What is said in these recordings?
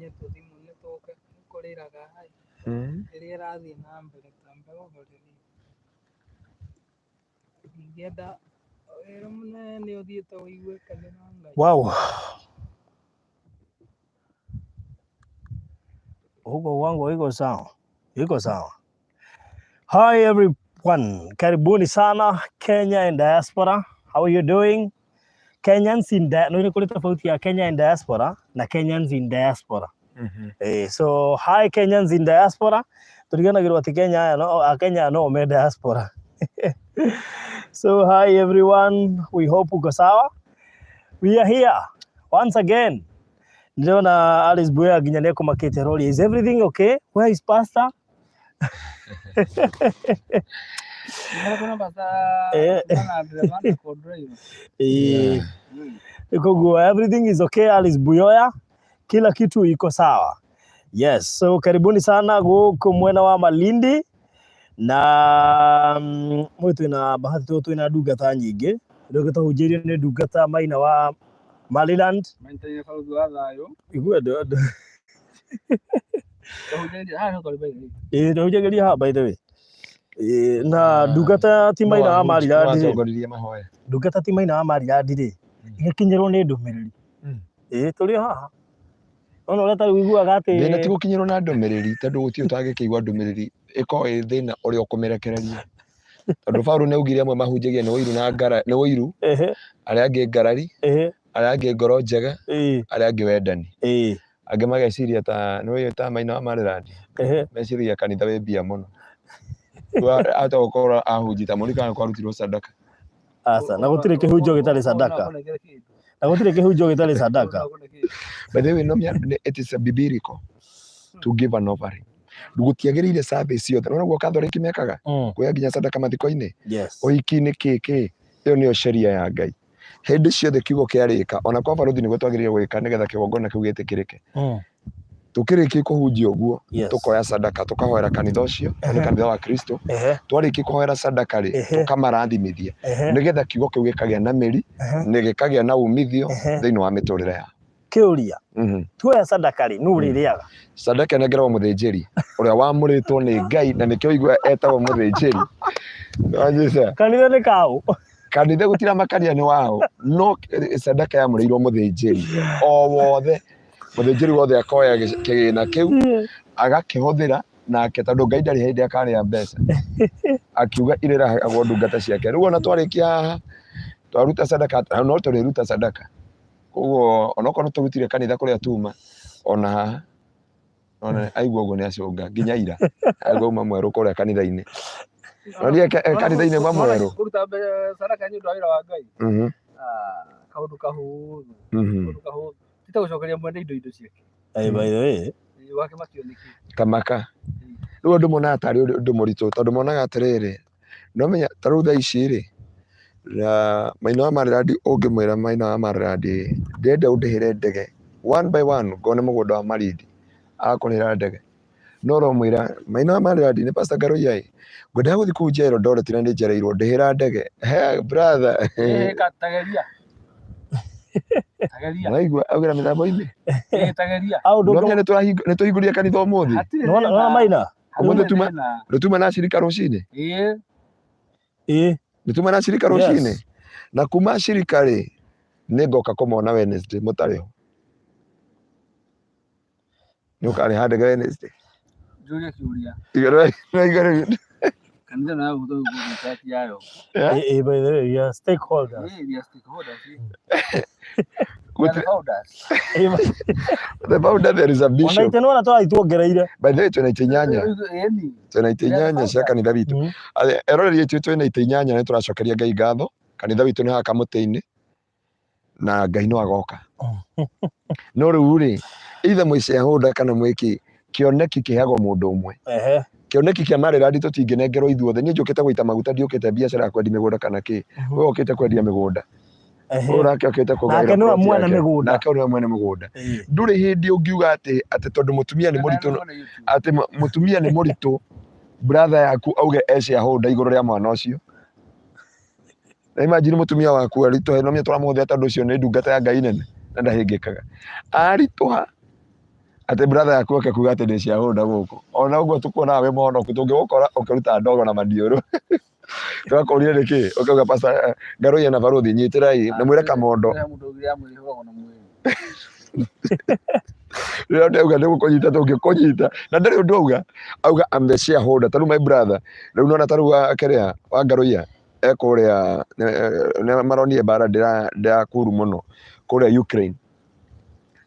Tũhihinye tũthimũ nĩ tũke kũrĩraga ĩrĩa ĩrathiĩ na mbere twambe gũthũrĩria. Ndingĩenda wĩra mũnene ũthiĩte ũiguĩke nĩ wa Ngai. Wow. Huko kwangu iko sawa, iko sawa. Hi everyone, karibuni sana Kenya and diaspora. How are you doing? Kenyans in dia no nĩ kũrĩ tofauti ya Kenya and diaspora na Kenyans in diaspora. So hi Kenyans in diaspora. Tũriganagĩrwo atĩ Kenya aya no a Kenya no me diaspora. So hi everyone, we hope uko sawa. We are here once again. Ndĩrona Alice Buya nginya nĩ ekũmakĩte roria. Is everything okay? Where is pastor? Koguo everything is okay Alice Buyoya, kila kitu iko sawa. Yes, so karibuni sana gũkũ mwena wa Malindi na mwĩ twĩna bahati tondũ twĩna ndungata nyingĩ rĩu tũhunjĩirio nĩ ndungata Maina wa Maryland. Maintaine baruthi wa thayũ. Igua andũ Ĩĩ tũhunjagĩria haha by the way. Ĩĩ na ndungata ti Maina wa Maryland rĩ, Watongoririe mahoya. ndungata ti Maina wa Maryland rĩ, ĩgĩkinyĩrwo nĩ ndũmĩrĩri. Ĩĩ tũrĩ o haha. Nona ũrĩa tarĩu ũiguaga atĩ Thĩna ti gũkinyĩrwo na ndũmĩrĩri tondũ gũtirĩ ũtangĩkĩigua ndũmĩrĩri ĩkorwo ĩ thĩna ũrĩa ũkũmĩrekereria. Tondũ Paũlũ nĩ augire amwe mahunjagia nĩ ũiru na ngara nĩ ũiru, arĩa angĩ ngarari, arĩa angĩ ngoro njega, arĩa angĩ wendani. Angĩ mageciria ta nĩ ta Maina wa Maryland, meciragia kanitha wĩ mbia mũno. Rĩu ahota gũkorwo ahunjia ta mũririkana nĩ kwarutirwo sadaka. Aca, na gũtirĩ kĩhunjio gĩtarĩ sadaka. Na gũtirĩ kĩhunjio gĩtarĩ sadaka. By the way, no it is a biblical to give an offering. Gũtiagĩrĩire service ciothe. Nĩ ũguo Catholic mekaga? Kuoya nginya sadaka mathiko-inĩ. Ũhiki-inĩ kĩ kĩ. Ĩyo nĩyo sheria ya Ngai. Hĩndĩ ciothe kiugo kĩarĩka, ona kwa barũthi nĩguo twagĩrĩire gwĩka nĩgetha kĩgongona kĩu gĩtĩkĩrĩke. Tũkĩrĩkia kũhunjia ũguo, tũkoya sadaka, tũkahoera kanitha ũcio, nĩ kanitha wa Kristo. Twarĩkia kũhoera sadaka rĩ, tũkamarathimithia nĩgetha kiugo kĩu gĩkagĩa na mĩri, na gĩkagĩa na umithio thĩinĩ wa mĩtũrĩre yao. Kĩũria, tuoya sadaka rĩ, nũ ũrĩrĩaga? Sadaka ĩnengeragwo mũthĩnjĩri ũrĩa wamũrĩtwo nĩ Ngai na nĩkĩo ũigua etagwo mũthĩnjĩri. Nĩwanyita? Kanitha nĩ kaũ? Kanitha gũtiramakania nĩ wao, no sadaka yamũrĩirwo mũthĩnjĩri o wothe. Mũthĩnjĩri wothe akoya kĩgĩna kĩu agakĩhũthĩra nake tondũ Ngai ndarĩ hĩndĩ akarĩa mbeca. Akiuga irĩrahagwo ndungata ciake. Rĩu ona twarĩkia haha twaruta sadaka, no tũrĩruta sadaka. Koguo onokorwo nĩ tũrutire kanitha kũrĩa tuma ona haha ona aigua ũguo nĩ acũnga nginya ira aigua uma mwerũ kũrĩa kanitha-inĩ. Nonire kanitha-inĩ uma mwerũ. Kũruta sadaka nĩ ũndũ wa wĩra wa Ngai. Kaũndũ kahũthũ. Kaũndũ kahũthũ. Ti ta gũcokeria mwene indo indo ciake. Hey, by the way. Wakĩmakio nĩkĩ? Tamaka. Rĩu andũ monaga tarĩ ũndũ mũritũ tondũ monaga atĩrĩrĩ, no menya ta rĩu thaa ici rĩ, na Maina wa Maryland ũngĩmwĩra Maina wa Maryland ndĩrenda ũndĩhĩre ndege one by one ngone mũgũnda wa Malindi agakũrĩhĩra ndege. No ũramwĩra Maina wa Maryland nĩ Pastor Ngaruiya ĩ, ngwendaga gũthiĩ kũhunjia Eldoret na nĩ njereirwo ndĩhĩra ndege. He brother. Tageria. Tageria. Waigua augĩra mĩtambo-inĩ. Tageria. Nĩ tũhingũrire kanitha ũmũthĩ. Nĩwona Maina? Ũmũthĩ tuma nĩ tuma na acirika rũcinĩ. Ĩĩ. Nĩ tuma na acirika rũcinĩ. Na kuma acirika rĩ, nĩ ngoka kũmona Wednesday mũtarĩ ho. Nĩ ũkarĩha ndege Wednesday. Njũrie kĩũria. Igũrũ. Kanitha nayo gũtũ yayo. Ĩĩ, by the way, we are stakeholders. Ĩĩ, we are stakeholders. The founder there is a bishop. Ona itĩ nĩwona tũrathiĩ tuongereire. By the way twĩna itĩ inyanya. Twĩna itĩ inyanya cia kanitha witũ. Eroreri aitũ twĩna itĩ inyanya nĩ tũracokeria Ngai ngatho. Kanitha witũ nĩ haha kamũtĩ-inĩ na Ngai no agoka. No rĩu rĩ, either mwĩ shareholder kana mwĩ kĩ, kĩoneki kĩheagwo mũndũ ũmwe. Kĩoneki kĩa Maryland tũtingĩnengerwo ithuothe. Niĩ njũkĩte gũita maguta ndiũkĩte biacara ya kwendia mĩgũnda kana kĩ. We ũkĩte kwendia mĩgũnda. Ũyũ nake okĩte kũgaĩra Nake nĩwe plot mwene yake. mĩgũnda. Nake nĩwe mwene mũgũnda. Ndũrĩ hĩndĩ ũngiuga atĩ atĩ tondũ mũtumia nĩ mũritũ atĩ mũtumia nĩ mũritũ brother yaku auge e shareholder igũrũ rĩa mwana ũcio. Na imagine mũtumia waku aritũhe no menya tũramũhũthĩra tondũ ũcio nĩ ndungata ya Ngai nene na ndahĩngĩkaga. Aritũha Atĩ brother yaku oke kuga atĩ ndĩ shareholder gũkũ. Ona ũguo tũkuonaga wĩ mũhonoku tũngĩgũkora ũkĩruta ndogo na maniũrũ. Tũgakũria nĩkĩ? Ũkauga pastor Ngarũiya na barũthi nyitĩrai na mwĩre kamondo. Rĩrĩa mũndũ augire ya mwĩrĩ ĩhũragwo na mwĩrĩ. Rĩrĩa ndauga nĩ gũkũnyita tũngĩkũnyita na ndarĩ ũndũ auga auga I'm the shareholder ta rĩu my brother rĩu nona ta rĩu kĩrĩa wa Ngarũiya e kũrĩa nĩ maronire mbara ndĩrakuru mũno kũrĩa Ukraine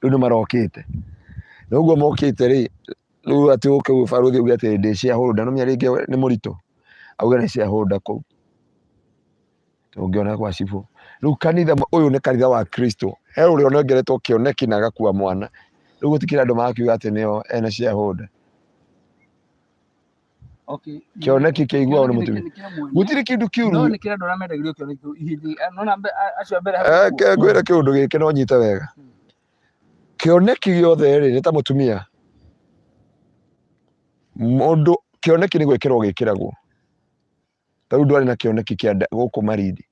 rĩu nĩ marokĩte na ũguo mokĩte rĩ rĩu atĩ ũke barũthi auge atĩ ndĩ shareholder no menya rĩngĩ nĩ mũritũ auge nĩ shareholder kũu tũngĩona gwa cibũ rĩu kanitha ũyũ nĩ kanitha wa Kristo he ũrĩa ũnengeretwo kĩoneki na agakua mwana rĩu gũtikĩrĩ andũ marakiuga atĩ nĩo ene shareholder. Okay. Kĩoneki kĩiguagwo nĩ mũtumia. Nĩ kĩa mwene. Gũtirĩ kĩndũ kĩũru. No nĩ kĩrĩa andũ arĩa mendagĩrio kĩoneki kĩu ihĩndĩ nona acio a mbere hau Eh, ũguo. Ngwĩre kĩũndũ gĩkĩ no nyite wega. Kĩoneki gĩothe rĩ nĩ ta mũtumia. Mũndũ kĩoneki nĩ gwĩkĩrwo gĩkĩragwo. Ta rĩu ndwarĩ na kĩoneki kĩa gũkũ Malindi.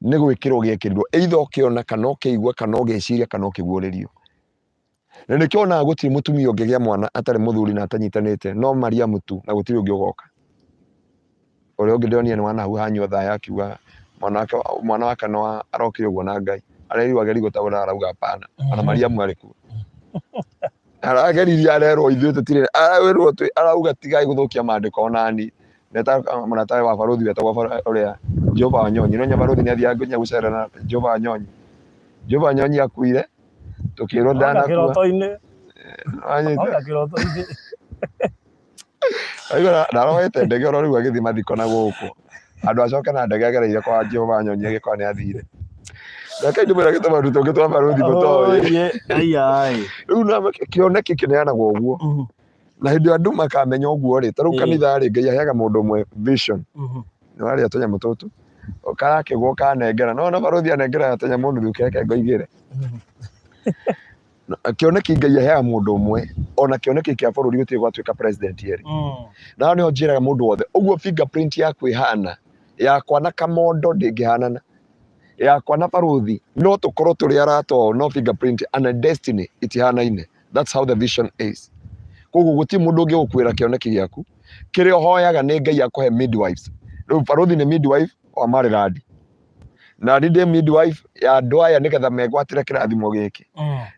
Nĩ gwĩkĩrwo gĩekĩrirwo. Either ũkĩona kana ũkĩigua kana ũgeciria kana ũkĩguũrĩrio. Na nĩkĩo wonaga gũtirĩ mũtumia ũngĩgĩa mwana atarĩ mũthuri na atanyitanĩte no Mariamu tu na gũtirĩ ũngĩ ũgoka. Ũrĩa ũngĩ ndĩronire nĩ wanahau hanyua thaya akiuga mwana wake mwana wake no arokire ũguo na Ngai. Arerirwo agerie gũtaũra arauga hapana. Ona Mariamu arĩ kuo. Arageririe arerwo ithuĩ tũtirĩ arerwo arauga tigai gũthũkia maandĩko onani. Neta mũratawe wa barũthi wetagwo ũrĩa Jehova Wanyonyi. No nya barũthi nĩ athiaga nginya gũcera na Jehova Wanyonyi. Jehova Wanyonyi akuire tukirwo Ona ndanakua kĩroto-inĩ. Wanyita? Ona kĩroto-inĩ. Aigua ndaroete ndege oro rĩu agĩthiĩ mathiko na gũkũ andũ acoke na ndege agereire kwa Jehova Nyonyi agĩkorwo nĩ athire. Reke ndĩmwĩre gĩtũma andũ tũngĩ twa barũthi mũtoĩ. Oye, ai ai. Rĩu na kĩoneki kĩneanagwo ũguo na hĩndĩ ĩyo andũ makamenya ũguo rĩ ta rĩu kanitha rĩ Ngai aheaga mũndũ ũmwe vision nĩ warĩa tũnyamũ tũtũ karakĩgwo kanengera no ona barũthi anengera tũnyamũ nuthu keke ngoigĩre. Kĩoneki Ngai aheaga mũndũ ũmwe ona kĩoneki kĩa bũrũri gũtirĩ gwatuĩka president erĩ. Na hau nĩho njĩraga mũndũ wothe ũguo fingerprint yaku ĩhana yakwa na kamondo ndĩngĩhanana yakwa na barũthi no tũkorwo tũrĩ arata o no fingerprint and a destiny itihanaine. That's how the vision is. Koguo gũtirĩ mũndũ ũngĩgũkuĩra kĩoneki gĩaku kĩrĩa ũhoyaga nĩ Ngai akũhe midwives. Rĩu barũthi nĩ midwife wa Maryland na niĩ ndĩ midwife ya andũ aya nĩgetha megwatĩre kĩrathimo gĩkĩ.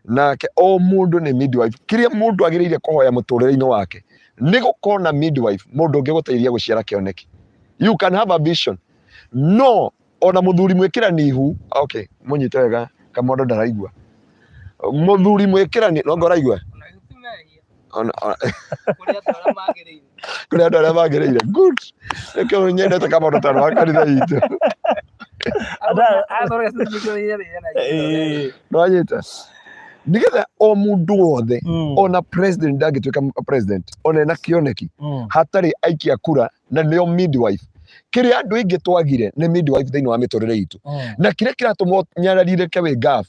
Nake o mũndũ nĩ midwife. Kĩrĩa mũndũ agĩrĩire kũhoya mũtũrĩre-inĩ wake nĩ gũkorwo na midwife, mũndũ ũngĩgũteithia gũciara kĩoneki. You can have a vision. No ona mũthuri mwĩkĩrani ihu, okay, mũnyite wega kamondo ndaraigua. Mũthuri mwĩkĩrani, no ngoraigua? Ona ti mehia. Ona Kũrĩ andũ arĩa magĩrĩire. Kũrĩ andũ arĩa magĩrĩire. Good. Nĩkĩo nyendete kamondo tondũ wa kanitha itũ. Nĩwanyita? Nĩgetha o mũndũ wothe ona president ndangĩtuĩka president ona ena kĩoneki hatarĩ aikia kura na nĩo midwife. Kĩrĩa andũ aingĩ twagire nĩ midwife thĩinĩ wa mĩtũrĩre itũ. Na kĩrĩa kĩratũma ũnyararirĩke wĩ ngabu,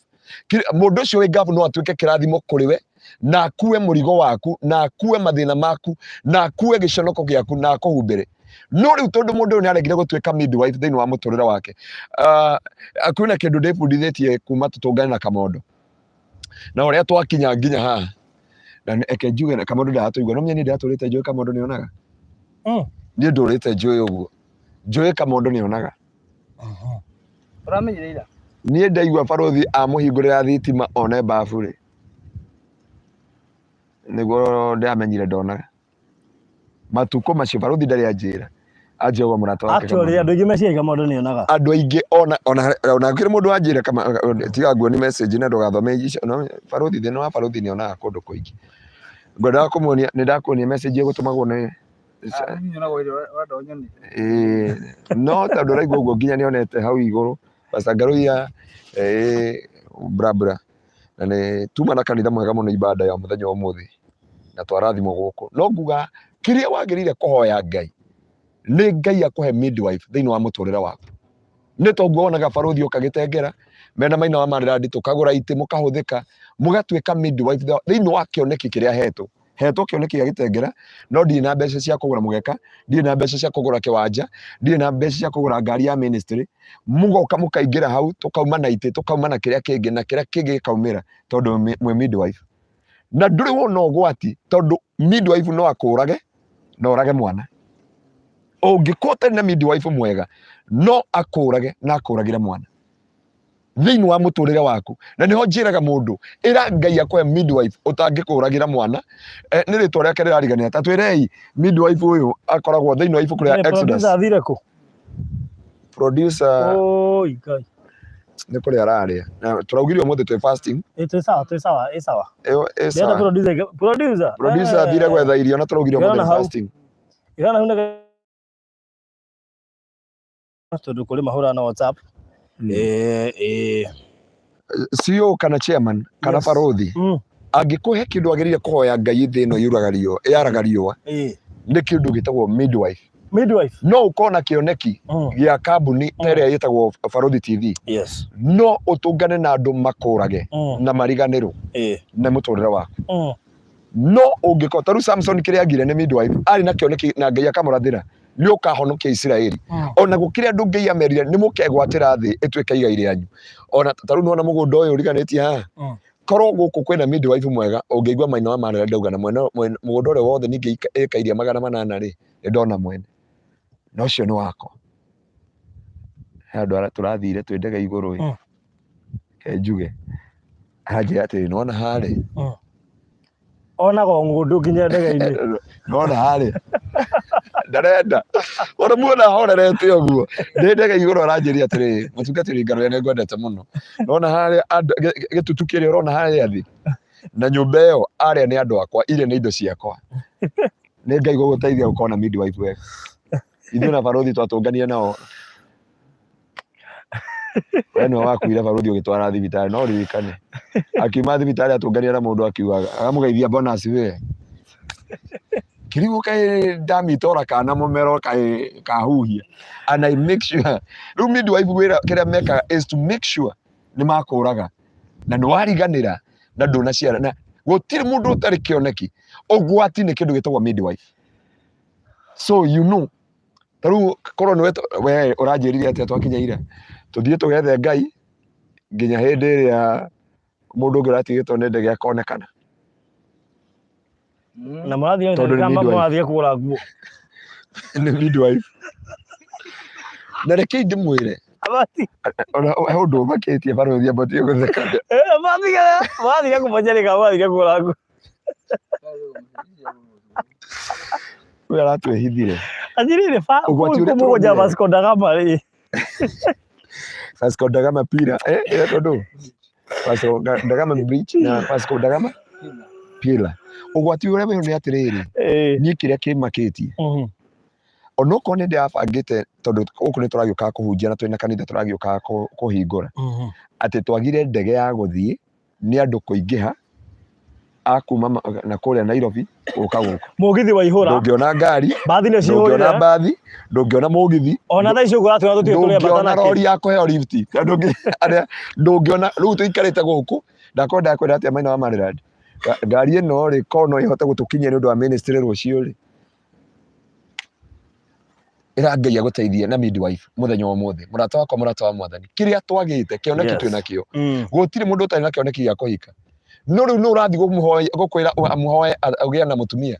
mũndũ ũcio wĩ ngabu no atuĩke kĩrathimo kũrĩ we na akue mũrigo waku na akue mathĩna maku na akue gĩconoko gĩaku na akũhumbĩre. No rĩu tondũ mũndũ ũyũ nĩ aregire gũtuĩka midwife thĩinĩ wa mũtũrĩre wake, kwĩna kĩndũ ndĩbundithĩtie kuma tũtũngane na Kamondo na ũrĩa twakinya nginya haha, na reke njuge na Kamondo ndaratũigua, no niĩ ndĩratũrĩte njũĩ Kamondo nĩonaga. Niĩ ndũrĩte njũĩ ũguo, njũĩ Kamondo nĩonaga. Ũramenyire ira? Niĩ ndaigua barũthi amũhingũrĩra thitima one babu rĩ, nĩguo ndĩramenyire ndonaga. Matukũ macio barũthi ndarĩ anjĩra, anjĩra ũguo mũrata wake Actually, Kamondo. andũ aingĩ meciria Kamondo nĩonaga. Andũ aingĩ ona ona ona gũkĩrĩ mũndũ wanjĩra kama tiga nguoni message na ndũgathome icio no barũthi thĩna wa barũthi nĩonaga kũndũ kũingĩ. Ngwendaga kũmuonia nĩ ndakuonia message ĩgũtũmagwo nĩ Ĩĩ, no tondũ ũraigua ũguo nginya nĩonete hau igũrũ Pastor Ngaruiya ĩĩ bra bra na nĩ tuma na kanitha mwega mũno ibada ya mũthenya wa ũmũthĩ na twarathimwo gũkũ no nguga kĩrĩa wagĩrĩire kũhoya Ngai nĩ Ngai akũhe midwife thĩinĩ wa mũtũrĩre waku nĩ toguo wonaga barũthi oka gĩtengera mena maina wa marĩrandi tũkagũra itĩ mũkahũthĩka mũgatuĩka midwife thĩinĩ wa kĩoneki kĩrĩa hetwo hetwo kĩoneki gĩa gĩtengera no ndirĩ na mbeca cia kũgũra mũgeka ndirĩ na mbeca cia kũgũra kĩwanja ndirĩ na mbeca cia kũgũra ngari ya ministry mũgoka mũkaingĩra hau tũkauma na itĩ tũkauma na kĩrĩa kĩngĩ na kĩrĩa kĩngĩ gĩkaumĩra tondũ mwĩ midwife. Na ndũrĩ wona ũgwati, tondũ midwife no akũrage na ũrage mwana. Ũngĩkorwo ũtarĩ na midwife mwega, no akũrage na akũragĩre mwana thĩinĩ wa mũtũrĩre waku. Na nĩho njĩraga mũndũ, ĩra Ngai akũhe midwife ũtangĩkũragĩra mwana. Nĩ rĩtwa rĩake rĩrariganĩra, ta twĩrei midwife ũyũ akoragwo thĩinĩ wa ibuku rĩa Exodus. Producer athire kũ? Producer Oi Ngai. Nĩ kũrĩa ararĩa. Na tũraugire ũmũthĩ twĩ fasting. Ĩ twĩ sawa, twĩ sawa, ĩ sawa. Ĩyo ĩ Ndĩrenda sawa. Producer, producer. Producer athire gwetha irio na tũraugire ũmũthĩ Ndĩrona nĩ hau. fasting. Ndĩrona hau nĩ tondũ kũrĩ mahũra na WhatsApp. Eh. CEO kana chairman kana barothi angĩkũhe kĩndũ agĩrĩire kũhoya Ngai thĩ ĩno yuraga riũa, yaraga riũa, nĩ kĩndũ gĩtagwo midwife. Midwife. No ũkorwo na kĩoneki gĩa kambuni ta ĩrĩa ĩtagwo Barothi TV, no ũtũngane na andũ makũrage na mariganĩrwo nĩ mũtũrĩre waku. No ũngĩkorwo ta rĩu Samson, kĩrĩa agire nĩ midwife. Arĩ na kĩoneki na Ngai akamũrathĩra nĩ ũkahonokia Isiraeli. Ona gũkĩrĩ andũ Ngai amerire nĩ mũkegwatĩra thĩ ĩtuĩke igai rĩanyu. Ona ta rĩu nĩwona mũgũnda ũyũ ũriganĩtie haha, korwo gũkũ kwĩna midwife mwega, ũngĩigua Maina wa Marera ndauga na mwene mũgũnda ũrĩa wothe ningĩ ĩka iria 800 rĩ, nĩ ndona mwene na ũcio nĩ wakwa. He andũ tũrathire twĩ ndege igũrũ ĩ, he njuge aranjĩra atĩrĩ, nĩwona harĩ Onaga o ng'ũndũ nginya ndege-inĩ. Nona harĩ ndarenda ona muona horerete ũguo ndĩ ndege igũrũ, aranjĩria atĩrĩrĩ, mũtungatĩri Ngarũya, nĩ ngwendete mũno, nona harĩa gĩtutu kĩrĩa ũrona harĩa thĩ na nyũmba ĩyo, arĩa nĩ andũ akwa, iria nĩ indo ciakwa. Nĩ Ngai gũgũteithia gũkorwo na midwife wega. Ithuĩ na barothi twatũngania nao, we nĩwe wakuire barothi ũgĩtwara thibitarĩ, no ririkane akiuma thibitarĩ atũngania na mũndũ akiugaga akamũgeithia bonus we kirigo kaĩ ndamitora kana mũmero kaĩ kahuhia. And I make sure rĩu midwife wĩra kĩrĩa mekaga is to make sure nĩ makũraga na nĩ wariganĩra na ndũnaciara, na gũtirĩ mũndũ ũtarĩ kĩoneki. Ũgwati nĩ kĩndũ gĩtagwo midwife. So you know, ta rĩu korwo nĩwe we ũranjĩrire atĩa twakinya ira, tũthiĩ tũgethe Ngai nginya hĩndĩ ĩrĩa mũndũ ũngĩ ũratigĩtwo nĩ ndege akonekana. Na mũrathiĩ Tondũ nĩ kama midwife. Mũrathiĩ kũgũra nguo. Nĩ midwife. Na rekei ndĩmwĩre, Abathi ona he ũndũ ũmakĩtie barũthi ambatie gũtheka. Mũrathiĩ kũbonyereka, mũrathiĩ kũgũra nguo. Ũyũ aratwĩhithire. Anjirire fa Ũgwati ũrĩa kũmũgũnja tũronire. Vasco da Gama rĩ. Vasco da Gama pira ĩretwo ndũ Vasco da Gama bridge na Vasco da Gama pila. Ũgwati ũrĩa wĩho nĩ atĩrĩrĩ, niĩ kĩrĩa kĩmakĩtie, onokorwo nĩ ndĩrabangĩte, tondũ gũkũ nĩ tũragĩũkaga kũhunjia na twĩna kanitha tũragĩũkaga kũhingũra, atĩ twagire ndege ya gũthiĩ nĩ andũ kũingĩha a kuma na kũrĩa Nairobi gũka gũkũ. Mũgithi waihũra. Ndũngĩona ngari, Bathi nĩ ndũngĩona cihũrire. mbathi, ndũngĩona mũgithi, Ona thaa ici ũguo ũratwĩra tũtirĩ tũrĩa ndũngĩona bata rori ya kũheo lift. Na ndũngĩona. Rĩu tũikarĩte gũkũ, ndakwenda kwĩra atĩa Maina wa Maryland, ngari ĩno rĩ, korwo no ĩhote gũtũkinyia nĩ ũndũ wa ministry rũciũ rĩ, ĩra Ngai agũteithie na midwife mũthenya wa ũmũthĩ. Mũrata wakwa, mũrata wa Mwathani, kĩrĩa twagĩte kĩoneki, twĩ nakĩo. Gũtirĩ mũndũ ũtarĩ na kĩoneki gĩa kũhika, no rĩu nĩ ũrathiĩ gũkwĩra amũhoe ũgĩe na mũtumia,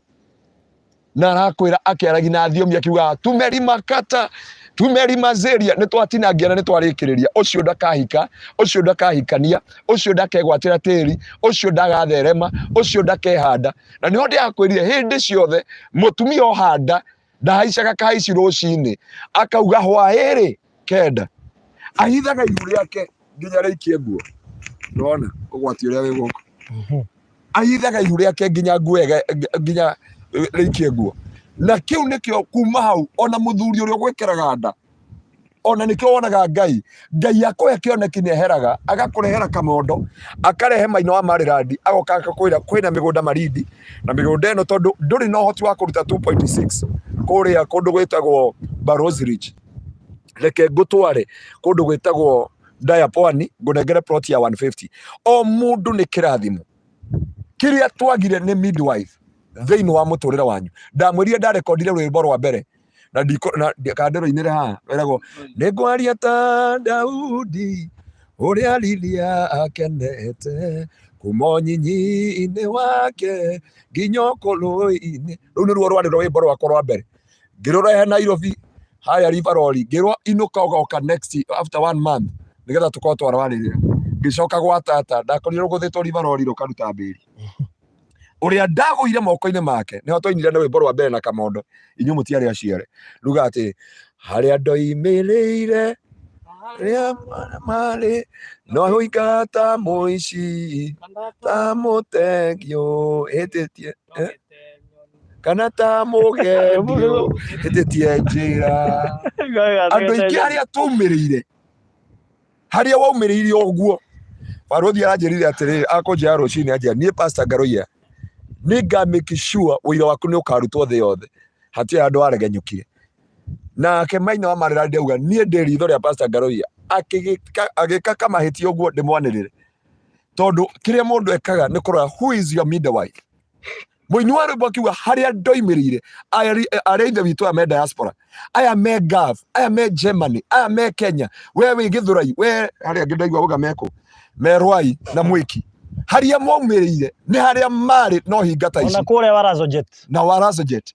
na arakwĩra akĩaragia na thiomi akiugaga tumerimakata tumerimazeria, nĩ twatinangia na nĩ twarĩkĩrĩria. Ũcio ndakahika, ũcio ndakahikania, ũcio ndakegwatĩra tĩri, ũcio ndagatherema, ũcio ndakehanda. Na nĩho ndĩrakwĩrire, hĩndĩ ciothe mũtumia ohanda ndahaicaga kahaici rũcinĩ akauga hwaĩrĩ kenda, ahithaga ihu rĩake nginya rĩikie nguo. Ndona ũgwati ũrĩa wĩ gũkũ, ahithaga ihu rĩake nginya nguo nginya rĩikie nguo, na kĩu nĩkĩo kuma hau ona mũthuri ũrĩa ũgwĩkĩraga nda, ona nĩkĩo wonaga Ngai akũhe kĩoneki nĩ eheraga agakũrehera kamondo, akarehe Maina wa Maryland, agoka akakwĩra kwĩna mĩgũnda Malindi, na mĩgũnda ĩno tondũ ndũrĩ na ũhoti wa kũruta 2.6 kũrĩa kũndũ gwĩtagwo Barrows Ridge, reke ngũtware kũndũ gwĩtagwo Ndaya Pwani, ngũnengere plot ya 150. O mũndũ nĩ kĩrathimo. Kĩrĩa twagire nĩ midwife thĩinĩ wa mũtũrĩre wanyu. Ndamwĩrire ndarekondire rwĩmbo rwa mbere na ndiko na kandĩro-inĩ haha wĩragwo nĩ ngwaria ta Daudi ũrĩa Lilia akenete. Kuma ũnyinyi-inĩ wake nginya ũkũrũ-inĩ. Rũu nĩruo rwarĩ rwĩmbo rwakwa rwa mbere. Ngĩrũrehe Nairobi harĩa River Road, ngĩrwo inũka ũgoka next after one month nĩgetha tũkorwo twarwarĩrĩra. Ngĩcoka gwa tata, ndakorire rũgũthĩtwo River Road rũkaruta mbĩri. Ũrĩa ndagũire moko-inĩ make, nĩho twainire na rwĩmbo rwa mbere na Kamondo, inyuĩ mũtiarĩ aciare. Ruga atĩ, harĩa ndoimĩrĩire, harĩa marĩ, no ũikara ta mũici, ta mũtengio, hĩtĩtie, eh? Kana ta mũgendio, hĩtĩtie njĩra. Andũ aingĩ harĩa twaumĩrĩire, harĩa waumĩrĩire ũguo, barũthi aranjĩrire atĩrĩrĩ, akũnjĩra rũcinĩ anjĩra, niĩ Pastor Ngaruiya, nĩ nga make sure ũira waku nĩ ũkarutwo thĩ yothe. Hatirĩ handũ waregenyũkire. Nake Maina wa Marĩra ndauga, niĩ ndĩ ritho rĩa Pastor Ngaruiya. Agĩka kamahĩtia ũguo ndĩmwanĩrĩre. Tondũ kĩrĩa mũndũ ekaga nĩ kũrora who is your midwife. Mũini wa rwĩmbo akiuga harĩa ndoimĩrĩire, arĩa ithe witũ aya me diaspora, aya me Gulf, aya me Germany, aya me Kenya, we wĩ Gĩthũrai, we harĩa angĩ ndaigua uga mekũ, me Rwai na Mwĩki. Harĩa maumĩrĩire nĩ harĩa marĩ no hinga ta ici. Ona kũrĩa Warazojet. Na Warazojet.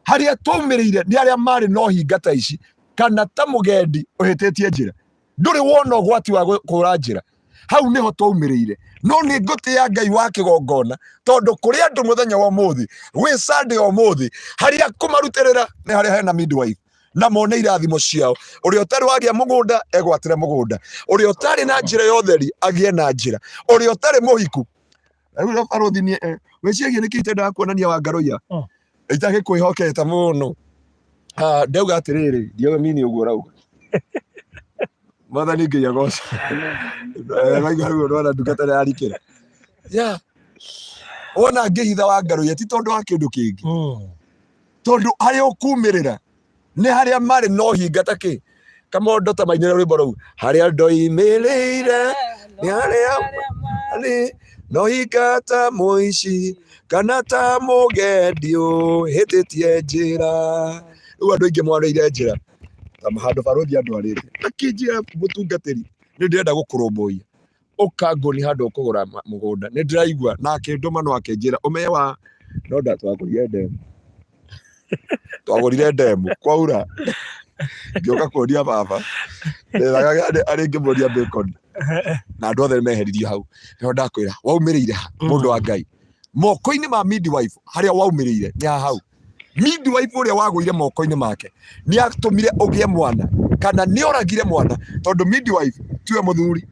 Harĩa twaumĩrĩire nĩ harĩa marĩ no hinga ta ici, kana ta mũgendi ũhĩtĩtie njĩra. Ndũrĩ wona ũgwati wa kũra njĩra. Hau nĩho twaumĩrĩire. No nĩ ngũtĩĩa Ngai wa kĩgongona, tondũ kũrĩ andũ mũthenya wa ũmũthĩ, gwĩ Sunday ya ũmũthĩ, harĩa kũmarutĩrĩra nĩ harĩa hena midwife na mone irathimo ciao. Ũrĩa ũtarĩ wagĩa mũgũnda egwatĩre mũgũnda, ũrĩa ũtarĩ na njĩra ya ũtheri agĩe na njĩra, ũrĩa ũtarĩ mũhiku. Rĩu barũthi niĩ, wĩciragia nĩkĩ itendaga kuonania Wangarũiya? Itagĩkwĩhokete mũno. Ndauga atĩrĩrĩ, ndiũĩ mini ũguo ũrauga. Mwathani Ngai agoce. Waigua rĩu ndona ndungata nĩ yarikĩra. Yeah. Wona ngĩhitha Wangarũiya ti tondũ wa kĩndũ kĩngĩ. Tondũ harĩa ũkumĩrĩra nĩ harĩa marĩ no hinga ta kĩ. Kamondo ta mainĩre rwĩmbo rũu. Harĩa ndoimĩrĩire nĩ harĩa marĩ no hinga ta mũici kana ta mũgendi ũhĩtĩtie njĩra. Rĩu andũ aingĩ mwarĩire njĩra. Ta handũ barũthi andwarĩte. Akĩnjĩra mũtungatĩri nĩ ndĩrenda gũkũrũmbũiya. Ũka ngũni handũ ũkũgũra mũgũnda. Nĩ ndĩraigua na akĩndũma no akĩnjĩra ũmenye wa no nda twagũrire ndemu. Twagũrire ndemu kwaura. Ngĩũka kuonia baba. Ndĩraga arĩ ngĩmuonia bacon. Na andũ othe nĩmeheririo hau. Nĩho ndakwĩra waumĩrĩire ha mũndũ wa Ngai. Moko-inĩ ma midwife harĩa waumĩrĩire nĩ ha hau. Midwife ũrĩa wagũire moko-inĩ make nĩ atũmire ũgĩe mwana kana nĩ oragire mwana, tondũ midwife tiwe mũthuri.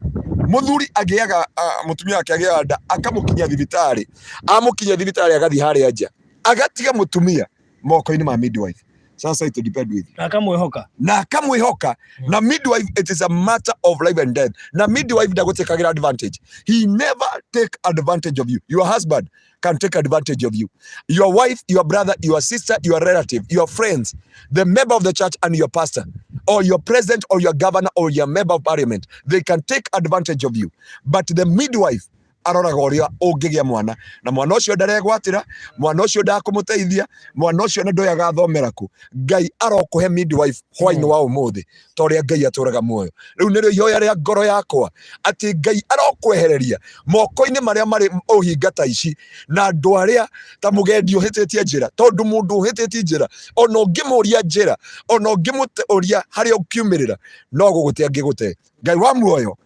Mũthuri agĩaga, mũtumia wake agĩaga nda akamũkinyia thibitarĩ, amũkinyia thibitarĩ agathiĩ harĩa nja agatiga mũtumia moko-inĩ ma midwife. Sasa it depend with you. Na akamwĩhoka. Na akamwĩhoka. Na midwife, it is a matter of life and death. Na midwife ndagũtĩkagĩra advantage. He never take advantage of you. Your husband can take advantage of you. Your wife, your brother, your sister, your relative, your friends, the member of the church and your pastor, or your president or your governor or your member of parliament, they can take advantage of you. But the midwife aroraga ũrĩa ũngĩgĩa mwana, na mwana ũcio ndaregwatĩra, mwana ũcio ndakũmũteithia, mwana ũcio na ndoĩ agathomera kũ. Ngai arokũhe midwife hwainĩ wa ũmũthĩ ta ũrĩa Ngai atũraga muoyo. Rĩu nĩrĩo ihoya rĩa ngoro yakwa atĩ Ngai arokwehereria moko-inĩ marĩa marĩ ũhinga ta ici na andũ arĩa ta mũgendi ũhĩtĩtie njĩra, tondũ mũndũ ũhĩtĩtie njĩra ona ũngĩmũria njĩra, ona ũngĩmũria harĩa ũkiumĩrĩra, no gũgũte angĩgũte. Ngai wa muoyo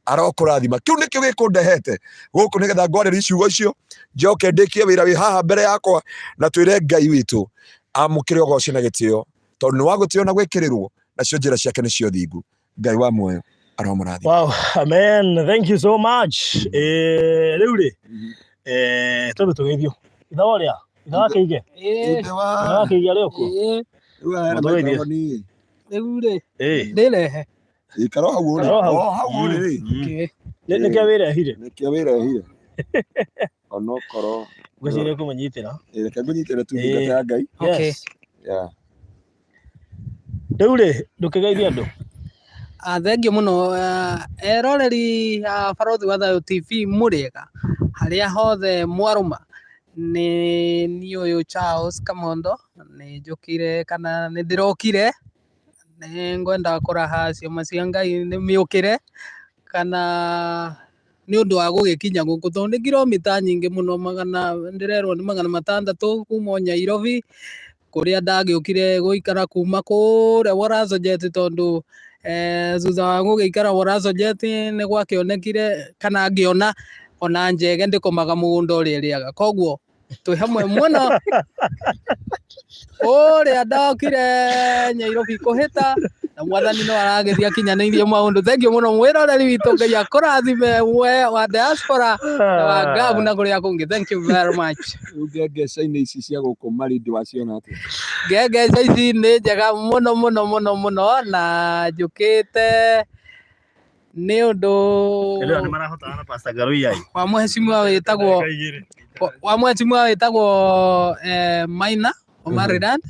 arokũrathima. Kĩu nĩkĩo gĩkũndehete gũkũ nĩgetha ngwarĩrie ciugo icio, njoke ndĩkie wĩra wĩ haha mbere yakwa, na twĩre Ngai witũ amũkĩre ũgoci na gĩtĩo, tondũ nĩ wa gũtĩo na gwĩkĩrĩrwo, nacio njĩra ciake nĩcio thingu. Ngai wa muoyo aromũrathima. Wow, amen. Thank you so much. Rĩu rĩ, twambe tũgeithio. Ithe wa ũrĩa? Ithe wa Kĩige? Ĩĩ. Ithe wa Ithe wa Kĩige arĩ o kuo? Ĩĩ. Rĩu ahera Mũtũgeithie. microphone ĩ. Rĩu rĩ, ndĩrehe. Ikara hau ũrĩ. Ikara o hau. O hau ũrĩ rĩ. Okay. Nĩkĩo wĩrehire? Nĩkĩo wĩrehire. Onokorwo Ngwĩciria kũmũnyitĩra. Reke ngũnyitĩre tu ndungata ya Ngai. Okay. Yes. Yeah. Rĩu rĩ, ndũkĩgeithie andũ. Thengiũ mũno eroreri a Barũthi wa Thayũ TV mũrĩega harĩa hothe mwarũma. Nĩ niĩ ũyũ Charles Kamondo, nĩ njũkire kana nĩ ndĩrokire, nĩ ngwenda kũraha ciama cia Ngai nĩ mĩũkĩre kana Nĩ ũndũ wa gũgĩkinya gũkũ tondũ nĩ kilomita nyingĩ mũno, magana ndĩrerwo nĩ 600 kuma o Nyairobi kũrĩa ndagĩũkire gũikara kuma kũrĩa Warasojet, tondũ thutha wa gũgĩikara Warasojet nĩ gwakĩonekire kana ngĩona ona njege ndĩkomaga mũgũnda ũrĩa ĩrĩaga. Koguo twĩ hamwe mũno ũrĩa ndokire Nyairobi kũhĩta na mwathani no aragĩthiĩ akinyanĩirie maũndũ. Thengiũ mũno mwĩroreri witũ, Ngai akũrathime we wa diaspora na wa Ngabu na kũrĩa kũngĩ. Thank you very much. Rĩu ngengeca-inĩ ici cia gũkũ Malindi waciona atĩa? Ngengeca ici nĩ njega mũno mũno mũno mũno, na njũkĩte nĩ ũndũ Ĩrĩa nĩ marahotana na Pastor Garuiai. Wa mheshimiwa wĩtagwo wa mheshimiwa wĩtagwo Maina wa Maryland.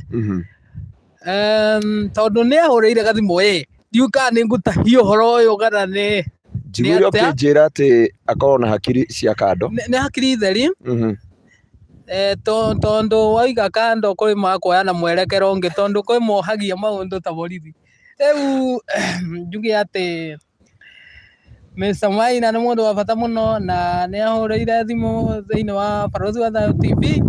Tondũ nĩ ahũrĩire gathimũ ĩ ndiũĩ kana nĩ ngũtahia ũhoro ũyũ kana nĩ Njiguire atĩa? ũkĩnjĩra atĩ akorwo na hakiri cia kando. Nĩ hakiri theri. Tondũ waiga kando kwĩ makuoya na mwerekero ũngĩ, tondũ kwĩ mohagia maũndũ ta borithi. Rĩu njuge atĩ Mr. Maina nĩ mũndũ wa bata mũno na nĩ ahũrĩire thimũ thĩinĩ wa Barũthi wa Thayũ TV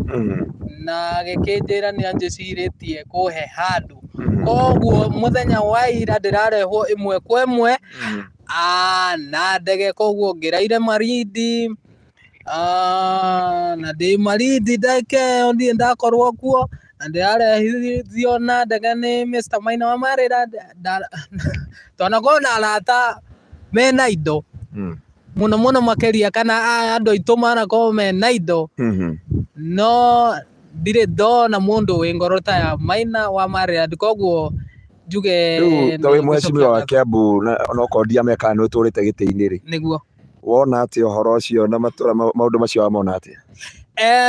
na agĩkĩnjĩra nĩ anjĩcirĩtie kũhe handũ. Koguo mũthenya wa ira ndĩrarehwo ĩmwe kwa ĩmwe na ndege, koguo ngĩraire Malindi na ndĩ Malindi ndagĩka ĩyo ndirĩ ndakorwo kuo, na ndĩrarehithio na ndege nĩ Mr. Maina wa Maryland. Twanakorwo na arata mena indo mũno mũno makĩria, kana andũ aitũ manakorwo mena indo, no ndirĩ ndona mũndũ wĩ ngoro ta ya Maina wa Maryland. Koguo njuge Rĩu ta wĩ nĩ mheshimiwa wa ngũcokia Kiambu na onokorwo ndiameka nĩ ũtũrĩte gĩtĩ-inĩ rĩ, nĩguo wona atĩa ũhoro ũcio na matũra maũndũ macio wamona atĩa?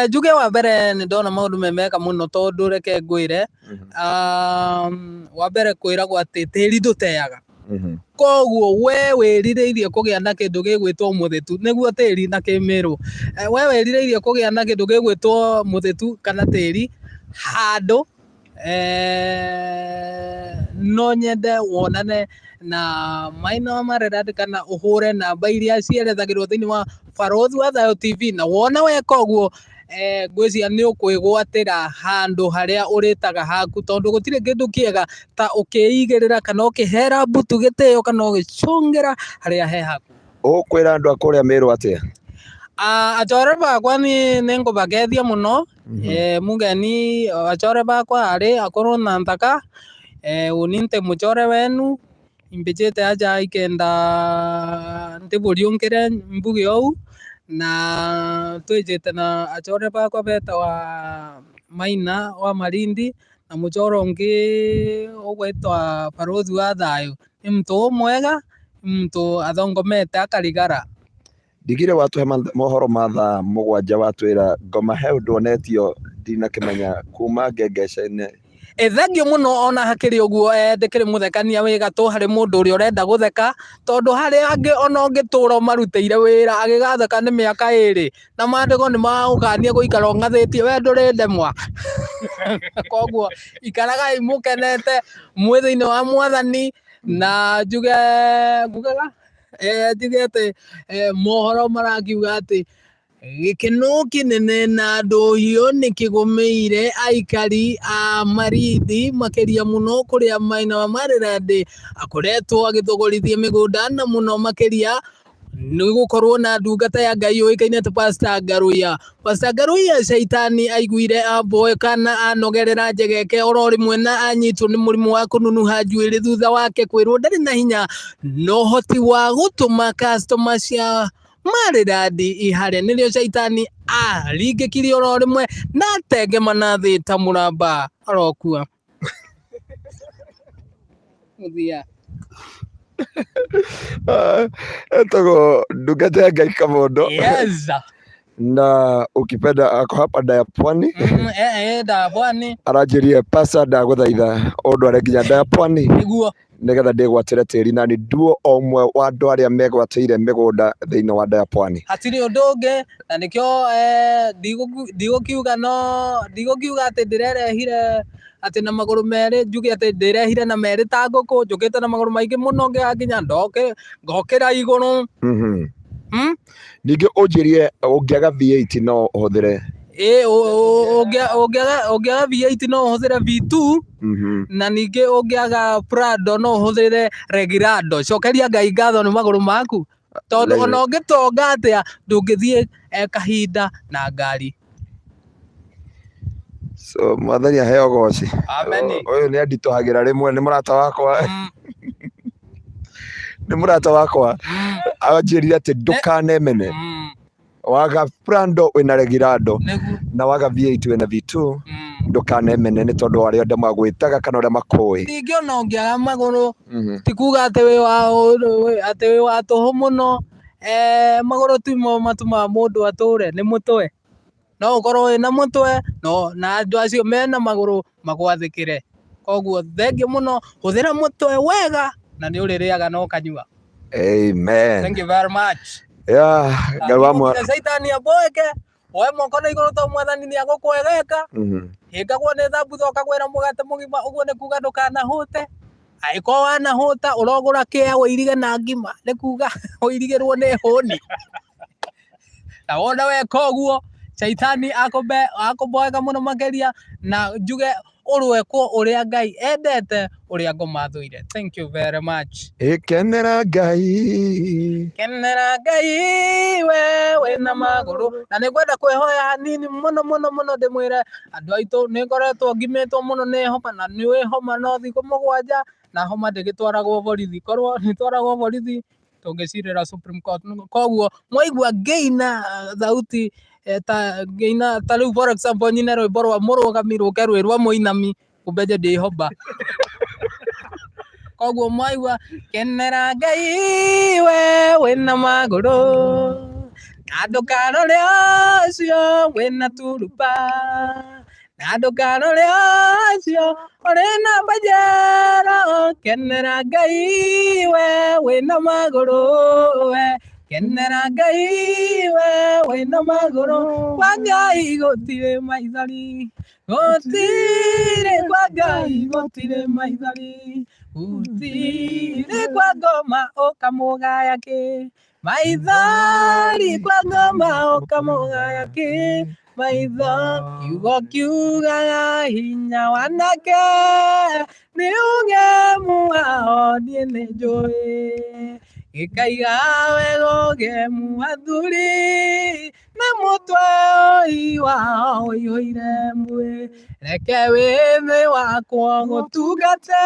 Njuge wa mbere nĩ ndona maũndũ me mega mũno, tondũ reke ngwĩre, wa mbere kwĩragwo atĩ tĩri ndũteaga. Koguo we wĩrirĩirie kũgĩa na kĩndũ gĩgwĩtwo mũthĩtu, nĩguo tĩri na kĩmĩrũ, we wĩrirĩirie kũgĩa na kĩndũ gĩgwĩtwo mũthĩtu kana tĩri handũ, no nyende wonane na Maina wa Maryland kana ũhũre namba iria cierethagĩrwo thĩinĩ wa Barũthi wa Thayũ TV, na wona weka ũguo ngwĩciria nĩ ũkwĩgwatĩra handũ harĩa ũrĩtaga haku, tondũ gũtirĩ kĩndũ kĩega ta ũkĩigĩrĩra kana ũkĩhera mbutu gĩtĩo kana ũgĩcũngĩra harĩa he haku. Ũkwĩra andũ a kũrĩa Meru atĩa? Achore bakwa nĩ ngũbakethia mũno. Mugeni achore bakwa arĩ akũrũ na ntaka, ũyũ nĩ mũchore wenu imbichĩte aja ikenda ndĩbũriũnkĩre mbuge ũũ, na twĩjĩte na achore bakwa betagwa Maina wa Malindi na mũchoro ũngĩ ũgwĩtwa Barũthi wa Thayũ. Nĩ muntu ũmwega, nĩ muntu athongomete akarigara. Ndigire watũhe mohoro ma thaa 7, watwĩra ngoma he ũndũ onetio ndinakĩmenya kuma ngengeca-inĩ. Thengio mũno. Ona hakĩrĩ ũguo, ndĩkĩrĩ mũthekania wĩ gatũ harĩ mũndũ ũrĩa ũrenda gũtheka, tondũ harĩ angĩ ona ũngĩtũra ũmarutĩire wĩra agĩgatheka nĩ mĩaka 2 na mandĩko nĩ magũkania gũikara ũng'athĩtie we ndũrĩ ndemwa. Koguo ikaragai mũkenete mwĩ thĩinĩ wa mwathani, na njuge ngugaga njuge atĩ mohoro marakiuga atĩ gĩkeno kĩnene na ndũhiũ nĩ kĩgũmĩire aikari a Malindi, makĩria mũno kũrĩa Maina wa Maryland akoretwo agĩthogorithia mĩgũnda, na mũno makĩria nĩ gũkorwo na ndungata ya Ngai yũĩkaine ta Pastor Ngaruiya. Pastor Ngaruiya caitani aiguire amboe kana anogerera njegeke oro rĩmwe na anyitwo nĩ mũrimũ wa kũnunuha njuĩrĩ thutha wake kwĩrwo ndarĩ na hinya na ũhoti wa gũtũma customer cia Maryland ihare. Nĩrĩo caitani aringĩkire oro rĩmwe na atengema thĩ ta mũramba arokua. Mũthia. Etagwo ndungata ya Ngai Kamondo. Yes. Na ukipenda ako hapa Ndaya Pwani. Ndaya Pwani. Aranjĩrire, pasa ndagũthaitha ũndware nginya Ndaya Pwani nĩguo nĩgetha ndĩgwatĩre tĩri, na nĩ nduo o ũmwe wa andũ arĩa megwatĩire mĩgũnda thĩinĩ wa Ndaya Pwani. Hatirĩ ũndũ ũngĩ, na nĩkĩo ndigũkiuga, no ndigũkiuga atĩ ndĩrerehire atĩ na magũrũ merĩ, njuge atĩ ndĩrehire na merĩ ta ngũkũ, njũkĩte na magũrũ maingĩ mũno ngĩgakinya ngokĩra igũrũ. Ningĩ ũnjĩrie ũngĩaga V8 no ũhũthĩre? Ĩ, ũngĩaga V8 no ũhũthĩre V2. Na ningĩ ũngĩaga Prado no ũhũthĩre Regirado. Cokeria Ngai ngatho nĩ magũrũ maku, tondũ ona ũngĩtonga atĩa ndũngĩthiĩ kahinda na ngari. So Mwathani aheo goci. Ameni. Ũyũ nĩ anditũhagĩra rĩmwe, nĩ mũrata wakwa. Nĩ mũrata wakwa. Anjĩrire atĩ ndũkanemene. Waga Prado wĩna Regirado. Na waga V8 wĩna V2. Ndũkanemene nĩ tondũ wa arĩa andũ magwĩtaga kana ũrĩa makũĩ. Ningĩ ona ũngĩaga magũrũ ti kuga atĩ wĩ wa atĩ wĩ wa tũhũ mũno. Magũrũ timo matũmaga mũndũ atũre, nĩ mũtwe. No ũkorwo wĩna mũtwe no na andũ acio mena magũrũ magwathĩkĩre. Koguo thengiũ mũno, hũthĩra mũtwe wega na nĩ ũrĩrĩaga na ũkanyua. Amen. Thank you very much. Yeah, Ngai wa mwa Caitani amboeke, woe moko na igũrũ tondũ Mwathani nĩ agũkwegeka. Hĩngagwo nĩ thambutha ũkagwĩra mũgate mũgima, ũguo nĩ kuga ndũkanahũte. Angĩkorwo wanahũta ũrogũra kĩa ũirige na ngima, nĩ kuga ũirigĩrwo nĩ hũni. Na wona weka ũguo, caitani akũmboeka mũno makĩria, na njuge ũrwekwo ũrĩa Ngai endete, ũrĩa ngoma thũire. Thank you very much. Ĩkenera Ngai. Kenera Ngai we wĩna magũrũ. Na nĩ ngwenda kwĩhoya hanini mũno mũno mũno, ndĩmwĩre andũ aitũ nĩ ngoretwo ngimĩtwo mũno nĩ homa, na nĩ homa no thikũ 7, na homa ndĩgĩtwaragwo borithi. Korwo nĩtwaragwo borithi tũngĩcirĩra Supreme Court. Koguo mwaigua ngĩina thauti ta ngĩina ta rĩu, for example, nyine rwĩmbo rwa mũrũgami rũke rwĩ rwa mũinami, kumbe nje ndĩ homa. Koguo mwaigua kenera Ngai we wĩna magũrũ, na ndũkarore ũcio wĩna turuba, na ndũkarore ũcio ũrĩ na pajero, kenera Ngai we wĩna magũrũ, we kenera Ngai we wĩna magũrũ. Kwa Ngai gũtirĩ maithori, gũtirĩ, kwa Ngai gũtirĩ maithori, gũtirĩ kwa ngoma ũkamũgaya kĩ maithori, kwa ngoma ũkamũgaya kĩ maitho. Kiugo kiugaga hinya wanake nĩ ũgemu wao, niĩ nĩ njũĩ gĩkaiga wega ũgemu athuri na mũtwe ũi wao ũiyũire mbuĩ. Reke wĩthĩ wakwa gũtungate,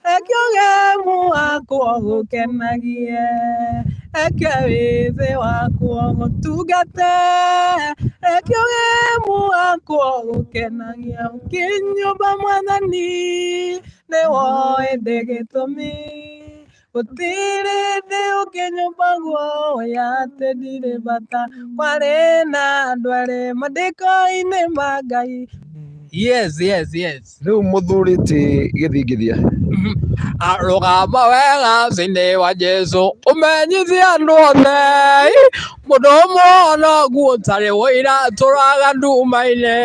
reke ũgemu wakwa gũkenagie, reke wĩthĩ wakwa gũtungate, reke ũgemu wakwa gũkenagie. Ũkĩnyũmba Mwathani nĩ woĩ ndĩ gĩtũmi, gũtirĩ hĩndĩ ũkĩnyũmba guoya atĩ ndirĩ bata, kwarĩ na andũ erĩ mandĩko-inĩ ma Ngai. Yes, yes, yes. Rĩu mũthuri ti gĩthingithia. Arũgama wega thĩinĩ wa Jesu, ũmenyithie andũ othe, mũndũ ũmwe onoguo ũtarĩ ũira tũraga nduma-inĩ,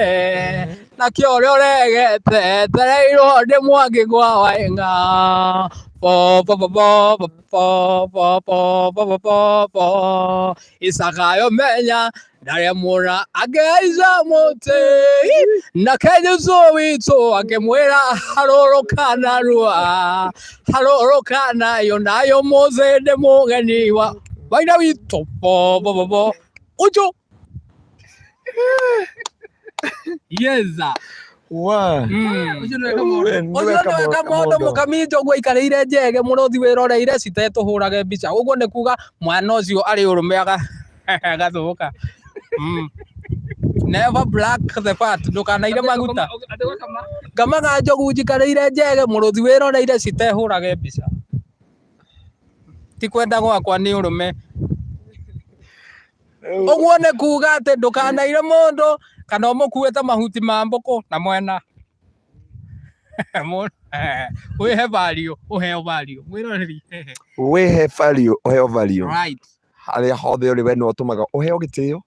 nakĩo ũrĩa ũregete etereirwo nĩ mwangi kwa waing'a. Po po po po po po po po po po po Isakayo menya ndaremũra akĩhaica mũtĩ, nake Jesũ witũ akĩmwĩra harũrũka narua, harũrũka nayo nayo mũthĩ ndĩ mũgeni wa waina witũ. Po po po po ucu. Yes. Wa. Ũcio nĩwe Kamondo mũkaminjo ũguo aikarĩire njege mũrũthi wĩroreire citetũhũrage mbica. Ũguo nĩ kuga mwana ũcio arĩ ũrũme agathũka. Never black the fat, ndũkanaire maguta. Ngamaga njogu njikarĩire njege mũrũthi wĩroreire citehũrage mbica. Ti kwenda gwakwa, nĩ ũrũme. Ũguo nĩ kuga atĩ ndũkanaire mũndũ kana ũmũkuĩte mahuti ma mbũkũ na mwena. Wĩhe value, ũheo value. Mwĩroreri. Wĩhe value, ũheo value. Right. Harĩa hothe ũrĩ, we nĩwe ũtũmaga ũheo gĩtĩo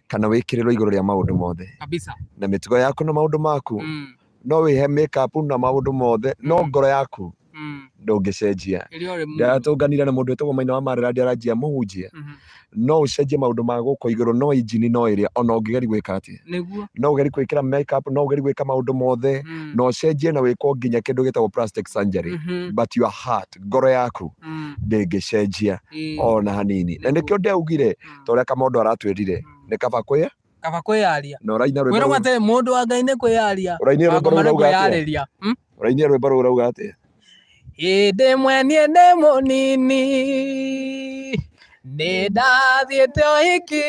kana wĩkĩrĩrwo igũrũ rĩa maũndũ mothe. Kabisa. Na mĩtugo yaku na maũndũ maku. No wĩhe makeup na maũndũ mothe, no ngoro yaku. Ndũngĩcenjia. Ĩrĩa ũrĩ mũndũ. Ndĩratũnganire na mũndũ wĩtagwo Maina wa Marĩrandi aranjia mũhunjia. No ũcenjie maũndũ ma gũkũ igũrũ no injini no ĩrĩa ona ũngĩgeria gwĩka atĩa. Nĩguo. No ũgerie gwĩkĩra makeup, no ũgerie gwĩka maũndũ mothe, na ũcenjie na wĩkwo nginya kĩndũ gĩtagwo plastic surgery. But your heart, ngoro yaku ndĩngĩcenjia ona hanini. Na nĩkĩo ndaugire ta ũrĩa Kamondo aratwĩrire, nĩ kaba kwĩ Kaba kwĩyaria. Na ũraina rwĩmbo Kwĩragwo rũu. atĩ mũndũ wa Ngai nĩ kwĩyaria. Ũrainire rwĩmbo Wagoma rũu nĩ ũrauga atĩa? kwĩyarĩria. Ũrainire rwĩmbo rũu ũrauga atĩa? Hĩndĩ ĩmwe niĩ ndĩ mũnini nĩ ndathiĩte ũhiki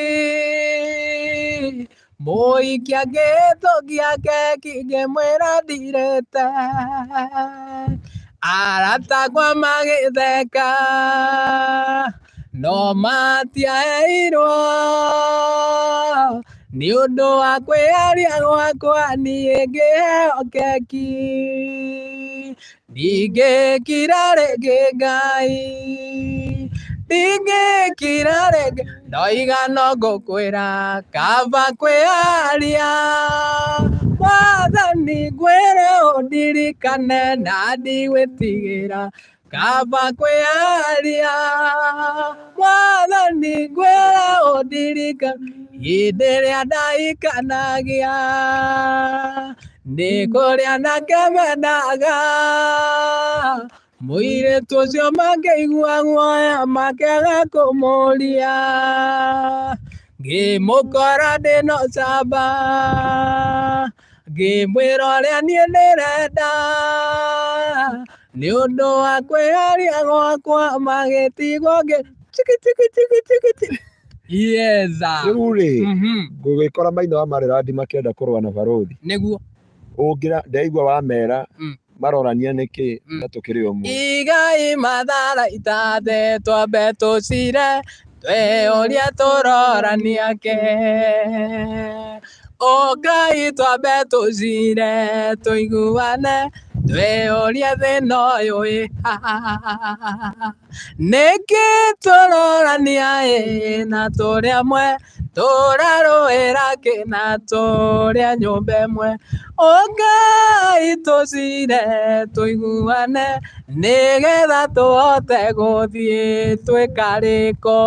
mũhiki angĩtũngia keki ngĩmwĩra ndirĩte arata akwa magĩtheka no matiaheirwo nĩ ũndũ wa kwĩyaria gwakwa niĩ ngĩheo keki ndingĩkira rĩngĩ Ngai ndingĩkira rĩngĩ ndoiga no ngũkwĩra kaba kwĩyaria Mwathani ngwĩre ũndirikane na ndigwĩtigĩra kaba kwĩyaria Mwathani ngwĩre ũndirikane hĩndĩ ĩrĩa ndaikanagia nĩ kũrĩa nake mendaga mũirĩtu ũcio makĩigua guoya makĩaga kũmũria ngĩmũkora ndĩna ũcamba ngĩmwĩra ũrĩa niĩ ndĩrenda nĩ ũndũ wa kwĩyaria gwakwa magĩtigwo ngĩ chiki chiki chiki chiki chiki yes. Rĩu rĩ, ngũgĩkora Maina wa Marĩrandi makĩenda kũrũa na barũthi. Nĩguo. Ũngĩra ndaigua wamera marorania nĩkĩ na tũkĩrĩ ũmwe. Igai mathara itathe twambe tũcire twĩũria tũrorania ke ũkai twambe tũcire tũiguane twĩũrie thĩna ũyũ ĩ nĩkĩ tũrorania ĩ na tũrĩ amwe tũrarũĩra kĩ na tũrĩ a nyũmba ĩmwe ũkai tũcire tũiguane nĩgetha tũhote gũthiĩ twĩkarĩko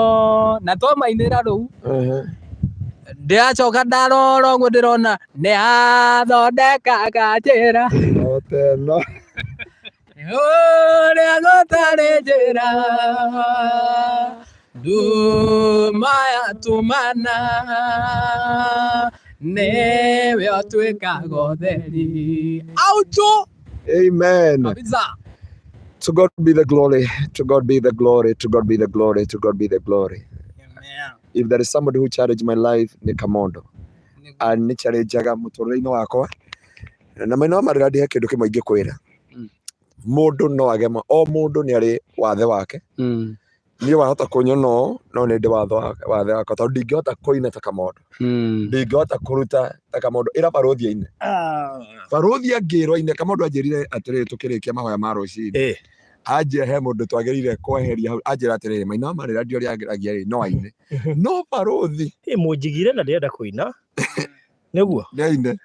na twamainĩra rũu ndĩracoka ndarora ũguo ndĩrona nĩ athondekaga njĩra O teno. ũrĩa gũtarĩ njĩra nduma yatumana nĩwe ũtuĩkaga ũtheri aucho Amen. Kabisa. To God be the glory. To God be the glory. To God be the glory. To God be the glory. Amen. If there is somebody who challenged my life, nĩ Kamondo. And nĩ challengeaga mũtũrĩre-inĩ wakwa. Na maina wa marĩra ndihe kĩndũ kĩmwe ingĩkwĩra. Mũndũ no age o mũndũ nĩ arĩ wathe wake. Niĩ wahota kũnyona ũũ no nĩ ndĩ wathe wakwa tondũ ndingĩhota kũina ta Kamondo. Ndingĩhota kũruta ta Kamondo. Ĩra barũthi aine. Barũthi angĩrwo aine, Kamondo anjĩrire atĩrĩrĩ tũkĩrĩkia mahoya ma rũcinĩ. Anjĩra he mũndũ twagĩrĩire kweheria hau. Anjĩra atĩrĩrĩ Maina wa Marĩra ndi ũrĩa ageragia rĩ no aine. No barũthi Ĩ mũnjigire na ndĩrenda kũina. Nĩguo. nĩ aine.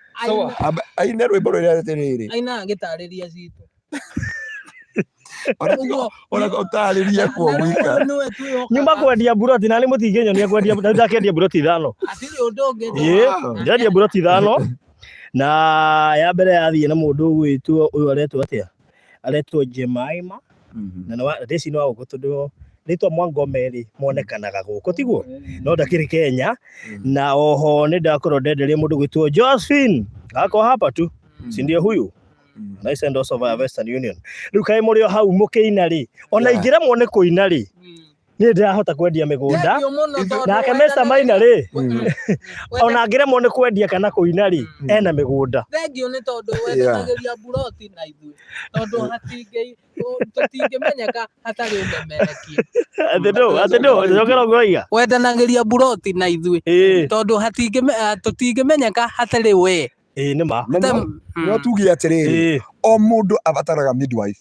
Aine rwĩmbo rũrĩa atĩrĩrĩ. Aina gĩtarĩria citũ. Ona ũtarĩrie kuo gwika. Nyuma kwendia mburoti na nĩ mũtingĩnyonia kwendia na ndakendia mburoti ithano. Hatirĩ ũndũ ũngĩ. Ĩ, ndĩrendia mburoti ithano na ya mbere yathiĩ na mũndũ ũgwĩtwo ũyũ aretwo atĩa? Aretwo Jemaima na nĩ ndĩci nĩ wa gũkũ tondũ rĩtwa Mwangome rĩ monekanaga gũkũ tiguo no ndakĩrĩ Kenya na oho nĩ ndakorwo ndenderia mũndũ gwĩtwo Josephine ako hapa tu si ndio huyu Nice and also via Western Union. Rĩu kaĩ mũrĩ o hau mũkĩina rĩ ona ingĩremwo nĩ kũina rĩ niĩ ndĩrahota kwendia mĩgũnda nake Mr. Maina rĩ ona angĩremwo nĩ kwendia kana kũina rĩ ena mĩgũnda. Thengiũ nĩ tondũ wendanagĩria mburoti na ithuĩ tondũ hatingĩ tũtingĩmenyeka hatarĩ ũmemerekia. Atĩ ndũ atĩ ndũ cokera ũguo waiga. Wendanagĩria mburoti na ithuĩ tondũ tũtingĩmenyeka hatarĩ we. Ĩĩ nĩ ma. No tuge atĩrĩrĩ o mũndũ abataraga midwife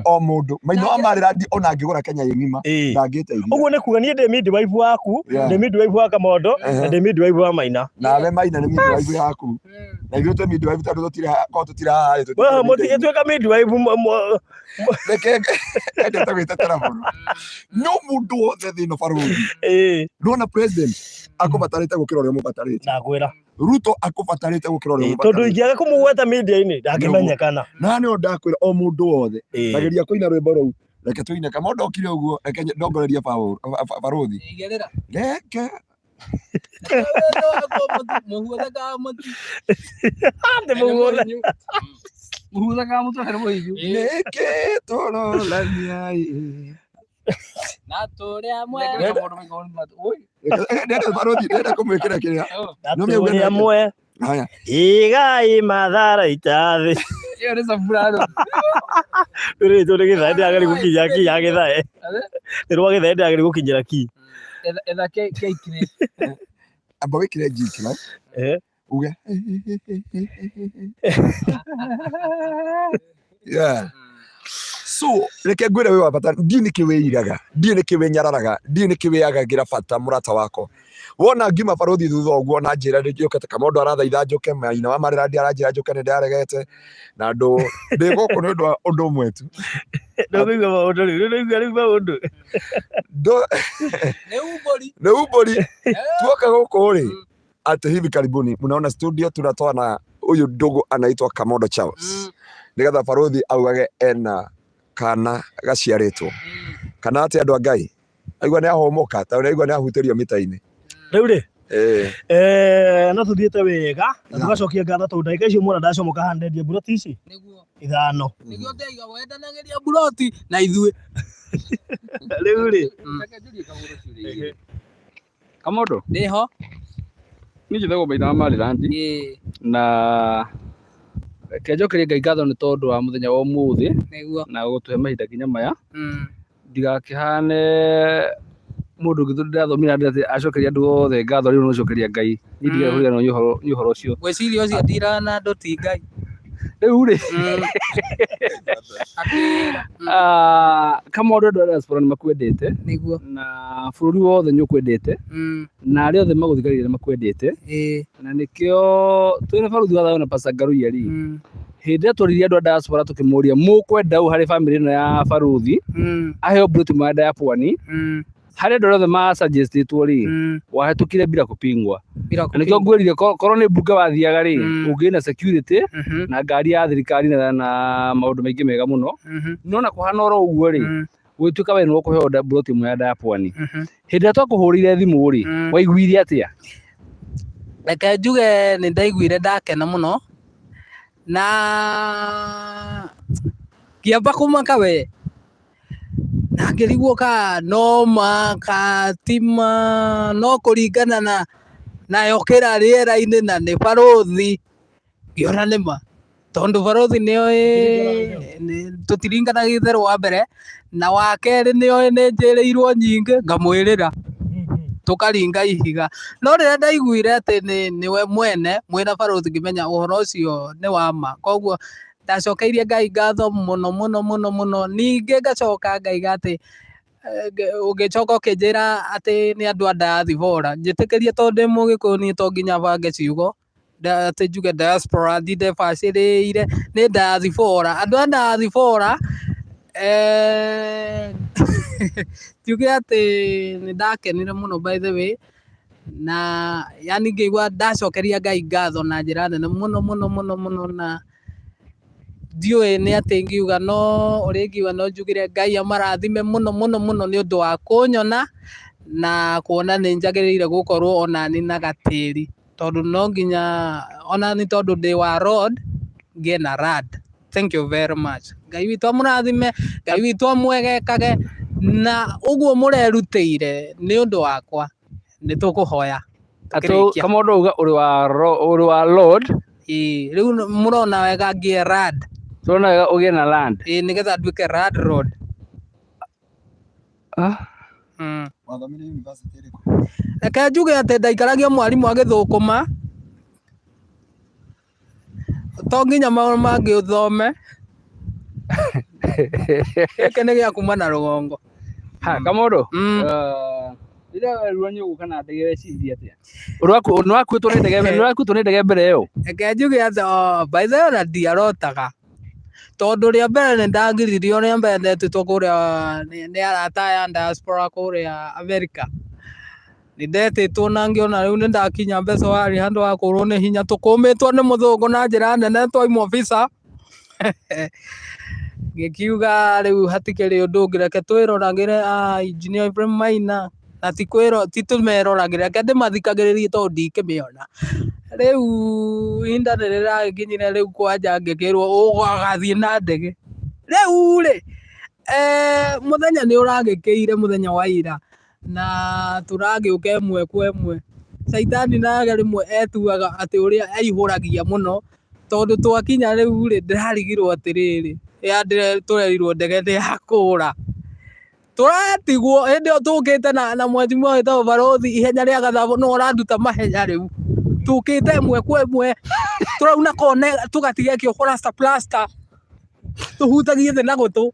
o mũndũ Maina wa Marĩrandi ona angĩgũra Kenya ĩ ng'ima ndangĩteithia. Ũguo nĩ kuga niĩ ndĩ midwife waku, ndĩ midwife wa Kamondo na ndĩ midwife wa Maina. Nawe Maina nĩ midwife yaku. Na ithuĩ twĩ midwife tondũ tũtirĩ korwo tũtirĩ haha rĩ, We mũtigĩtuĩka midwife Reke endete gwĩtetera mũno. No mũndũ wothe thĩ ĩno barũthi. Ndona president akũbatarĩte gũkĩra ũrĩa ũmũbatarĩte. Ndakwĩra. Ruto akũbatarĩte gũkĩra ũrĩa Ĩĩ, tondũ ũmũbatarĩte. ingĩaga kũmũgweta media-inĩ ndangĩmenyekana. Na nĩo ndakwĩra o mũndũ wothe. Nageria kũina rwĩmbo rũu. Reke tũine kama ndokire ũguo reke ndongorerie barũthi. Igĩrĩra. Reke Nĩ mũguothe. Mũhuthaga mũtwe kana mũhinyu. Nĩkĩ tũrorania ĩ. Na tũrĩa Nengera mwega. mũndũ maikoro oi. Ndenda barũthi ndenda kũmwĩkĩra kĩrĩa. Na No mĩauga tũrĩ nake. amwe Haya. igai matharaita thĩ. Ĩyo nĩ soprano. Rĩrĩ tũrĩ gĩthae ndĩrageri gũkinya ki ya gĩthae. Nĩ rwa gĩthae ndĩrageri gũkinyĩra ki. Etha ke ke Amba wĩkĩre G kĩra. Uge. Yeah. So reke ngwĩre wĩ wa bata ndiĩ nĩkĩ wĩiraga ndiĩ nĩkĩ wĩnyararaga ndiĩ nĩkĩ wĩagagĩra bata mũrata wakwa wona ngiuma barũthi thutha ũguo na njĩra njũkĩte kamondo arathaitha njũke maina wa marĩra ndi aranjĩra njũke nĩ ndaregete na andũ ndĩ gũkũ nĩ ũndũ wa ũndũ ũmwe tu. Ndũkũigua maũndũ rĩu, ndũkũigua rĩu maũndũ. Nĩ umbũri. Nĩ umbũri. Tuoka gũkũ rĩ atĩ hivi karibuni mnaona studio tunatoa na huyu ndugu anaitwa Kamondo Charles nigetha barũthi augage ena kana gaciarĩtwo kana atĩ andũ a Ngai aigua nĩ ahũmũka tondũ aigua nĩ ahutĩrio mĩta-inĩ. Rĩu rĩ no tũthiĩte wega na tũgacokia ngatho tondũ ndagĩka icio muona ndacomoka haha ndendia mburoti ici Nĩguo. ithano. Nĩguo ndaiga wendanagĩria mburoti na ithuĩ. Rĩu rĩ Reke njũrie Kamondo ciũria igĩrĩ. Kamondo, Ndĩho. niĩ njĩtagwo Maina wa Maryland na reke njokerie Ngai ngatho nĩ tondũ wa mũthenya wa ũmũthĩ Nĩguo. na gũtũhe mahinda nginya maya. Ndigakĩhane mũndũ ũngĩ tondũ ndĩrathomire andũ atĩ acokeria andũ othe ngatho rĩu no cokeria Ngai. Niĩ ndigakũriganĩrwo nĩ ũhoro ũcio. Ngwĩciria ũcio ndiraga na andũ ti Ngai. Rĩu rĩ Akĩra. Kamondo andũ a diaspora nĩ makwendete. Nĩguo. Na bũrũri wothe nĩ ũkwendete. Na arĩa othe magũthikagĩrĩria nĩ makwendete. Na nĩkĩo twĩna barũthi wa thayũ na Pastor Ngaruiya rĩ, hĩndĩ ĩrĩa tworirie andũ a diaspora tũkĩmoria mũkwenda ũ harĩ bamĩrĩ ĩno ya barũthi aheo mburoti ĩmwe ya Diapwani, harĩ andũ arĩa othe ma suggestĩtwo rĩ, wahĩtũkire bila kupingwa. Bila Na nĩkĩo ngwĩrire korwo nĩ mbunge wathiaga rĩ, ũngĩ na security na ngari ya thirikari na maũndũ maingĩ mega mũno. No na kũhana oro ũguo rĩ, gũgĩtuĩka we nĩwe ũkũheo mburoti ĩmwe ya Diapwani. Hĩndĩ ĩrĩa twakũhũrĩire thimũ rĩ, waiguire atĩa? Reke njuge nĩ ndaiguire ndakena mũno na ngĩamba kũmaka we na ngĩrigwo ka noma ka ti ma no kũringana na nayokĩra rĩera-inĩ na nĩ barũthi ngĩona nĩ ma tondũ barũthi nĩoĩ tũtiringanagia itherũ wa mbere na wa kerĩ nĩoĩ nĩ njĩrĩirwo nyingĩ ngamwĩrĩra tũkaringa ihiga no rĩrĩa ndaiguire atĩ nĩwe mwene mwĩna barũthi ngĩmenya ũhoro ũcio nĩ wa ma koguo ndacokeirie Ngai ngatho mũno mũno mũno mũno ningĩ ngacoka ngaiga atĩ ũgĩcoka ũkĩnjĩra atĩ nĩ andũ a diaspora njĩtĩkĩrie tondũ ndĩ mũgĩkũyũ niĩ to nginya bange ciugo atĩ njuge diaspora ndinde bacĩrĩire nĩ diaspora andũ a diaspora njuge atĩ nĩ ndakenire mũno by the way na yani ngĩigua ndacokeria Ngai ngatho na njĩra nene mũno mũno mũno mũno na ndiũĩ nĩ atĩ ingiuga no ũrĩa ingiuga no njugire Ngai amarathime mũno mũno mũno nĩ ũndũ wa kũnyona na kuona nĩ njagĩrĩire gũkorwo onani na gatĩri tondũ no nginya onani tondũ ndĩ wa road ngĩe na rad. Thank you very much. Ngai witũ amũrathime, Ngai witũ amwegekage na ũguo mũrerutĩire nĩ ũndũ wakwa nĩ tũkũhoya. Atũ Kamondo uga ũrĩ wa ũrĩ wa Lord. Ĩĩ, rĩu mũrona wega ngĩe rad. Tũrona wega ũgĩe na land. Ĩĩ, nĩgetha nduĩke rad road. Wathomire university ĩrĩkũ? Reke njuge atĩ ndaikaragia mwarimũ agĩthũkũma to nginya maũndũ mangĩ ũthome gĩkĩ nĩ gĩa kuma na rũgongo. Ha, Kamondo. Rĩrĩa werirwo nĩ ũgũka na ndege weciririe atĩa? Nĩwakuĩtwo nĩ ndege, nĩwakuĩtwo nĩ ndege mbere ĩyo? Reke njuge atĩ oh, by the way ona ndiarotaga tondũ rĩa mbere nĩ ndagiririo rĩa mbere ndetĩtwo kũrĩa nĩ arata aya diaspora kũrĩa America. Nĩ ndetĩtwo na ngĩona rĩu nĩ ndakinya mbeca warĩ handũ ha kũrwo nĩ hinya tũkũmĩtwo nĩ mũthũngũ na njĩra nene twaimwo visa. Ngĩkiuga rĩu hatikĩrĩ ũndũ ũngĩ reke twĩroragĩre engineer Ibrahim Maina na ti kwĩro ti tũmeroragĩre reke ndĩmathikagĩrĩrie tondũ ndikĩmĩona. Rĩu ihinda nĩ rĩragĩkinyire rĩu kwanja ngĩkĩrwo ũgathiĩ na ndege. Rĩu rĩ, mũthenya nĩ ũragĩkĩire mũthenya wa ira na tũragĩũka ĩmwe kwa ĩmwe. Caitani nake rĩmwe etuaga atĩ ũrĩa aihũragia mũno tondũ twakinya rĩu rĩ, ndĩrarigirwo atĩrĩrĩ, tũrerirwo ndege nĩ ya kũra. Tũratigwo hĩndĩ ĩyo tũkĩte na mheshimiwa wĩtagwo barũthi ihenya rĩa gathabu nĩwe ũranduta mahenya rĩu. Tũkĩte ĩmwe kwa ĩmwe, tũrauna kona tũgatiga ĩkĩo plaster plaster, tũhutagie thĩ na gũtũ.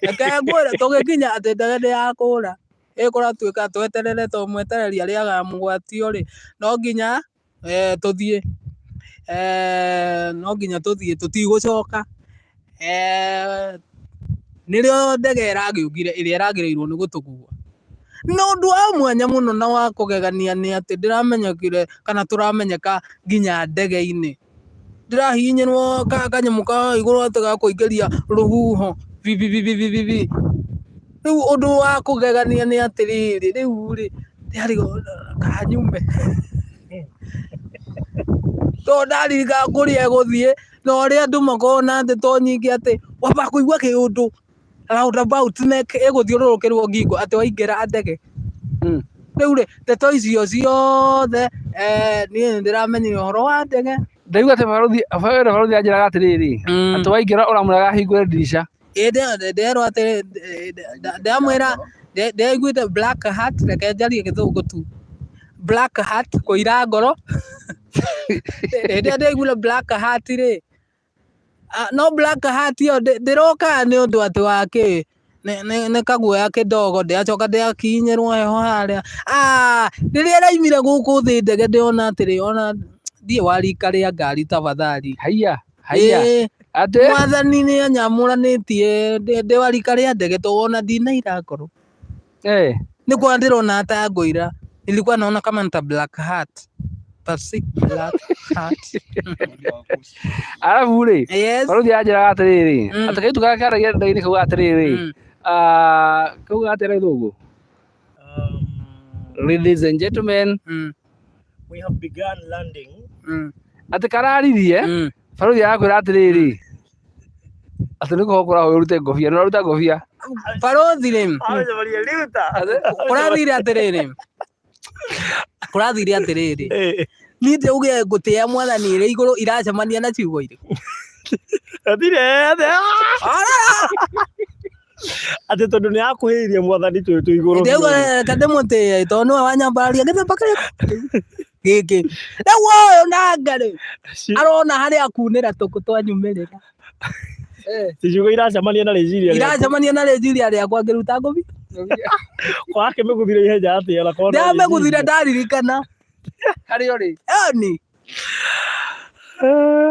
Reke ngwĩre tũgĩkinya atĩ ndege nĩ ya kũra, ĩkũratuĩka tweterere tondũ mwetereri arĩaga mũgwatio rĩ, no nginya tũthiĩ, no nginya tũthiĩ tũtigũcoka. Nĩrĩo ndege ĩragĩũkire ĩrĩa ĩragĩrĩirwo nĩ gũtũkua. Na ũndũ wa mwanya mũno na wa kũgegania nĩ atĩ ndĩramenyekire kana tũramenyeka nginya ndege-inĩ. Ndĩrahihinyĩrwo kanyamũ ka igũrũ atĩ ga kũingĩria rũhuho bibibibibibi. Rĩu ũndũ wa kũgegania nĩ atĩrĩrĩ, rĩu rĩ, ndĩrarigwo kana nyume tondũ ndaririkana kũrĩa ĩgũthiĩ na ũrĩa andũ makoragwo na ndeto nyingĩ atĩ wambaga kũigua kĩũndũ roundabout neck ĩgũthiũrũrũkĩrwo ngingo atĩ waingĩra ndege. Rĩu rĩ, ndeto icio ciothe niĩ nĩ ndĩramenyire ũhoro wa ndege. Ndaigua atĩ barũthi barũthi anjĩraga atĩrĩrĩ, atĩ waingĩra ũramwĩraga ahingũre ndirica. Ĩ nderwo atĩ ndamwĩra ndĩraiguĩte black hat, reke njarie gĩthũngũ tu. Black hat kũira ngoro. Hĩndĩ ĩrĩa ndĩraiguire black hat rĩ, no black hat ĩyo ndĩrokaga nĩ ũndũ atĩ wa kĩ, nĩ kaguoya kidogo ndĩracoka ndĩrakinyĩrwo heho harĩa. Rĩrĩa ĩraumire gũkũ thĩ ndege ndĩrona atĩrĩ ona ndiĩ wa rika rĩa ngari tafadhali. Haiya, haiya. Ĩĩ, Atĩ? Mwathani nĩ anyamũranĩtie ndĩ wa rika rĩa ndege tondũ ona ndinaira ngoro. Nĩ kuona ndĩrona ta ngũira. Nilikuwa naona kama nita black hat. But si black hat. Arabu rĩ, Yes. barũthi anjĩraga atĩrĩrĩ, atĩ kairĩtu karĩa karagia ndege-inĩ kauga atĩrĩrĩ, kauga atĩa na gĩthũngũ? Ladies and gentlemen, We have begun landing. Atĩ kararirie, barũthi arakwĩra atĩrĩrĩ, atĩ nĩ kũhoya ũkũrahoya ũrute ngobia, nĩ ũraruta ngobia. Barũthi rĩ, kũrathire atĩrĩrĩ, kũrathire atĩrĩrĩ, niĩ ndĩrauga ngũtĩĩa mwathani ĩrĩ igũrũ iracemania na ciugo irĩkũ? Athire, atĩ tondũ nĩ akuhĩrĩirie mwathani twĩ twĩ igũrũ. Ndĩrauga reke ndĩmũtĩĩe tondũ nĩwe wanyambararia gĩthemba kĩrĩkũ gĩkĩ. Rĩu ũyũ nanga rĩ, arona harĩa akunĩra tũkũ twa nyumĩrĩra. Ciugo iracemania na rĩciria rĩaku. Iracemania na rĩciria rĩakwa ngĩruta ngũbi. Wakĩmĩguthire ihenya atĩa ona korwo no Ndamĩguthire rĩciria. ndaririkana. Harĩa ũrĩ? Ĩni.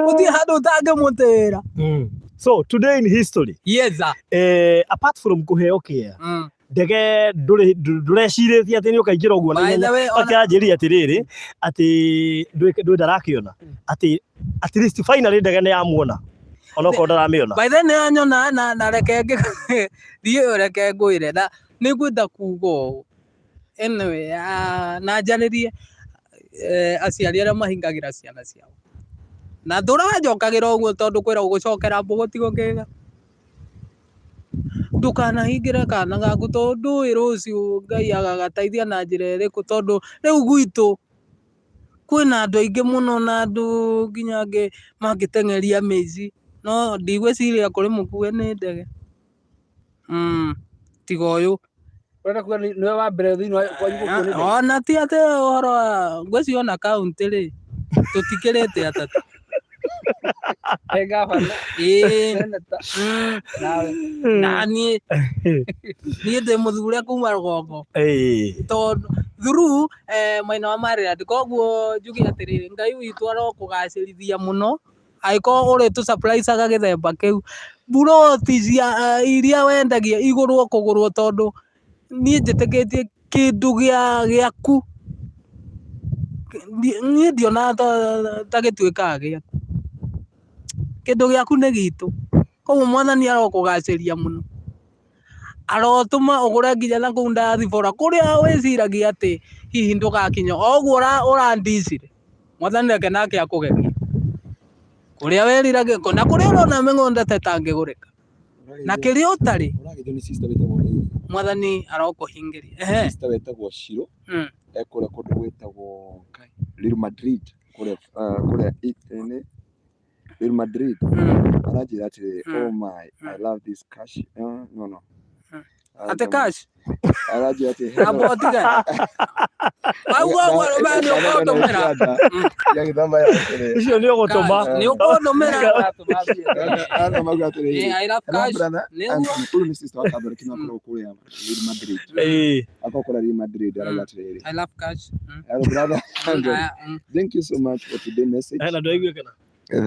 Gũtirĩ handũ ũtangĩmũtĩĩra. So today in history. Yes sir. Apart from kũheo kĩa ndege ndũrecirĩtie atĩ nĩ ũkaingĩra ũguo na By the ihenya. way, ona- Akĩanjĩrire atĩrĩrĩ atĩ ndwĩ ndarakĩona atĩ at least finally ndege nĩ yamuona onokorwo ndaramĩona. By the way nĩ yanyona na reke thiĩ reke ngwĩre na nĩ ngwenda kuga ũũ anyway, na njarĩrie aciari arĩa mahingagĩra ciana ciao na ndũranjokagĩra ũguo tondũ kwĩragwo gũcokera mbũgũ ti gũkĩga. Ndũkanahingĩre kana gaku tondũ ndũĩ rũciũ Ngai agagateithia na njĩra ĩrĩkũ tondũ rĩu gwitũ kwĩna andũ aingĩ mũno na andũ nginya angĩ mangĩteng'eria mĩici no ndigwĩciria kũrĩ mũkue nĩ ndege. Tiga ũyũ. Ũrenda kuga nĩwe wa mbere thĩinĩ wa kwanyu gũkuo nĩ ndege? Ona ti atĩ ũhoro wa ngwĩciria ona kaũntĩ rĩ tũtikĩrĩte atatũ. He gavana, Ĩĩ. senator, nawe. Na niĩ niĩ ndĩ mũthure kuma rũgongo. Ĩĩ. Tondũ through mwena wa Maryland. Koguo njuge atĩrĩrĩ, Ngai witũ arokũgacĩrithia mũno angĩkorwo ũrĩtũ surprisaga gĩthemba kĩu. Mburoti cia iria wendagia igũrwo kũgũrwo tondũ niĩ njĩtĩkĩtie kĩndũ gĩaku niĩ ndionaga ta gĩtuĩkaga gĩaku. Kĩndũ gĩaku nĩ gitũ. Koguo Mwathani arokũgacĩria mũno. Arotũma ũgũre nginya na kũu diaspora kũrĩa wĩciragia atĩ hihi ndũgakinya. O ũguo ũrandicire, Mwathani reke nake akũgerie. Kũrĩa wĩriragĩria na kũrĩa ũrona mĩgũnda ta ĩtangĩgũrĩka. Na kĩrĩa ũtarĩ, Ũragĩthio nĩ sister wĩtagwo rĩrĩ. Mwathani arokũhingĩria. Ehe. Sister wĩtagwo Shiro ekũrĩa kũndũ gwĩtagwo Kai, Real Madrid kũrĩa kũrĩa nĩ Real Madrid. Aranjĩra atĩrĩrĩ, oh my, I love this cash. No no. Ate cash? Aranjĩra atĩ hello. Amba ũtige. Wauga ũguo we nĩ ũkũndũmĩra. Ya gĩthama ya atĩrĩrĩ. Ũcio nĩ ũgũtũma. Nĩ ũkũndũmĩra. Arauga atĩrĩrĩ. I love Hello cash. brother. Nĩguo. Anthony, ũyũ nĩ sister wa Catholic na akoragwo kũrĩa Real Madrid. Ĩĩ. Akoragwo kũrĩa Real Madrid arauga atĩrĩrĩ. I love cash. Hello brother. Anthony. Thank you so much for today message. Na ndwaiguire kana?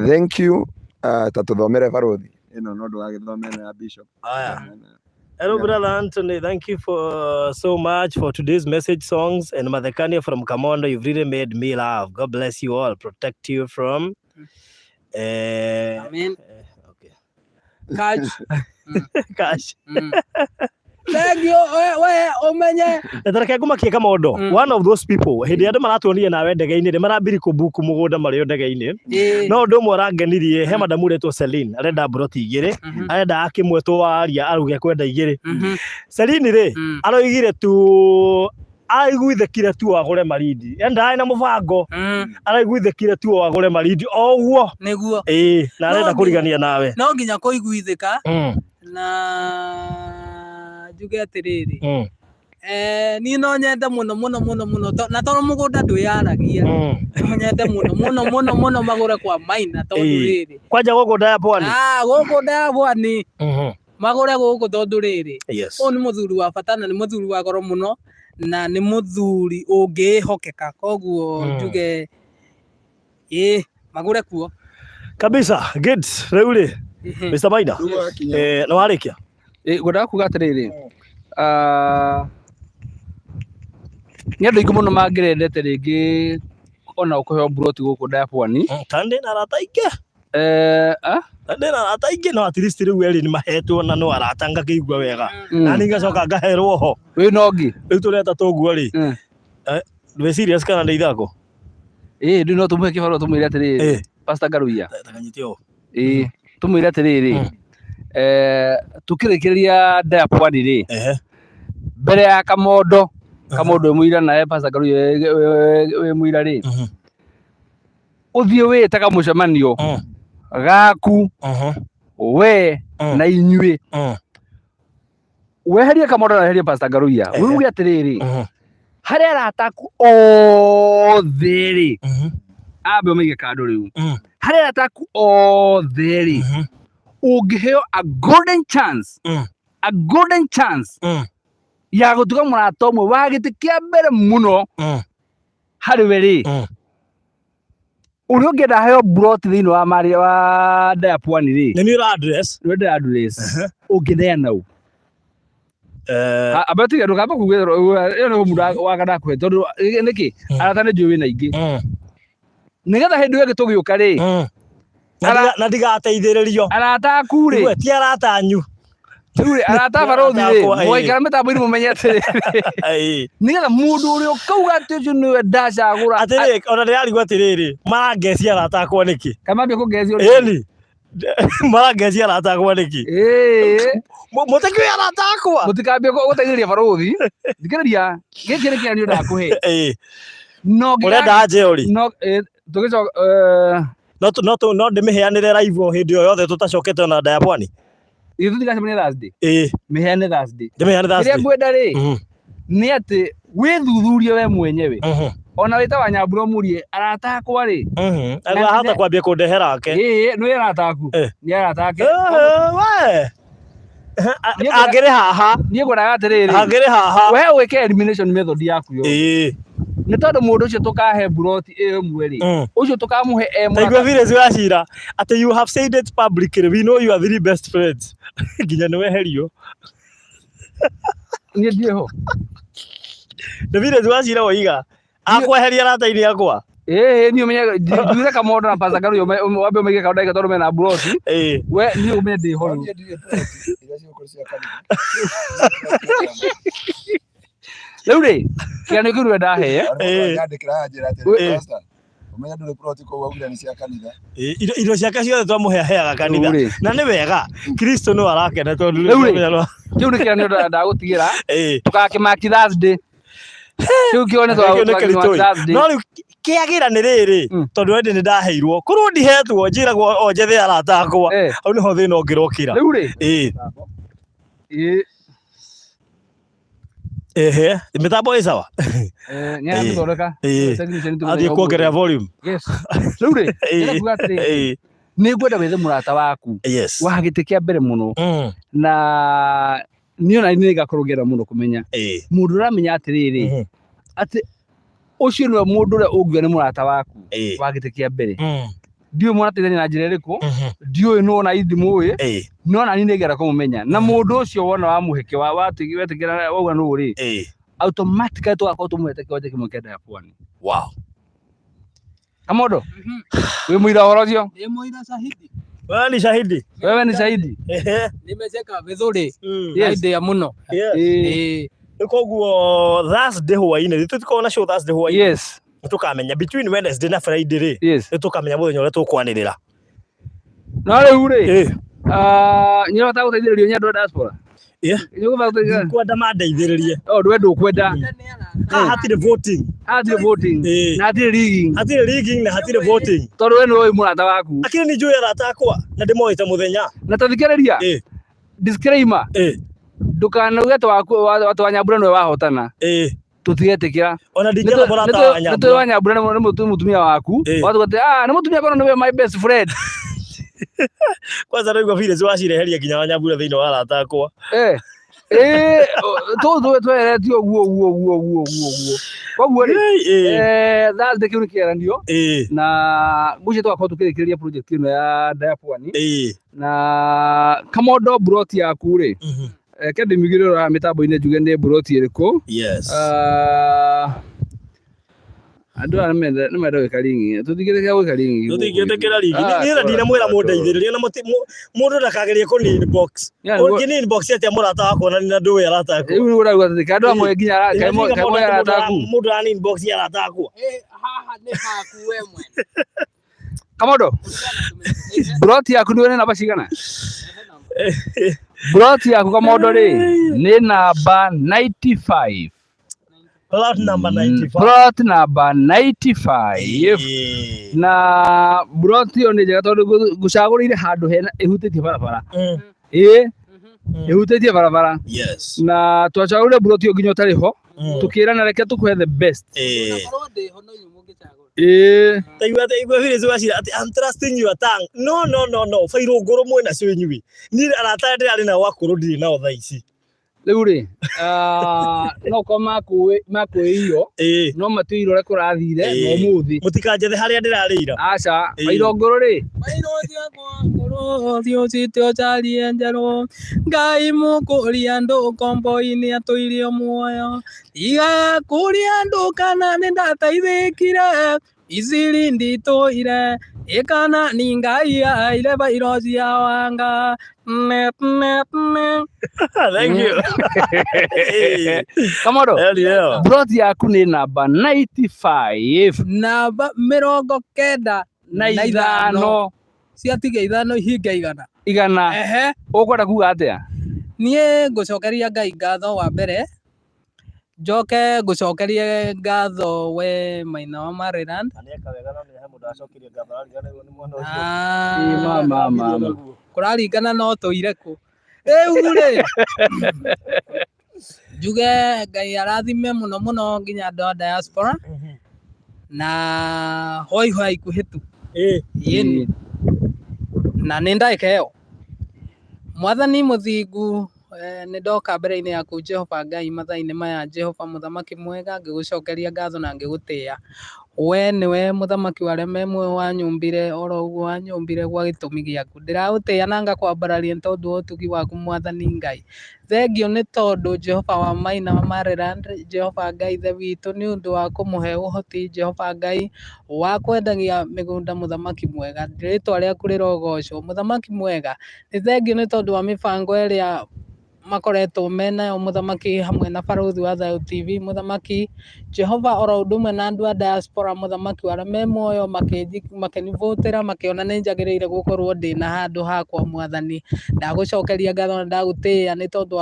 Thank you. Ta tũthomere barothi. Ĩno no ndũgagĩthome ĩno ya bishop. Aya. Hello, brother Anthony. Thank you for so much for today's message, songs, and Mathekania from Kamondo. You've really made me laugh. God bless you all. Protect you from. Amen. Okay. Cash. Cash. Thank you. We ũmenye. Na tareke ngũmakie Kamondo. One of those people. Hĩndĩ ĩrĩa andũ maratuonire nawe ndege-inĩ rĩ, marambiri kũbuku mũgũnda marĩ o ndege-inĩ. No ũndũ ũmwe ũrangenirie, he madamu ũretwo Celine, arenda mburoti igĩrĩ, arenda akĩmwetwo waria aruge kwenda igĩrĩ. Celine rĩ, aroigire tu araiguithĩkire tu agũre Malindi. Yaani ndararĩ na mũbango, araiguithĩkire tu agũre Malindi o ũguo. Nĩguo. Ĩĩ, na arenda No nginya- kũrigania nawe. No nginya kũiguithĩka na njuge atĩrĩrĩ, niĩ no nyende mũno mũno mũno mũno na tondũ mũgũnda ndwĩyaragia, no nyende mũno mũno mũno mũno magũre kwa Maina tondũ rĩrĩ. Kwanja gũkũ ndaya pwani. Ah, gũkũ ndaya pwani. Magũre gũkũ tondũ rĩrĩ, Yes. ũyũ nĩ mũthuri wa bata na nĩ mũthuri wa goro mũno na nĩ mũthuri ũngĩĩhokeka, koguo njuge ĩĩ magũre kuo. Kabisa, good. Rĩu rĩ, Mr. Maina, nĩ warĩkia? Ngwendaga kuga atĩrĩrĩ, nĩ andũ aingĩ mũno mangĩrendete rĩngĩ ona kũheo mburoti gũkũ ndaya pwani. Ta ndĩ na arata aingĩ. Ah? Na ndĩ na arata aingĩ no at least rĩu erĩ nĩ mahetwo na no arata ngakĩigua wega. Na niĩ ngacoka ngaherwo ho. Wĩ na ũngĩ? Rĩu tũrĩ atatũ ũguo rĩ. Wĩ serious kana nĩ ithako? Ĩĩ, rĩu no tũmũhe kĩbarũa tũmwĩre atĩrĩrĩ, Pastor Ngaruiya. Ta kanyite ũũ. Ĩĩ, tũmwĩre atĩrĩrĩ, tũkĩrĩkĩrĩria ndaya pwani rĩ, mbere ya Kamondo, Kamondo wĩ mũira nawe Pastor Ngaruiya wĩ mũira rĩ, ũthiĩ wĩte kamũcemanio gaku we na inyuĩ, weherie Kamondo na weherie Pastor Ngaruiya, uge atĩrĩrĩ, harĩ arata aku othe rĩ, ambe ũmaige kando rĩu, harĩ arata aku othe rĩ, ũngĩheo a golden chance, a golden chance ya gũtuga mũrata ũmwe wa gĩtĩ kĩa mbere mũno harĩ we rĩ, ũrĩa ũngĩenda aheo mburoti thĩinĩ wa marĩ wa ndaya pwani rĩ, Nĩ niĩ ũra address? Nĩ ndaya address. Ũngĩneana ũ? Amba tiga ndũkamba kuga ĩyo nĩ mũndũ waga ndakũhe tondũ nĩkĩ arata nĩ njũĩ wĩna aingĩ, nĩgetha hĩndĩ ĩyo ĩngĩ tũgĩũka rĩ, Na ndigateithĩrĩrio. Arata aku rĩ. Igwe, ti arata anyu. Rĩu rĩ, arata a barothi Arata rĩ, akwa, ĩĩ. mũgaikara mĩtambo-inĩ mũmenye atĩrĩrĩ, nĩgetha mũndũ ũrĩa ũkauga atĩ ũcio nĩwe ndacagũra. Atĩrĩ, ona ndĩrarigwo atĩrĩrĩ, marangecia arata akwa nĩkĩ? Kana mambie kũngecia ũrĩa? Ĩni. Marangecia arata akwa nĩkĩ? Ĩĩ. Mũtikĩũĩ arata akwa? Mũtikambie gũteithĩrĩria barothi. Thikĩrĩria, gĩkĩ nĩ kĩario ndakũhe. Ĩĩ. No nginya- Ũrenda anje ũrĩ? No, tũgĩcoka, No no ndĩmĩheanĩre live o hĩndĩ o yothe tũtacokete ona nda ya pwani. Ithuĩ tũtigacemania Thursday. Ĩĩ. Mĩheane Thursday. Ndĩmĩheane Kĩrĩa Thursday. ngwenda rĩ, nĩ atĩ wĩthuthurie we mwenyewe. Ona wĩta wa Nyambura ũmũrie arata akwa rĩ. Mhm. Ahota kwambia kũndehera ake. Ĩĩ, nĩ arata aku. Eh. Nĩ arata ake. Eh, we. Angĩrĩ haha. Niĩ ngwendaga atĩrĩrĩ. Angĩrĩ haha. We wĩke elimination method yaku yo. Ĩĩ. Nĩ tondũ mũndũ ũcio tũkahe mburoti ĩyo ĩmwe rĩ. Ũcio tũkamũhe e Taigua village wa cira atĩ you have said it publicly, we know you are three best friends. Nginya nĩ weherio. Niĩ ndirĩ ho. Nĩ village wa cira woiga akweheria arata-inĩ akwa. Ĩĩ, niĩ ũmenye njuire kamondo na Pastor Ngaruiya wambe ũmaige kando ndagĩka tondũ mena mburoti. Ĩĩ. We niĩ ũmenye ndĩ ho rĩu. Niĩ ndirĩ plot, iria cigũkorwo cia kanitha. Rĩu rĩ, kĩgeranio kĩu nĩwe ndahe. Ona mũndũ anyandĩkĩra anjĩra atĩrĩ, Ĩĩ. "Pastor, ũmenye ndũrĩ plot kũu augire nĩ cia kanitha." Ĩĩ, indo ciake ciothe twamũhe aheaga kanitha. Rĩu rĩ. Na nĩ wega. Kristo no arakena tondũ Rĩu rĩ. rĩu Kĩu nĩ kĩgeranio ndagũtigĩra. Ĩĩ. Tũgakĩmaki Thursday. Kĩu kĩone Kĩu nĩ tũgakĩmaki kĩritũ. Thursday. No rĩu kĩagĩra nĩ rĩrĩ tondũ ende nĩ ndaheirwo korwo ndihetwo njĩragwo o njethe arata akwa Eh. hau nĩho thĩna ũngĩrokĩra. Rĩu rĩ. Ĩĩ. Ĩĩ. Ehe, mĩtambo ĩ sawa? Eh, nĩ aramĩthondeka. Ĩĩ. Technician nĩ Athiĩ kuongerera volume. Yes. Rĩu rĩ, Ĩĩ. ndĩrenda kuga atĩrĩrĩ, Ĩĩ. nĩ ngwenda wethe mũrata waku Yes. wa gĩtĩ kĩa mbere mũno Mm. na niĩ ona nĩ ngakorwo ngĩenda mũno kũmenya Ĩĩ. mũndũ ũramenya atĩrĩrĩ Mhm. atĩ ũcio nĩwe mũndũ ũrĩa ũngiuga nĩ mũrata waku Ĩĩ. wa gĩtĩ kĩa mbere. Mm. Ndiũĩ mũrateithania na njĩra ĩrĩkũ, Mhm. ndiũĩ nũ ona ndimũĩ, Ĩĩ. no nani nĩ ngĩenda kũmũmenya. Na mũndũ ũcio wona wamũhe wetĩkĩra wauga nũ rĩ, Ĩĩ. automatically tũgakorwo tũmũhete kĩwanja kĩmwe kĩa Ndaya Pwani. Wow. Kamondo, wĩ mũira ũhoro ũcio? Nĩ mũira shahidi. Wewe ni shahidi. Wewe ni shahidi. Ehe. Nimecheka vizuri. Mm. Yes. Idea mũno. Yes. Ĩĩ. Ĩĩ. Koguo Thursday hwainĩ, tũtikoragwo na show Thursday hwainĩ. Yes. Nĩtũkamenya between Wednesday na Friday rĩ. Yes. Nĩtũkamenya mũthenya ũrĩa tũkwanĩrĩra. No rĩu rĩ, Ĩĩ. ah, nĩ ũrahota gũteithĩrĩrio nĩ andũ a diaspora? Yeah. Nĩ ũkũhota gũteithĩrĩrio? Ndikwenda mandeithĩrĩrie. Oh, ndwe ndũkwenda. Haha hatirĩ voting. Hatirĩ voting. Ĩĩ. Na hatirĩ rigging. Hatirĩ rigging na hatirĩ voting. Tondũ we nĩwe ũĩ mũrata waku. Akĩrĩ nĩ njũĩ arata akwa na ndĩmoĩ ta mũthenya. Na ta thikĩrĩria. Ĩĩ. Disclaimer. Ĩĩ. Ndũkanauge atĩ waku atĩ Wanyambura nĩwe wahotana. Ĩĩ. Tũtigetĩkĩra. Ona ndingĩetha mũrata wa Nĩtũĩ Nyambura. Wanyambura nĩ mũtumia waku. Ĩĩ. Watuga atĩ ah nĩ mũtumia kono nĩwe my best friend. Kwanza rĩu village wacireheria nginya Wanyambura thĩinĩ wa arata akwa. Eh. Eh, tũ tweretio ũguo ũguo ũguo ũguo ũguo ũguo. Koguo rĩ, Ĩĩ. eh, Thursday kĩu nĩ kĩgeranio Ĩĩ. na ngwĩciria tũgakorwo tũkĩrĩkĩrĩria project ĩno ya Ndaya Pwani Ĩĩ. na Kamondo mburoti yaku rĩ, Mhm. reke ndĩmĩigĩrĩre haha mĩtambo-inĩ njuge nĩ mburoti ĩrĩkũ. Yes. Ah, andũ aya nĩmenda nĩmenda gwĩka ringi tũtingĩtĩkĩra gwĩka ringi Tũtingĩtĩkĩra ringi. Ah, Niĩ na ndinamwĩra mũndeithĩrĩrie na mũndũ ndakagerie kũni inbox. Yeah, nĩguo- Ũngĩni inbox atĩa mũrata wakwa na nĩ ndũĩ arata akwa. Rĩu ũrauga atĩ kaĩ andũ amwe nginya Ĩĩ, kaĩ ndiga moĩ arata aku. Mũndũ arani inbox arata akwa. Ĩĩ, haha nĩ haku we mwene. Kamondo, mburoti yaku nĩ namba cigana? Mburoti yaku Kamondo rĩ nĩ namba 95. Plot number 95. Plot number 95. Ĩĩ. Na mburoti ĩyo nĩ njega tondũ ngũcagũrĩire handũ hena ĩhutĩtie barabara. Mm. Ĩĩ, ĩhutĩtie barabara. Yes. Na twacagũrire mburoti ĩyo nginya ũtarĩ ho. Mm. Tũkĩrana reke tũkũhe the best. Ĩĩ. Onakorwo ndĩho no inyuĩ mũngĩcagũra. Ĩĩ. Taigua taigua vile wacira atĩ I'm trusting your tongue. No no no no, bairũ ngũrũ mwĩ nacio inyuĩ. Niĩ arata arĩa ndĩrarĩ nao akũrũ ndirĩ nao thaa ici. Rĩu rĩ, ah, no korwo makũĩio Ĩĩ. no matuire ũrĩa kũrathire na Ĩĩ. ũmũthĩ. Mũtikanjethe harĩa ndĩrarĩira. Aca, Ĩĩ. bairũ ngũrũ rĩ, Bairũ ciakwa ngũrũ thiĩ ũcite ũcarie njerũ Ngai mũkũria andũ kombo-inĩ atũirie muoyo Tiga kũria andũ kana nĩ ndateithĩkire Isiri nditũire ĩkana ni Ngai aire bairũ cia wanga ne ne ne Thank you. Ĩĩ. Kamondo, Ĩyo ĩyo. mburoti yaku nĩ namba 95 Namba 95 na ithano ciatiga ithano ihinga igana igana. Ehe. Ũkwenda kuga atĩa? Niĩ ngũcokeria Ngai ngatho wa mbere njoke ngũcokerie ngatho we Maina wa Maryland. Na nĩeka wega no nĩ he mũndũ acokirie ngatho arariganĩrwo nĩ mwana ũcio. Ĩĩ, Ah, ma, ma, ma. kũraringana no tũire kũ rĩu rĩ njuge Ngai arathime mũno mũno nginya andũ a diaspora. Na hoi hoi ikuhĩ tu. Ĩĩ. Ĩni. Na nĩ ndagĩka ĩyo. Mwathani mũthingu, nĩ ndoka mbere-inĩ yaku Jehova Ngai mathaa-inĩ maya Jehova mũthamaki mwega ngĩgũcokeria ngatho na ngĩgũtĩĩa. We nĩwe mũthamaki wa arĩa me muoyo wanyũmbire oro ũguo wanyũmbire gwa gĩtũmi gĩaku. Ndĩragũtĩĩa na ngakwambararia nĩ tondũ wa ũtugi waku Mwathani Ngai. Thengiũ nĩ tondũ Jehova wa Maina wa Maryland, Jehova Ngai Ithe witũ nĩ ũndũ wa kũmũhe ũhoti Jehova Ngai wa kwendagia mĩgũnda mũthamaki mwega. Rĩtwa rĩaku rĩrogocwo. Mũthamaki mwega, nĩ thengiũ nĩ tondũ wa mĩbango ĩrĩa makoretwo menayo mũthamaki hamwe na Barũthi wa Thayũ TV, mũthamaki Jehova oro ũndũ ũmwe na andũ a diaspora, mũthamaki wa arĩa me muoyo makĩnivũtĩra makĩona nĩ njagĩrĩire gũkorwo ndĩna handũ hakwa mwathani. Ndagũcokeria ngatho na ndagũtĩĩa nĩ tondũ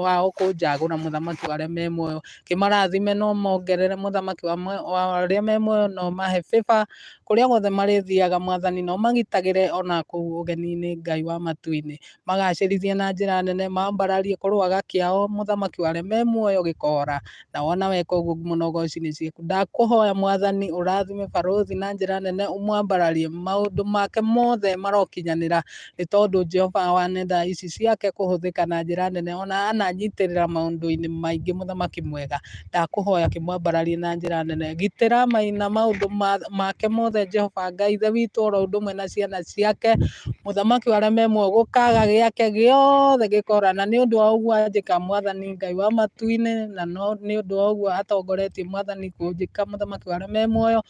wao kũnjagũra mũthamaki wa arĩa me muoyo. Kĩmarathime no mongerere mũthamaki wa arĩa me muoyo no mahe favor kũrĩa guothe marĩthiaga mwathani no magitagĩre ona kũu ũgeni-inĩ Ngai wa matu-inĩ. Magacĩrithie na njĩra nene, mambararie kũrũaga kĩao mũthamaki wa arĩa me muoyo gĩkora. Na wona weka ũguo ngumo na ũgoci nĩ ciaku. Ndakũhoya mwathani ũrathime barũthi na njĩra nene, ũmwambararie maũndũ make mothe marokinyanĩra, nĩ tondũ Jehova wa nenda ici ciake kũhũthĩka na njĩra nene, ona ananyitĩrĩra maũndũ-inĩ maingĩ mũthamaki mwega. Ndakũhoya kĩmwambararie na njĩra nene, gitĩra maina maũndũ make mothe Jehova Ngai Ithe witũ oro ũndũ ũmwe na ciana ciake, mũthamaki wa arĩa me muoyo, gũkaga gĩake gĩothe gĩkora. Na nĩ ũndũ wa ũguo anjĩka mwathani Ngai wa matu-inĩ, na no nĩ ũndũ wa ũguo atongoretie mwathani kũnjĩka mũthamaki wa arĩa me muoyo,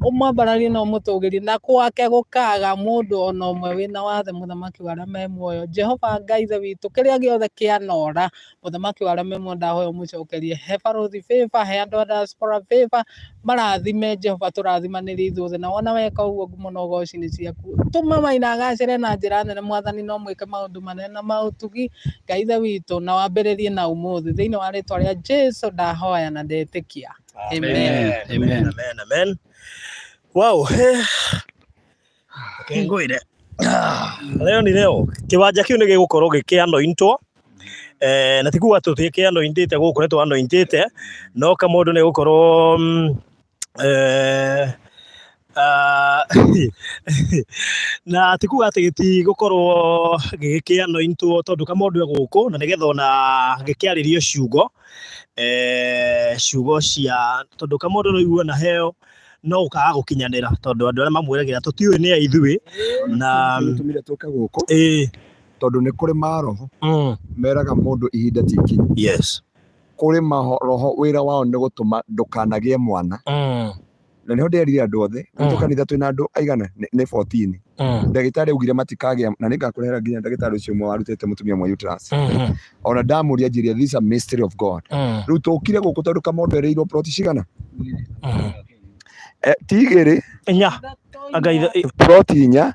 ũmwambararie na ũmũtũgĩrie, na gwake gũkaga mũndũ ona ũmwe wĩna wathe mũthamaki wa arĩa me muoyo. Jehova Ngai Ithe witũ, kĩrĩa gĩothe kĩanora, mũthamaki wa arĩa me muoyo ndahoya ũmũcokerie. He barũthi favor, he andũ a diaspora favor, marathime Jehova, tũrathimanĩrie ithuothe. Na wona weka ũguo ngumo na ũgoci nĩ ciaku. Tũma Maina agacĩre na njĩra nene mwathani, no mwĩke maũndũ manene na ma ũtugi Ngai Ithe witũ, na wambĩrĩrie na ũmũthĩ. Thĩinĩ wa rĩtwa rĩa Jesu ndahoya na ndetĩkia. Amen. Amen. Amen. Amen. Wow. Reke ngwĩre leo ni leo kiwanja kiu nĩ gĩgũkorwo gĩkĩanointwo na ti kuga tũtikĩanointĩte gũkũ nĩ twanointĩte no kamũndũ nĩ gũkorwo na ti kuga atĩ gĩtigũkorwo gĩgĩkĩanointwo tondũ kamũndũ e gũkũ na nĩgetha ona gĩkĩarĩrio ciugo ciugo cia tondũ kamũndũ no igue na heo no ũkaga gũkinyanĩra tondũ andũ arĩa mamwĩragĩra tũtiũĩ nĩ a ithuĩ na Tũmire tũke gũkũ ĩĩ tondũ nĩ kũrĩ maroho meraga mũndũ ihinda ti ikinyu. Yes. Kũrĩ maroho wĩra wao nĩ gũtũma ndũkanagĩe mwana. Na nĩho nderire andũ othe, gwitũ kanitha twĩna andũ aigana nĩ 14. Ndagĩtarĩ augire matikagĩa, na nĩngakũrehera nginya ndagĩtarĩ ũcio ũmwe warutĩte mũtumia ũmwe uterus. Ona ndamũria anjĩrire this is a mystery of God. Rĩu tũkire gũkũ tondũ Kamondo erĩirwo plot cigana? Ti igĩrĩ. Inya. Anga Plot inya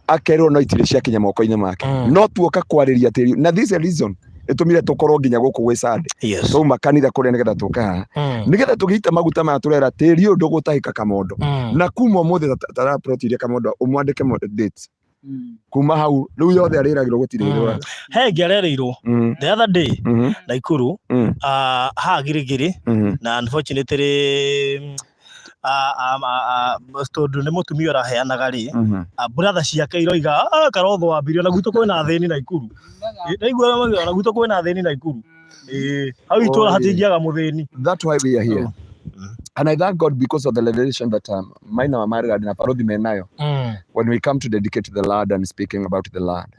akerwo no itirĩ ciakinya moko-inĩ make. No tuoka kwarĩria tĩri na this is a reason ĩtũmire tũkorwo nginya gũkũ gwĩ Sunday. Yes. Twauma kanitha kũrĩa nĩgetha tũke haha. Nĩgetha tũgĩita maguta maya tũrera tĩri ũyũ ndũgũtahĩka Kamondo. Na kuma ũmũthĩ tara plot iria Kamondo ũmwandĩke dates. Kuma hau rĩu yothe arĩragĩrwo gũtirĩ ĩrũraga. He ĩngĩ arerĩirwo the other day Naikuru haha Girigiri na unfortunately tondũ nĩ mũtumia ũraheanaga rĩ, brother ciake iroiga karotho wambirie ona gwitũ kwĩna athĩni Naikuru. Ndaigua mauga ona gwitũ kwĩna athĩni Naikuru. Hau itũra hatingĩaga mũthĩni. That's why we are here. And I thank God because of the revelation that Maina wa Maryland na Parothi menayo when we come to dedicate the land and speaking about the land.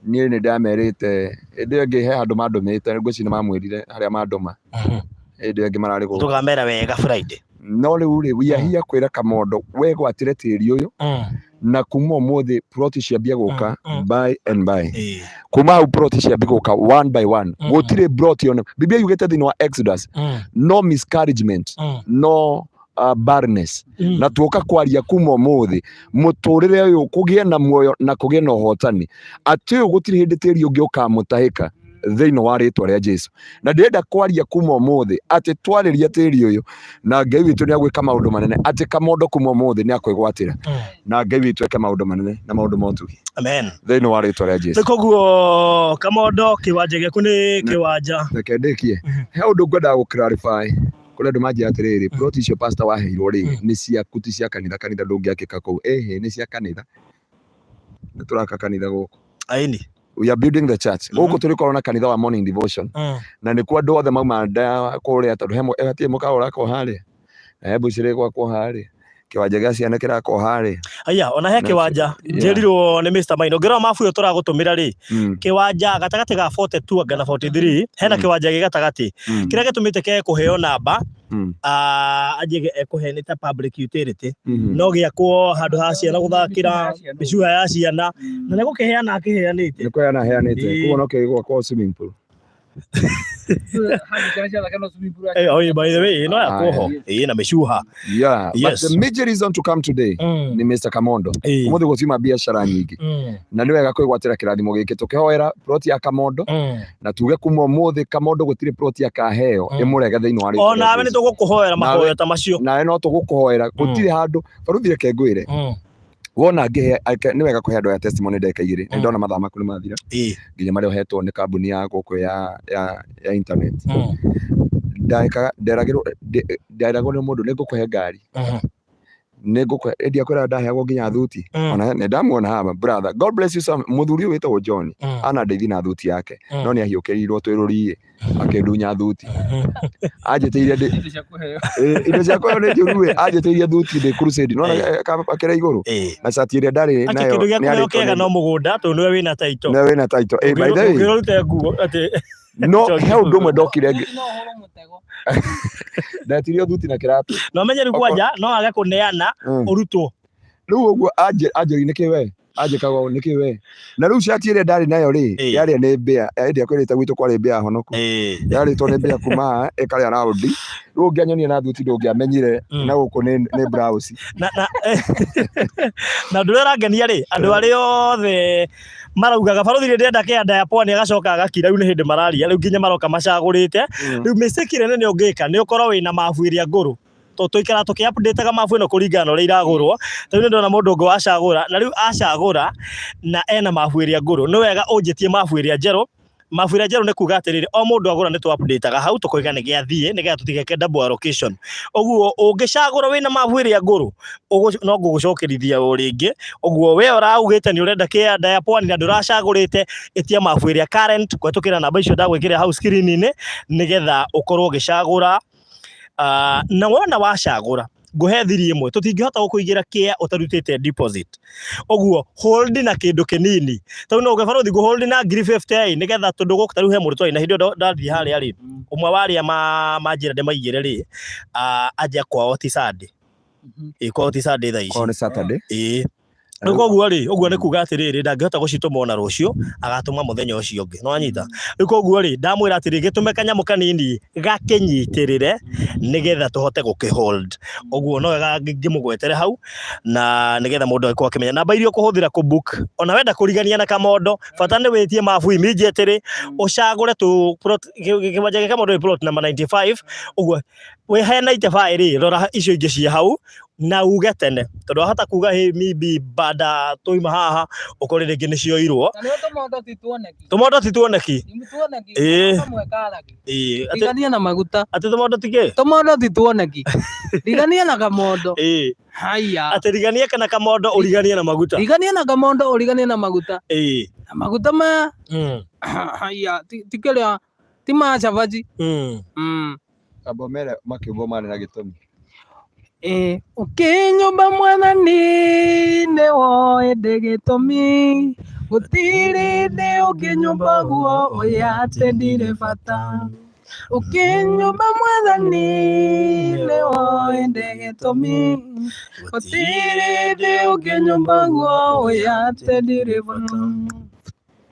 Niĩ nĩ ndamerĩte hĩndĩ ĩyo ĩngĩ he handũ mandũmĩte ngwĩciria nĩ mamwĩrire harĩa mandũma hĩndĩ ĩyo ĩngĩ mararĩ gũkũ. Tũkamera wega Friday. No rĩu rĩ, we are here kwĩra Kamondo wegwatĩre tĩri ũyũ na kuma ũmũthĩ plot ciambia gũka by and by. Kuma hau plot ciambia gũka one by one. Gũtirĩ plot ona Biblia yugĩte thĩinĩ wa Exodus no miscarriagement no barrenness. Na tuoka kwaria kuma ũmũthĩ mũtũrĩre ũyũ kũgĩe na muoyo na kũgĩe na ũhotani atĩ ũyũ gũtirĩ hĩndĩ tĩri ũngĩ ũkamũtahĩka thĩinĩ wa rĩtwa rĩa Jesu. Na ndĩrenda kwaria kuma ũmũthĩ atĩ twarĩria tĩri ũyũ na Ngai witũ nĩ agwĩka maũndũ manene atĩ Kamondo kuma ũmũthĩ nĩ akwĩgwatĩra na Ngai witũ eke maũndũ manene na maũndũ ma ũtugi. Amen. Thĩinĩ wa rĩtwa rĩa Jesu. Nĩ koguo Kamondo kĩwanja gĩaku nĩ kĩwanja. Reke ndĩkie. He ũndũ ngwendaga gũ clarify. Kũrĩ andũ manjĩra atĩrĩrĩ, plot icio pastor waheirwo rĩ, nĩ ciaku ti cia kanitha, kanitha ndũngĩakĩka kũu. Ĩhĩ, nĩ cia kanitha. Nĩ tũraka kanitha gũkũ. Aini. We are building the church. Gũkũ tũrĩkorwo na kanitha wa morning devotion. Na nĩkuo andũ othe mauma nda kũrĩa tondũ he hatirĩ mũkawa ũrakwo harĩa. Na he mbucĩrĩ ĩgwakwo harĩa. Kĩwanja gĩa ciana kĩrakwo harĩa. Aya, ona he Na kĩwanja yeah. njĩrirwo nĩ Mr. Maina. Ũngĩrora mabu ĩyo tũragũtũmĩra rĩ, kĩwanja gatagatĩ ga 42 anga na 43 hena kĩwanja gĩ gatagatĩ. Kĩrĩa gĩtũmĩte kĩage kũheo namba, anjie ekũhe nĩ ta public utility. No gĩakwo handũ ha ciana gũthakĩra, mĩcuha ya ciana, na nĩ gũkĩheana akĩheanĩte. Nĩ kũheana aheanĩte. Ĩĩ. Koguo no kĩgwakwo swimming pool. Eh, oh, by the way, no yakwo ho. Ĩĩ, na mĩcuha. Yeah, but Yes. the major reason to come today nĩ Mr. Kamondo. Ũmũthĩ gũtiuma biacara nyingĩ. Na nĩ wega kwĩgwatĩra kĩrathimo gĩkĩ tũkĩhoera plot ya Kamondo na tuge kuma ũmũthĩ Kamondo gũtirĩ plot akaheo ĩmũrege thĩinĩ wa rĩtwa O rĩa nawe nĩ Jesu. tũgũkũhoera Nawe- mahoya ta macio. Nawe no tũgũkũhoera gũtirĩ handũ baruthi reke ngwĩre wona ngĩhe nĩ wega kũhe andũ aya testimony ndagĩka igĩrĩ nĩ ndona mathaa maku nĩ mathira nginya marĩa ũhetwo nĩ kambuni ya gũkũ ya internet ndagĩka nderagĩrwo nderagwo nĩ mũndũ nĩ ngũkũhe ngari nĩ ngũkũhe ndiakwĩra ndaheagwo nginya thuti ona nĩ ndamuona haha brother God bless you some mũthuri ũyũ wĩtagwo John anandeithia na thuti yake no nĩ ahiũkĩrĩirwo twĩ rũriĩ akĩndunya thuti anjĩtĩirie ndĩ indo cia kũheo nĩ njũru ĩ anjĩtĩirie thuti ndĩ crusade nona akĩra igũrũ na cati ĩrĩa ndarĩ Atĩ nayo kĩndũ gĩa nĩ kũheo arĩtwo kĩega nĩ no mũgũnda tondũ nĩwe wĩna title. nĩwe wĩna title by the way Ũngĩrwo ũrute nguo atĩ no he ũndũ ũmwe ndokire No ũhũrwo mũtego. ndetirio thuti na kĩratũ na ũmenye rĩu kwanja no age kũneana ũrutwo. Rĩu ũguo anjĩri nĩkĩ we anjĩkaga ũũ nĩkĩ we na rĩu cati ĩrĩa ndarĩ nayo rĩ yarĩa nĩ mbĩa ĩndĩ akwĩrĩte gwitũ kwarĩ mbĩa honoku yarĩtwo nĩ mbĩa kuma haha ĩkarĩa raundi rĩu ũngĩanyonia na thuti ndũngĩamenyire na gũkũ nĩ blouse. Na na na ũndũ ũrĩa ũrangenia rĩ andũ arĩa othe maraugaga barothi rĩ ndĩrenda kĩanda ya pwani agacoka agakira rĩu nĩ hĩndĩ mararia rĩu nginya maroka macagũrĩte rĩu mistake ĩrĩa nene ũngĩka nĩ ũkorwo wĩna mabu ĩrĩa ngũrũ tondũ tũikaraga tũkĩ update mabu ĩno kũringana na ũrĩa iragũrwo ta rĩu nĩ ndona mũndũ ũngĩ wacagũra na rĩu acagũra na ena mabu ĩrĩa ngũrũ nĩ wega ũnjĩtie mabu ĩrĩa njerũ mabu ĩrĩa njerũ nĩ kuga atĩrĩrĩ o mũndũ agũra nĩ tũ update hau tũkoiga nĩ gĩathiĩ nĩgetha tũtigeke double allocation ũguo ũngĩcagũra wĩna mabu ĩrĩa ngũrũ no ngũgũcokerithia o rĩngĩ ũguo we ũraugĩte nĩ ũrenda kĩanda ya pwani na ndũracagũrĩte ĩtia mabu ĩrĩa current kũhetũkĩra namba icio ndagwĩkĩrĩra hau screen-inĩ nĩgetha ũkorwo ũgĩcagũra na wona wacagũra ngũhe thiri ĩmwe tũtingĩhota gũkũigĩra kĩa ũtarutĩte deposit ũguo hold na kĩndũ kĩnini tondũ no uge barothi ngũ hold na ngiri 50 ĩ nĩgetha tondũ gũkũ ta rĩu he mũndũ twarĩ na hĩndĩ ĩyo ndathiĩ harĩa rĩ ũmwe wa arĩa manjĩra ndĩmaigĩre rĩ anjia kwao ti Sunday ĩ kwao ti Sunday thaa ici Kwao nĩ Saturday. Ĩĩ. Rĩu koguo rĩ, ũguo nĩ kuga atĩrĩrĩ, ndangĩhota gũcitũma ona rũciũ, agatũma mũthenya ũcio ũngĩ. Nĩ wanyita? Rĩu koguo rĩ, ndamwĩra atĩrĩ, gĩtũme kanyamũ kanini gakĩnyitĩrĩre nĩgetha tũhote gũkĩ hold. Ũguo no wega ngĩmũgwetere hau na nĩgetha mũndũ agĩkorwo akĩmenya. Namba iria ũkũhũthĩra kũ book, ona wenda kũrigania na kamondo, bata nĩ wĩtie mabu immediately, ũcagũre tũ plot, kĩwanja gĩa kamondo gĩ plot number 95, ũguo wĩ he 95 rĩ, rora icio ingĩ ciĩ hau, na uge tene tondũ wahota kuga hĩ maybe bada twauma haha ũkore rĩngĩ nĩ cioirwo. Na nĩho tũmondo ti tuoneki. Tũmondo ti tuoneki. Ti tuoneki. Ĩĩ. Kamwe karagi. Ĩĩ, atĩ Rigania na maguta. atĩ tũmondo ti kĩ? Tũmondo ti tuoneki. Rigania na kamondo. Ĩĩ. Haya. Atĩ rigania kana kamondo ũriganie na maguta. Rigania na kamondo ũriganie na maguta. Ĩĩ. Na maguta maya. Haya, ti kĩrĩa ti ma cabaci. Amba ũmere makĩũmbwo marĩ na gĩtũmi. Ĩ ũkĩnyũmba mwathani nĩ woĩ ndĩ gĩtũmi gũtirĩ ndĩ ũkĩnyũmba guo ũya atĩ ndirĩ bata ũkĩnyũmba mwathani nĩ woĩ ndĩ gĩtũmi gũtirĩ ndĩ ũkĩnyũmba guo ũya atĩ ndirĩ bata.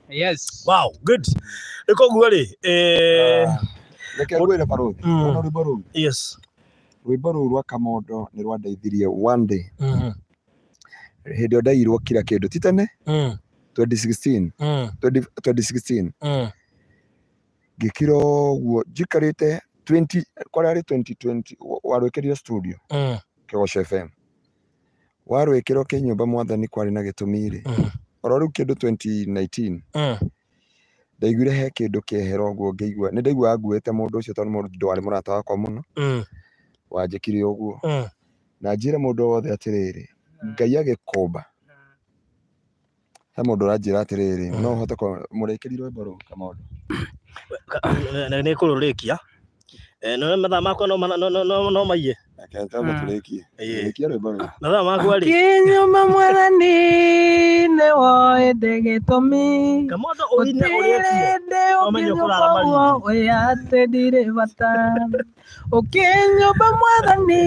Yes. Wow, good. Rĩu koguo rĩ, Reke ngwĩre barũthi, wona rwĩmbo rũu? Yes. Rwĩmbo rũu rwa Kamondo nĩ rwandeithirie one day. Hĩndĩ ĩyo ndaiyirwo kila kĩndũ ti tene 2016 2016 ngĩkira ũguo njikarĩte 20 kwararĩ 2020 warwĩkĩrire studio Kĩgoco FM warwĩkĩra ũkĩnyũmba mwathani kwarĩ na gĩtũmi rĩ oro rĩu kĩndũ 2019 Ndaiguire he kĩndũ kĩehera ũguo ngĩigua nĩ ndaiguaga nguĩte mũndũ ũcio tondũ mũndũ warĩ mũrata wakwa mũno wanjĩkire ũguo. Na njĩre mũndũ wothe atĩrĩrĩ, Ngai agĩkũmba he mũndũ ũranjĩra atĩrĩrĩ, no ũhote mũrĩkĩri rwĩmbo rũu Kamondo. Nĩ kũrũrĩkia. No mathaa makwa no no maiye. Reke twambe tũrĩkie. Ĩĩ. Rĩkia rwĩmbo rũu. Mathaa makwa rĩ. Kinyuma mwathani nĩ woĩ ndĩ gĩtũmi Kamondo ũine ũrĩkie. Gũtirĩ Ũmenye ũngĩnyũmba ũkũrara ũguo marindi. ũĩ atĩ ndirĩ bata. Ũkĩnyũmba mwathani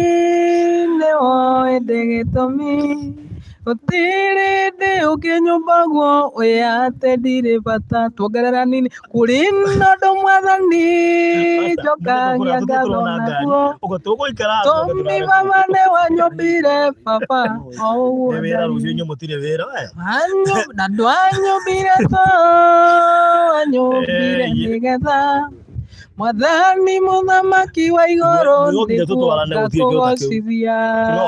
nĩ woĩ ndĩ gĩtũmi. Gũtirĩ hĩndĩ ũkĩnyũmba ũguo ũĩ atĩ ndirĩ bata. Tuongerera nini kũrĩ na ũndũ mwathani njokagia ngatho naguo. Ũguo tũgũikara Tũmi baba nĩ wanyũmbire baba o ũguo Nĩ wĩra rũciũ ndariĩ. inyuĩ mũtirĩ wĩra we. Na ndwanyũmbire to wanyũmbire Eh, ye- nĩgetha mwathani mũthamaki wa igũrũ Nĩguo nginya nĩguo tũtwarane gũtirĩ kĩndũ ta kĩu. ngakũgocithia. No.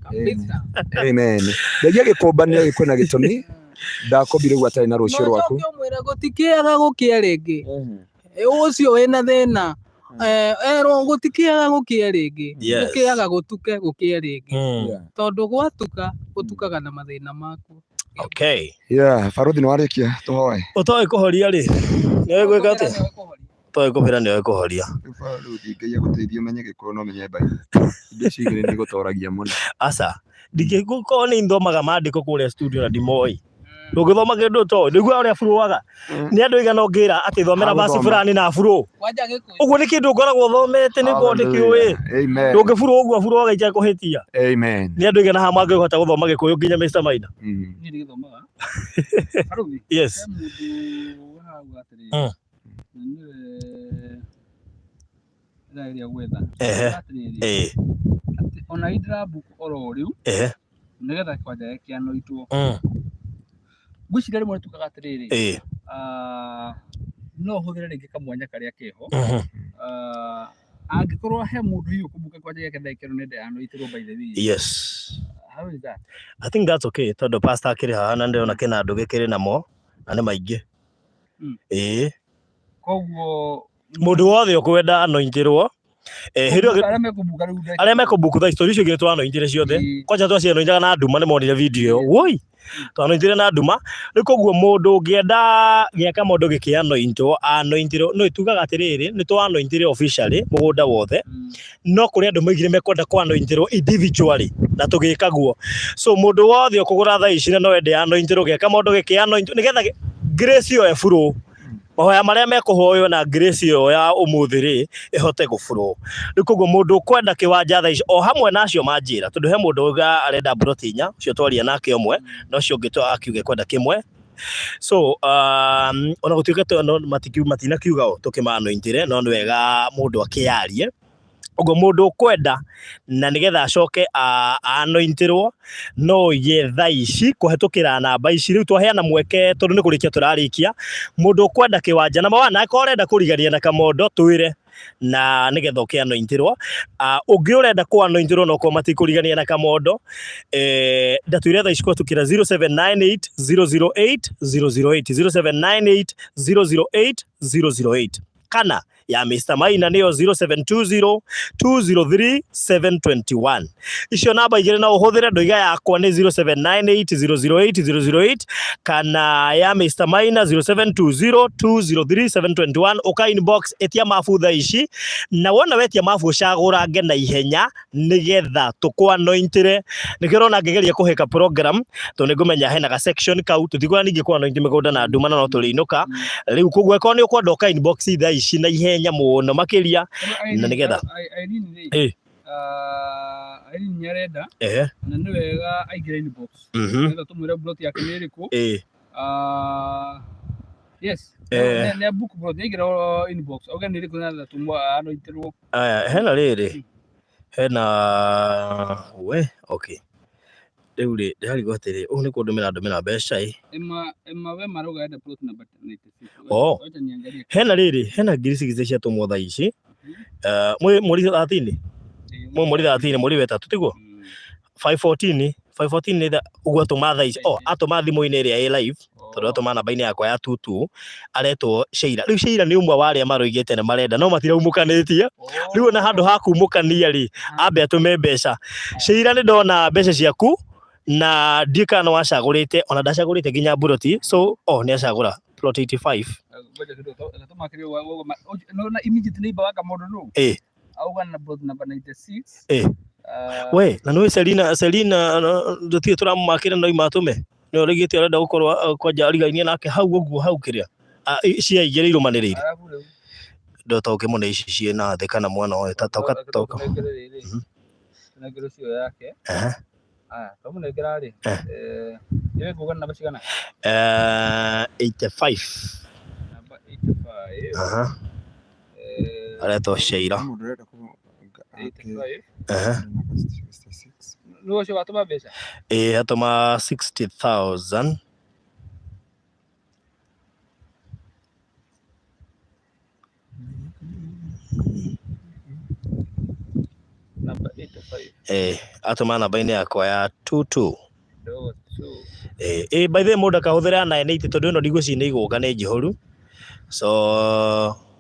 Kabisa. Amen. Ngai agĩkũmba nĩ agĩkũhe na gĩtũmi ndakũmbire ũguo atarĩ na rũciũ rwaku. Nocoke ũmwĩre gũtikĩaga gũkĩa rĩngĩ. Ũcio wĩna thĩna erwo gũtikĩaga gũkĩa rĩngĩ. Yes. Gũkĩaga gũtuke gũkĩe rĩngĩ. Tondũ gwatuka gũtukaga na mathĩna maku. Okay. Yeah, Baruthi nĩ warĩkia tũhoe. Ũtoĩ kũhoria rĩ. Nĩoĩ gwĩka atĩa? Ũtoĩ kũbĩra nĩoĩ kũhoria. Baruthi Ngai agũteithie ũmenye gĩkũyũ na ũmenye Bible. Indo icio igĩrĩ nĩ igũtoragia mũno. Aca. Ndingĩkorwo nĩ nthomaga maandĩko kũrĩa studio na ndimoĩ. Ndũngĩthoma kĩndũ ũtoĩ. Nĩguo ũrĩa buruaga. Nĩ andũ aigana ũngĩra atĩ thomera Agũthoma. verse fulani na burũ. Kwanja gĩkũyũ. Ũguo nĩ kĩndũ ngoragwo thomete nĩguo ndĩkĩũĩ. Amen. Ndũngĩburwo ũguo buruaga itekũhĩtia. Amen. Nĩ andũ aigana haha mangĩhota gũthoma gĩkũyũ nginya Mr. Maina. Niĩ ndigĩthomaga. Baruthi, Yes. he mũndũ ũrauga atĩrĩrĩ, na nĩwe ndĩrageria gwetha. Ehe. Auga atĩrĩrĩ, Ĩĩ. atĩ ona indĩra book oro rĩu Ehe. nĩgetha kĩwanja gĩkĩanoitwo. Ngwĩciria rĩmwe nĩtugaga atĩrĩrĩ, Ĩĩ. no ũhũthĩre rĩngĩ kamwanya karĩa keho. Angĩkorwo he mũndũ hihi ũkũmbuka kĩwanja gĩake ndagĩka ĩno nĩ ndayanoitĩrwo by the way. Yes. How is that? I think that's okay tondũ pastor akĩrĩ haha na ndĩrona kĩna andũ gĩkĩrĩ namo na nĩ maingĩ. Ĩĩ. Koguo Mũndũ wothe ũkwenda anointirwo hĩndĩ ĩyo arĩa mekũmbuka rĩu ndagĩka arĩa mekũmbuku thaa ici tondũ icio igĩrĩ twanointire ciothe. Kwanja twacianointaga na nduma nĩ monire video ĩyo. Woi! Twanointire na nduma. Rĩu koguo mũndũ ũngĩenda gĩa Kamondo gĩkĩanointwo anointirwo no tugaga atĩrĩrĩ nĩ twanointire officially mũgũnda wothe no kũrĩ andũ maigire mekwenda kwanointirwo individually na tũgĩka guo. So mũndũ wothe ũkũgũra thaa ici na no ende anointirwo gĩa Kamondo gĩkĩanointwo nĩgetha grace ĩyo ĩburwo. Mahoya marĩa mekũhoywo na grace ĩyo ya ũmũthĩ rĩ ĩhote gũburwo. Rĩu koguo mũndũ ũkwenda kĩwanja thaa ici o hamwe na acio manjĩra tondũ he mũndũ uga arenda mburoti inya ũcio twaria nake ũmwe na ũcio ũngĩ akiuga ekwenda kĩmwe. So ona gũtuĩka no matinakiuga ũ tũkĩmanointĩre no nĩ wega mũndũ akĩyarie. Ũguo mũndũ ũkwenda na nĩgetha acoke anointĩrwo no ũige thaa ici kũhetũkĩra namba ici. Rĩu twaheana mweke tondũ nĩ kũrĩkia tũrarĩkia. Mũndũ ũkwenda kĩwanja na mawana akorwo ũrenda kũrigania na Kamondo twĩre na nĩgetha ũkĩanointĩrwo. Ũngĩ ũrenda kũanointĩrwo na okorwo matikũrigania na Kamondo ndatwĩre thaa ici kũhetũkĩra 0798 008 008 0798 008 008 kana ya Mr. Maina nĩyo 0720 203 721. Icio namba igĩrĩ no ũhũthĩre ndoiga yakwa nĩ 0798 008 008 kana ya Mr. Maina 0720 203 721. Ũka inbox ĩtia mabu thaa ici na wona wetia mabu ũcagũrange na ihenya nĩgetha tũkũanointĩre. Nĩkĩo ũrona ngĩgeria kũhĩka program tondũ nĩngũmenya hena ga section kau tũtikuga ningĩ kũanoint mĩgũnda na nduma na no tũrĩinũka. Rĩu koguo angĩkorwo nĩ ũkwenda ũka inbox thaa ici na ihenya mũno makĩria na nĩgetha Irene rĩ, Ĩĩ. Irene nĩ arenda Ehe. na nĩ wega aingĩre inbox nĩgetha tũmwĩre plot yake nĩ ĩrĩkũ. Ĩĩ. Yes. Eh. Nĩ book plot nĩ aingĩra inbox auge nĩ ĩrĩkũ na tũmwe anointĩrwo. Aya, hena rĩrĩ hena we okay rĩu rĩ ndĩrarigwo atĩrĩ ũũ nĩ kũndũmĩra ndũmĩra mbeca ĩ Emma Emma we marauga enda plot number 96. Oh. Wacha niangalie. Hena rĩrĩ hena ngiri cigĩrĩ ciatũmwo thaa ici. Mwĩ mweri 13 mwĩ mweri 13 mweri wa ĩtatũ tiguo 514 514 nĩ ũguo atũma thaa ici oh atũma thimũ-inĩ ĩrĩa ĩ live. Tondũ atũma namba-inĩ yakwa ya tutu aretwo Sheila. Rĩu Sheila nĩ ũmwe wa arĩa maroigĩte nĩ marenda no matiraumũkanĩtie. Rĩu ona handũ ha kumũkania rĩ, ambe atũme mbeca. Sheila nĩ ndona mbeca ciaku na ndiũĩ kana nĩ wacagũrĩte ona ndacagũrĩte nginya mburoti so oh nĩ acagũra plot 85. Ngoja kidogo, tũmakĩrie nona immediate neighbor wa Kamondo nũ? Eh. Auga na plot number 96. Eh. We na nĩ Selina Selina tũtirĩ tũramũmakĩra no imatũme nĩ ũrĩgĩte ũrenda gũkorwo kwanja arigainie nake hau ũguo hau kĩrĩa cia igĩrĩ irũmanĩrĩire Arabu rĩu. ndotoke mũno ici ciĩ na thĩ kana mwana ũyũ ta toka toka Tũnengere rĩrĩ. Tũnengere ũcio yake. Ehe. Aya, twamũnengera rĩ. Eh. Eh, ĩwe nguga namba cigana? 85. Namba 85. Aha. Eh, Aretwo Sheila. Mũndũ ũrenda kũ- 85. Ehe. Namba 66. Nĩ ũcio watũma mbeca? Ĩĩ atũma 60,000. Namba 85. Eh, atũma namba-inĩ yakwa ya 22. Ndogo 2. Eh, eh, by the way mũndũ akahũthĩra 980 tondũ ĩno ndigwĩciria nĩ igũka nĩ njihũru. So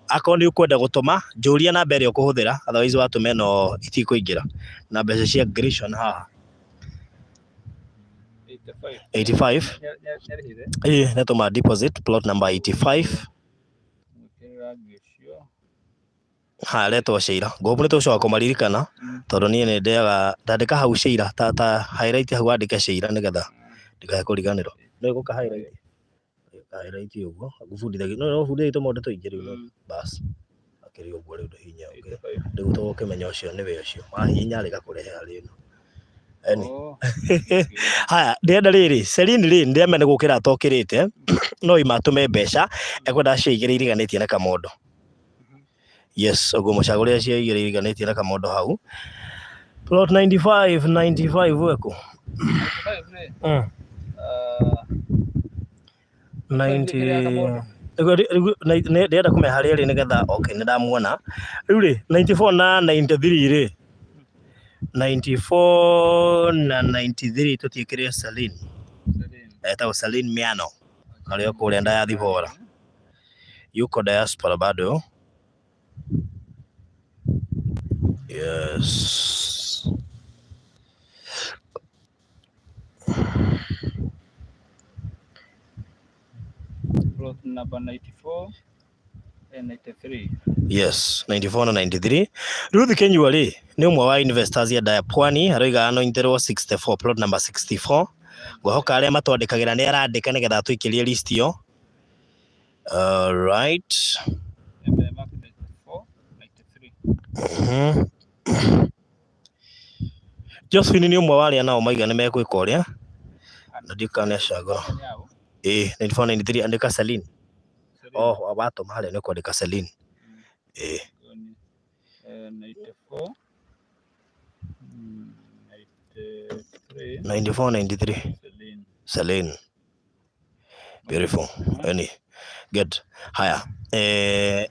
akorwo nĩ ũkwenda gũtũma njũria namba ĩrĩa ũkũhũthĩra otherwise watũma ĩno itikũingĩra na mbeca cia Grayson haha. 85. 85. Nĩarĩhire? Ĩĩ nĩatũma deposit plot number 85. Mwĩkĩre rangi ũcio. Ha aretwo Sheila. Ngũmbu nĩ tũgũcoka kũmaririkana tondũ niĩ nĩ ndeaga ndandĩka hau Sheila ta ta highlight hau wandĩke Sheila nĩgetha ndikae kũriganĩrwo. Nĩ gũka highlight. Ka highlight ũguo ngũbundithagia no no bundithia tũmaũndũ tũingĩ rĩu no bas. Akĩrĩ ũguo rĩu ndũhihinya ũngĩ. Rĩu tũgũkĩmenya ũcio nĩwe ũcio. Wahihinya rĩgakũrehe harĩ ĩno. Eni. Oh. Haya, ndĩrenda rĩrĩ, Celine rĩ, ndĩramenya nĩ gũkĩra atokĩrĩte, no imatũme mbeca, ekwenda cia igĩrĩ iriganĩtie na kamondo. Yes, ũguo mũcagũrĩre cia igĩrĩ iriganĩtie na kamondo hau. Plot 95, 95 wekũ? 95 rĩ. 90 ndĩrenda kũmenya harĩa ĩrĩ nĩgetha okay nĩ ndamuona. Rĩu rĩ, 94 na 93 rĩ, 94 na 93 tũtiĩkĩre Celine. Etagwo Celine Miano arĩ o kũrĩa diaspora. Yuko diaspora bado. Yes. Plot number 94 and 93. Yes, 94 na 93. Ruth Kenyua rĩ nĩ ũmwe wa investors ya Daya Pwani aroiga anointerwo 64 plot number 64. Ngwĩhoka arĩa matwandĩkagĩra nĩ arandĩka nĩgetha atũikĩrie list ĩyo. All right. Number ya mark 94, 93. Josephine nĩ ũmwe wa arĩa nao maiga nĩ megwĩka ũrĩa na ndikana acagũra. Nĩ yao. Ĩĩ 94 93 andĩka Celine. Celine. Oh, watũma harĩa nĩ ũkwandĩka Celine. Ĩĩ. 94, 93, 94 93 Celine. Celine. Beautiful. Any. Good. Haya. Eh,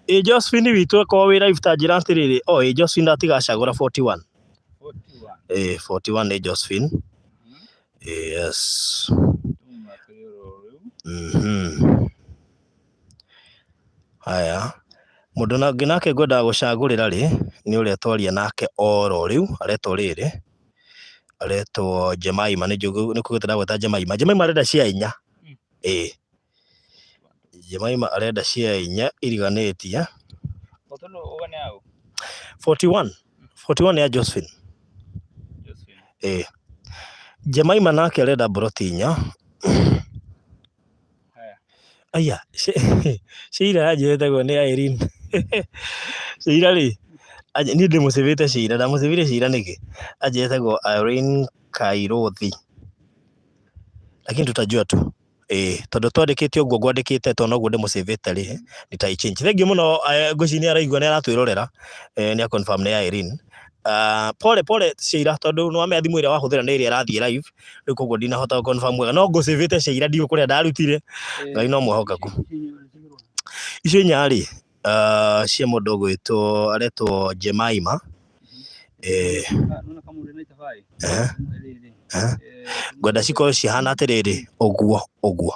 ĩ Josephine witũ akorwo wĩ live ta njĩra atĩrĩrĩ. Oh, ĩ Josephine ndatigacagũra 41. 41. Eh, 41 nĩ Josephine. Yes. Tũmũmakĩre oro rĩu. Haya. Mũndũ ũngĩ nake ngwendaga gũcagũrĩra rĩ, nĩ ũrĩa twaria nake oro rĩu, aretwo rĩrĩ, aretwo Jemaima, nĩ njũĩ nĩ kũgĩte ndagweta Jemaima. Jemaima arenda cia inya. Ĩĩ. Jemaima arenda cia inya iriganĩtie. Tondũ uga nĩ yaũ? 41. 41 nĩ ya Josephine. Josephine. Ĩĩ. Jemaima nake arenda mburoti inya. Haya. Aya, Sheila anjĩrĩte nĩ Irene. Sheila rĩ, niĩ ndĩmũcĩbĩte Sheila, ndamũcĩbire Sheila nĩkĩ? Anjĩrĩte Irene Kairothi. Lakini tutajua tu. Ĩĩ, tondũ twandĩkĩte ũguo ngwandĩkĩte tondũ noguo ndĩmũcĩbĩte rĩ, nĩtaichange. Thengiũ mũno, ngwĩciria nĩ araigua nĩ aratwĩrorera, nĩ a confirm nĩ Irene. Pole pole Sheila tondũ nĩ wamenya thimũ ĩrĩa wahũthĩra nĩ ĩrĩa ĩrathiĩ live, rĩu koguo ndinahota gũ confirm wega, no ngũcĩbĩte Sheila ndiũĩ kũrĩa ndarutire, Ngai no mwĩhokeku. Icio inya rĩ, cia mũndũ ũgwĩtwo aretwo Jemaima. Nona kama ũrĩ 95. Eh. Rĩrĩ. Eh. Ngwenda cikorwo cihana atĩrĩrĩ, ũguo ũguo,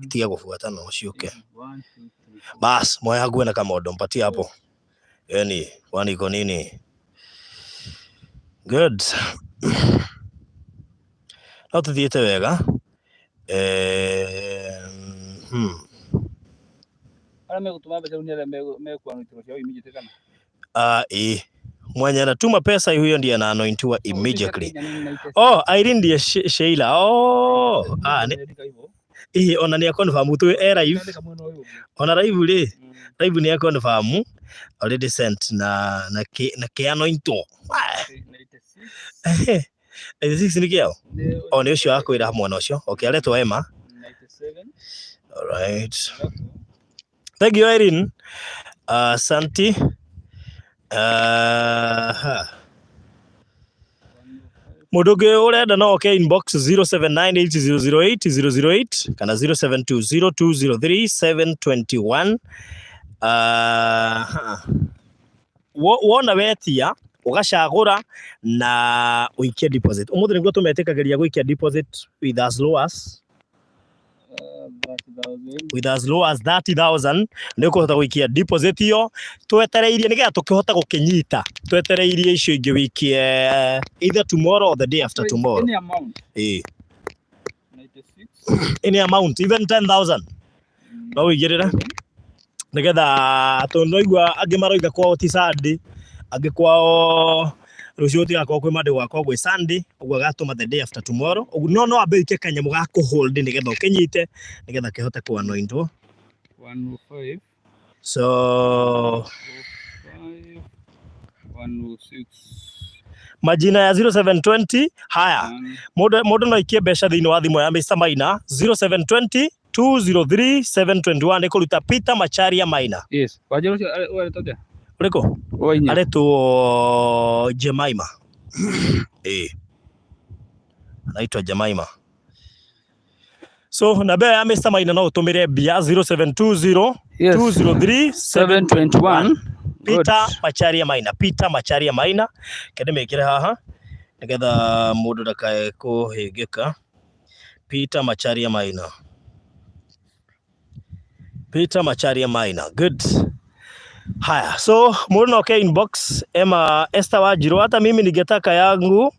itige gũbuatana, ciũke. Bas, moya hakuhĩ na kamondo, mpatie hapo. Yani, kwani iko nini? Good. No tũthiĩte wega. Arĩa megũtũma mbeca rĩu nĩ arĩa mekũanointirwo ciao immediately kana? Ah, ĩĩ. Mwenye anatuma pesa huyo ndiye anaanointiwa immediately. Oh, Irene ndiye Sheila. Oh, ah, nĩ ĩĩ ona nĩ confirm twĩ e live. Ona live rĩ, live nĩ confirm already sent na na kĩ na kĩ anointwo. 96 nĩ kĩao? Oh, nĩ ũcio wakwĩra mwana ũcio. Okay, aretwo Emma. All right. Thank you, Irene. Asante. Ha. Mũndũ ũngĩ ũrenda no oke inbox 0798008008 kana 0720203721. Ha. Wona wetia ũgacagũra na ũikie deposit. Ũmũthĩ nĩguo tũmetĩkagĩria gũikia deposit with as low as with as low as 30,000. Nĩ ũkũhota gũikia deposit ĩyo twetereirie nĩgetha tũkĩhote gũkĩnyita, twetereirie icio ingĩ wĩikie either tomorrow or the day after tomorrow. Any amount. Ĩĩ. 96. Any amount, even 10,000 no ũigĩrĩre nĩgetha tondũ noigua angĩ maroiga kwao ti Sunday, angĩ kwao rũciũ gũtigakorwo kwĩ Monday, gũgakorwo gwĩ Sunday, ũguo agatũma the day after tomorrow ũguo. No wambe ũikie kanyamũ ga kũ hold nĩgetha ũkĩnyite, nĩgetha kĩhote kũ-anointwo. 105. So 5 106. Majina ya 0720. Haya, mũndũ no aikie mbeca thĩinĩ wa thimũ ya Mr Maina 0720 203 721, nĩ kũruta Peter Macharia Maina. Yes, wanjĩra ũcio ũretwo atĩa? Ũrĩkũ? Wa inya. Aretwo Jemaima. Ĩĩ, anaitwa Jemaima. So namba ĩyo ya Mr Maina no ũtũmĩre mbia 0720 203 721. Peter Macharia Maina, Peter Macharia Maina. Kende mĩkĩre haha nĩgetha mũndũ ndakae kũhĩngĩka. Peter Macharia Maina, Peter Macharia Maina. Good. Haya, so mũndũ no oke inbox. Emma Esther Wanjiru, hata mimi ningetaka yangu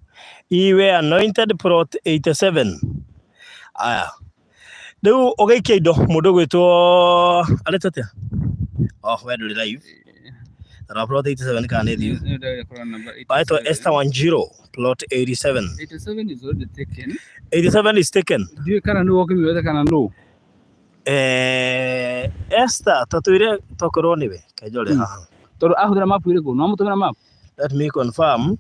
iwe anointed, plot 87. Aya, rĩu ũgĩikia indo mũndũ ũgwĩtwo aretwo atĩa? Oh, we ndũrĩ live. Tara plot 87 kana nĩ thiu. Aretwo Esther Wanjiru, plot 87. 87 is already taken. 87 is taken. Ndiũĩ kana nĩ wokĩmĩoete kana no. Esther, tatwĩre tokorwo nĩwe kenjore haha. Tondũ ahũthĩra map ĩrĩkũ? No amũtũmĩra map? Let me confirm.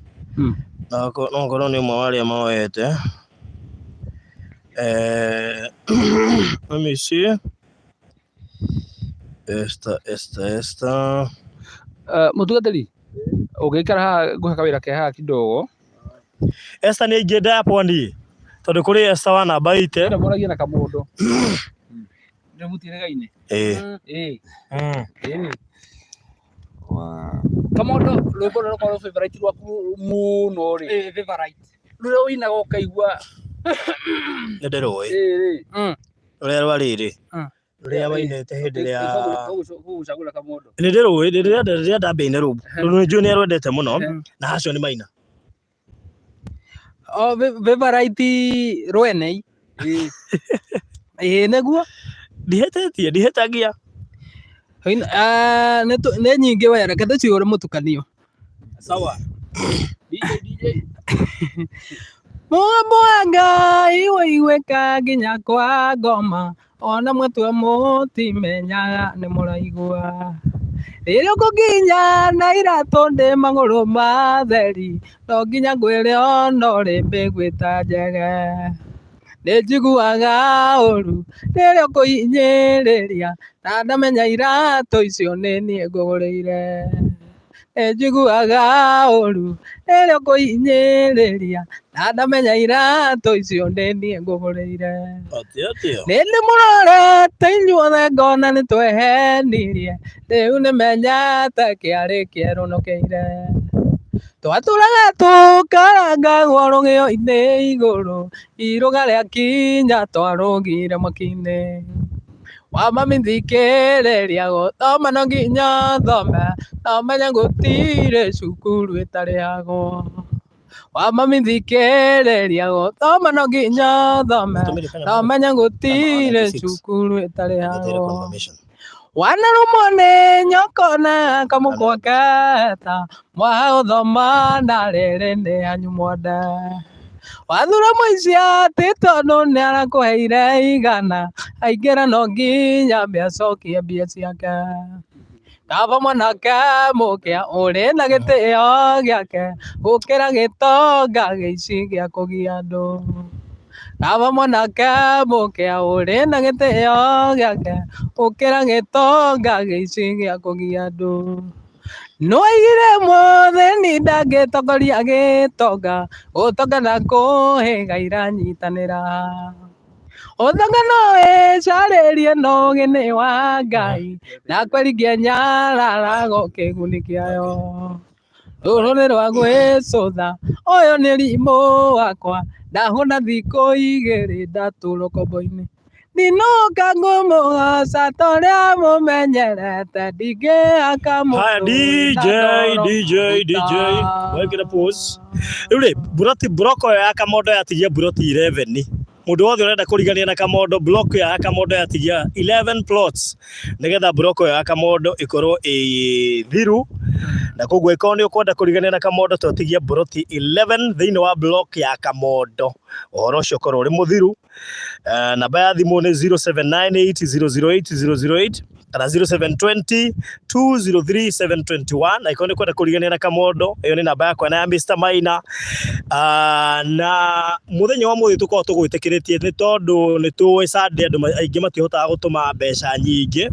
No korwo nĩ ũmwe wa arĩa moete. Let me see. Esther, Esther, Esther. Mũtungatĩri, ũngĩikara haha ngũhe kawĩra ke haha kidogo. Esther nĩ aingĩ ndaya pwani, tondũ kũrĩ Esther wa namba 8. Ĩno mũragia na kamũndũ. Nĩ mũtiregaine. Ĩĩ. Ĩĩ. Ĩĩ. Kamondo, rwĩmbo rũrĩa rũkoragwo favorite rwaku mũno rĩ? Ĩĩ, favorite. Rũrĩa ũinaga ũkaigua. Nĩ ndĩrũĩ. Ĩĩ rĩ. Rũrĩa rwa rĩrĩ. Rũrĩa wainĩte hĩndĩ ĩrĩa Gũgũcagũra kamondo. Nĩ ndĩrũĩ rĩrĩa ndambĩine rũu, tondũ nĩ njũĩ nĩ arwendete mũno na hacio nĩ maina. O favorite rwene. Ĩĩ, nĩguo. Ndihĩtĩtie, ndihĩtagia. Ah, nĩ nyingĩ we, reke tũciũre mũtukanio. Sawa. DJ, DJ. Mũgambo wa Ngai ũiguĩka nginya kwa ngoma, ona mwatua mũtimenyaga nĩ mũraigua. Rĩrĩa ũkũnginya na iratũ ndĩ magũrũ matheri, no nginya ngwĩre ona ũrĩ mbĩgwĩta njege. Nĩ njiguaga ũru rĩrĩa ũkũhinyĩrĩria, na ndamenya iratũ icio nĩ niĩ ngũgũrĩire. Nĩ njiguaga ũru rĩrĩa ũkũhinyĩrĩria, na ndamenya iratũ icio nĩ niĩ ngũgũrĩire. Atĩa atĩa? Nĩ ndĩmũrorete inyuothe ngona nĩ twehenirie, rĩu nĩmenyete kĩarĩ kĩerũ nũkĩire. Twatũraga tũkarangagwo rũgĩo-inĩ igũrũ, irũga rĩa kinya twarũgire mwaki-inĩ. Wa mami thikĩrĩria gũthoma no nginya thome, na ũmenye gũtirĩ cukuru ĩtarĩhagwo. Wa mami thikĩrĩria gũthoma no nginya thome, na ũmenye gũtirĩ cukuru ĩtarĩhagwo. Wanarũmwo nĩ nyoko na kamũkwa keta, mwaha gũthoma na rĩrĩ nĩ hanyu mwende. Wathura mũici atĩ tondũ nĩ arakũheire igana, aingĩra no nginya ambe acokie mbia ciake. Kaba mwanake mũkĩa ũrĩ na gĩtĩo gĩake, gũkĩra gĩtonga gĩici gĩa kũgia andũ. Kaba mwanake mũkĩa ũrĩ na gĩtĩo gĩake, gũkĩra gĩtonga gĩici gĩa kũgia andũ. Nĩwaigire mũthĩni ndangĩtongoria gĩtonga, gũtonga na kũhĩga iranyitanĩra. Ũtonga no wĩcarĩrie no ũũgĩ nĩ wa Ngai, na kweringia nyararago kĩguni kĩayo. Rũrũ nĩ rwa gwĩcũtha, ũyũ nĩ rimũ wakwa, ndahũna thikũ igĩrĩ ndatũrwo ngombo-inĩ. Ndinũka ngũmũgoca ta ũrĩa mũmenyerete, ndingĩaka Haya, mũndũ DJ, wĩna ndoro DJ, DJ, ũta. wekĩra pause. Rĩu rĩ, buroti block ĩyo ya Kamondo yatigia buroti 11. Mũndũ wothe ũrenda kũrigania na Kamondo, block ĩyo ya Kamondo yatigia 11 plots nĩgetha block ĩyo ya Kamondo ĩkorwo ĩ thiru. Na koguo ĩkorwo nĩ ũkwenda kũrigania na Kamondo, twatigia buroti 11 thĩinĩ wa block ya Kamondo. Ũhoro ũcio ũkorwo ũrĩ mũthiru. Namba ya thimũ nĩ 0798008008 kana 0720 203 721 na ikorwo nĩ kwenda kũrigania na Kamondo, ĩyo nĩ namba yakwa na ya Mr Maina. Na mũthenya wa mũthĩ tũkoragwo tũgwĩtĩkĩrĩtie nĩ tondũ nĩ tũĩ Sunday andũ aingĩ matihotaga gũtũma mbeca nyingĩ,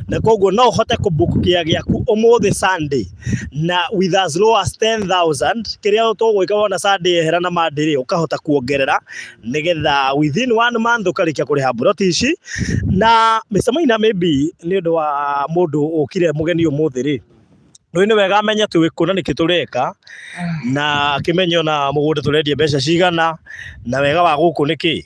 na koguo no ũhote kũbook kĩa gĩaku ũmũthĩ Sunday na with as low as 10,000. Kĩrĩa tũgwĩka wona Sunday yehera na Monday rĩ, ũkahota kuongerera nĩgetha within one month ũkarĩkia kũrĩha mburoti ici. Na Mr Maina, maybe nĩ ũndũ wa mũndũ ũkire mũgeni ũmũthĩ rĩ, nĩ nĩ wega amenye twĩ kũ na nĩkĩ tũreka, na akĩmenye ona mũgũnda tũrendia mbeca cigana, na wega wa gũkũ nĩ kĩ.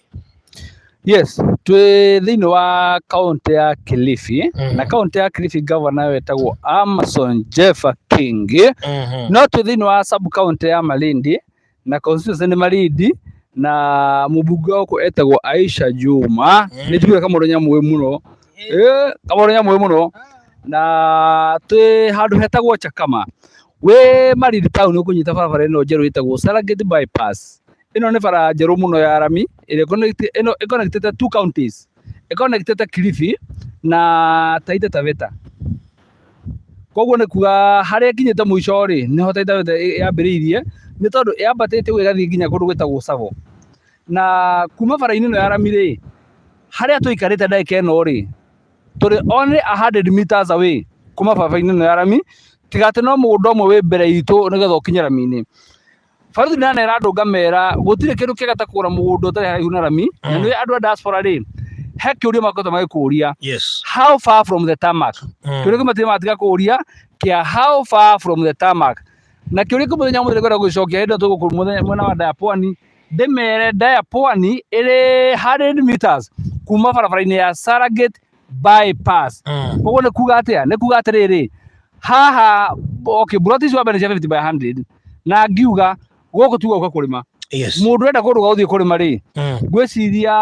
Yes, twĩ thĩinĩ wa kaunti ya Kilifi, na kaunti ya Kilifi governor wetagwo Amason Jeffa Kingi. No twĩ thĩinĩ wa sub county ya Malindi na constituency nĩ Malindi, na mũmbunge wa gũkũ etagwo Aisha Juma. Nĩ njiguire Kamũndũ nyamũĩ mũno, Kamũndũ nyamũĩ mũno. Na twĩ handũ hetagwo Chakama wĩ Malindi town, ũkũnyita barabara ĩno njerũ ĩtagwo Serengeti bypass. Ĩno nĩ bara njerũ mũno ya rami ĩrĩa ĩno ĩconnectĩte two counties, ĩconnectĩte Kilifi na Taita Taveta. Koguo nĩ kuga harĩa ĩkinyĩte mũico rĩ, nĩho Taita Taveta yambĩrĩirie, nĩ tondũ yambatĩte ũguo ĩgathiĩ nginya kũndũ gwĩtagwo Tsavo. Na kuma bara-inĩ ĩno ya rami rĩ, harĩa tũikarĩte ndagĩka ĩno rĩ, tũrĩ only 100 meters away kuma barabara-inĩ ĩno ya rami, tiga atĩ no mũgũnda ũmwe wĩ mbere itũ nĩgetha ũkinye rami-inĩ. Baruthi ndanera andũ ngamera gũtirĩ kĩndũ kĩega ta kũgũra mũgũnda ũtarĩ haraihu na rami, na nĩ andũ a diaspora rĩ, he kĩũria makoretwo magĩkũria: "How far from the tarmac?" Kĩũria kĩmwe matirĩ matiga kũũria kĩa "How far from the tarmac?" Na kĩũria kĩmwe mũthenya mũthenya ngwenda gũgĩcokia hĩndĩ ĩyo tũgũkũ mũthenya mwena wa Daya Pwani, ndĩmere Daya Pwani ĩrĩ 100 meters kuma barabara-inĩ ya Serengeti bypass. Koguo nĩ kuga atĩa? Nĩ kuga atĩrĩrĩ, haha, okay, buroti ici wa mbere nĩ cia 50 by 100, na ngiuga gũkũ ti gũka kũrĩma. Mũndũ ũrenda kũndũ gwa gũthiĩ kũrĩma rĩ, ngwĩciria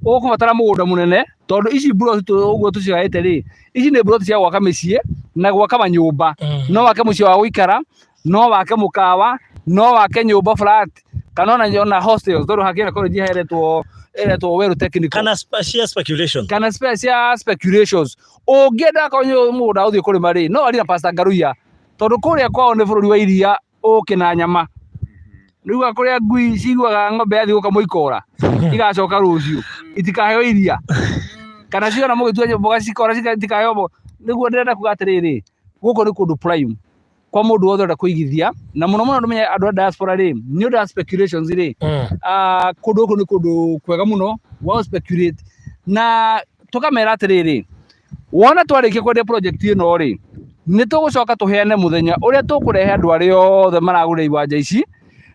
ũkũbatara mũgũnda mũnene, tondũ ici mburoti ũguo tũcigaĩte rĩ, ici nĩ mburoti cia gwaka mĩciĩ na gwaka manyũmba. No wake mũciĩ wa gũikara, no wake mũkawa, no wake nyũmba flat, kana ona hostels, tondũ hakĩrĩ college heretwo ĩretwo Weru Technical. Kana cia speculation. Kana cia speculations. Ũngĩenda akorwo nĩ mũgũnda ũthiĩ kũrĩma rĩ, no arie na Pastor Ngaruiya, tondũ kũrĩa kwao nĩ bũrũri wa iria, ũkĩ na nyama. Rĩu kũrĩa ngui ciguaga ng'ombe yathiĩ gũkamwo ikora, igacoka rũciũ itikaheo iria, kana ciona mũgĩtua mboga cikora itikaheo mboga. Nĩguo ndĩrenda kuga atĩrĩrĩ, gũkũ nĩ kũndũ prime kwa mũndũ wothe ũrenda kũigithia, na mũno mũno ndũmenye andũ a diaspora rĩ, nĩ ũndũ wa speculations rĩ, kũndũ gũkũ nĩ kũndũ kwega mũno wa speculate. Na tũkamera atĩrĩrĩ, wona twarĩkia kwendia project ĩno rĩ, Nĩ tũgũcoka tũheane mũthenya ũrĩa tũkũrehe andũ arĩa othe maragũrĩra iwanja ici,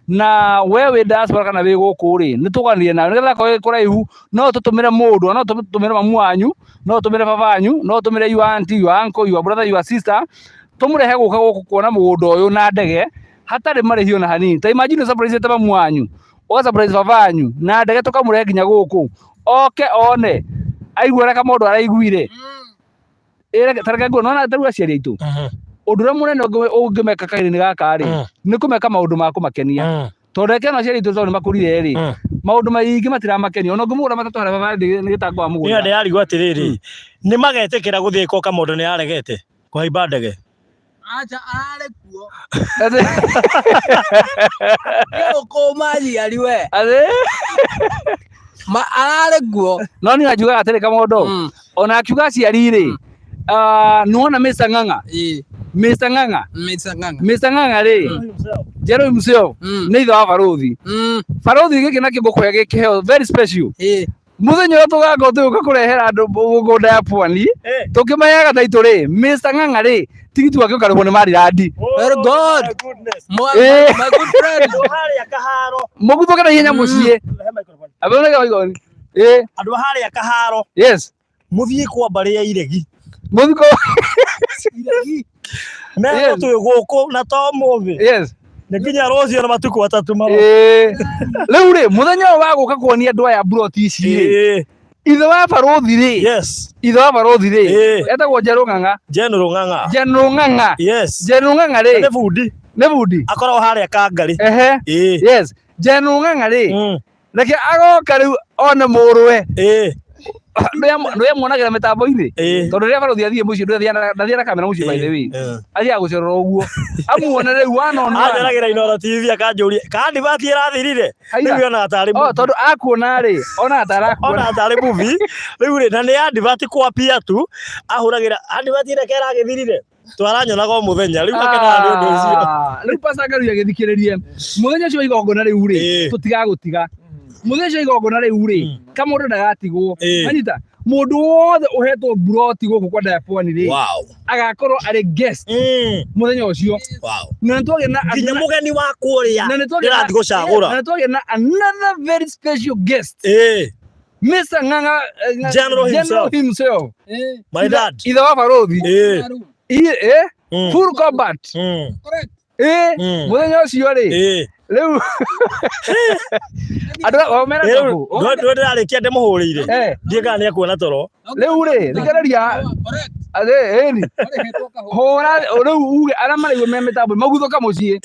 na we wĩ diaspora kana wĩ gũkũ rĩ, nĩ tũganire nawe nĩgetha akorwo ĩ kũraihu no tũtũmĩre mũndũ, no tũtũmĩre mamu wanyu, no tũtũmĩre baba wanyu, no tũtũmĩre your auntie, your uncle, your brother, your sister, tũmũrehe gũka gũkũ kuona mũgũnda ũyũ na ndege hatarĩ marĩhi ona hanini. Ta imagine surprise te mamu wanyu, ũga surprise baba wanyu na ndege tũkamũrehe nginya gũkũ oke one aigue ũrĩa kamũndũ araiguire. Ta reke nguone, nĩwona ta rĩu aciari aitũ ũndũ ũrĩa mũnene ũngĩmeka kahinda-inĩ gaka rĩ, nĩ kũmeka maũndũ ma kũmakenia. Tondũ reke ona aciari aitũ tondũ nĩ makũrire rĩ, maũndũ maingĩ matiramakenia. Ona ũngĩmũgũra matatũ harĩa baba nĩ gĩtango wamũgũrĩra. Niĩ ndĩrarigwo atĩrĩrĩ, nĩ magetĩkĩra gũthiĩ ko Kamondo nĩ aregete kũhaimba ndege? Acha ararĩ kuo. Nĩ ũkũma aciari we. Ma ararĩ kuo. No niĩ anjugaga atĩrĩ Kamondo, ona akiuga aciari rĩ, ah, nĩwona Mr. Ng'ang'a? Mr. Ng'ang'a? Mr. Ng'ang'a. Mr. Ng'ang'a rĩ, Jero himself nĩ ithe wa barũthi. Barũthi gĩkĩ nakĩo ngũkũhe gĩ kĩheo very special. Mũthenya ũrĩa tũgakorwo tũgĩũka kũrehera andũ mũgũnda ya Pwani, tũkĩmaheaga taitũ rĩ, Mr. Ng'ang'a rĩ, tigiti wake ũkarĩhwo nĩ Marirandi. Very good. My goodness. My good friend. Andũ harĩa Kaharo. Mũguthũke na ihenya mũciĩ. He microphone. Abone ka microphone. Eh, Andũ harĩa Kaharo. Yes. Mũthiĩ kwa mbarĩ ya Iregi. Mũthiĩ kwa Merwo twĩ gũkũ na to ũmũthĩ. Yes. Nĩ nginya rũciũ na matukũ atatũ maro. Eh. Rĩu rĩ, mũthenya ũyũ wa gũka kuonia andũ aya mburoti ici rĩ. Ithe wa barũthi rĩ. Yes. Ithe wa barũthi rĩ. Eh. Etagwo Njerũ Ng'ang'a. General Ng'ang'a. General Ng'ang'a. Yes. General Ng'ang'a rĩ. Nĩ bundi. Nĩ bundi. Akoragwo harĩa Kangarĩ. Ehe. Eh. Yes. General Ng'ang'a rĩ. Reke agoka rĩu one mũrũwe. Eh. Ndũya muonagĩra mĩtambo-inĩ. Eh. Tondũ rĩrĩa barũthi athiĩ mũciĩ ndathiaga na kamera mũciĩ by the way. Eh. Athiaga gũcerera ũguo. Amuone rĩu one on one. Anjaragĩra Inooro TV akanjũria ka advert ĩrathirire. Haiya. Rĩu yonaga tarĩ Oh, movie. tondũ akuona rĩ, onaga ta arakuona. Onaga tarĩ movie. Rĩu rĩ na nĩ advert kwa pia tu ahũragĩra advert ĩrĩa keragĩthirire. Twaranyonaga o mũthenya rĩu akenaga nĩ ũndũ ũcio. Ah, rĩu Pastor Ngaruiya agĩthikĩrĩrie mũthenya ũcio wa igongona rĩu rĩ, tũtigagũtiga mũthenya ũcio wa igongona rĩu rĩ, kamũndũ ndagatigwo. Wanyita mũndũ wothe ũhetwo mburoti gũkũ kwa Diapwani rĩ, agakorwo arĩ guest mũthenya ũcio. Na nĩ twagĩa na nginya mũgeni wa kũrĩa na nĩ twagĩa na ndĩrathiĩ gũcagũra. Na nĩ twagĩa na another very special guest. Mr. Ng'ang'a, General General himself. himself. My dad. Ithe wa barũthi. Full combat. Mũthenya ũcio rĩ. Rĩu andũ omera Rĩu ndũ ndĩrarĩkia ndĩmũhũrĩire. Ndiĩ kana nĩekuona toro. Rĩu rĩ, thikĩrĩria. Ĩni. Hũra rĩu uge arĩa maraigua me mĩtambo maguthũka mũciĩ.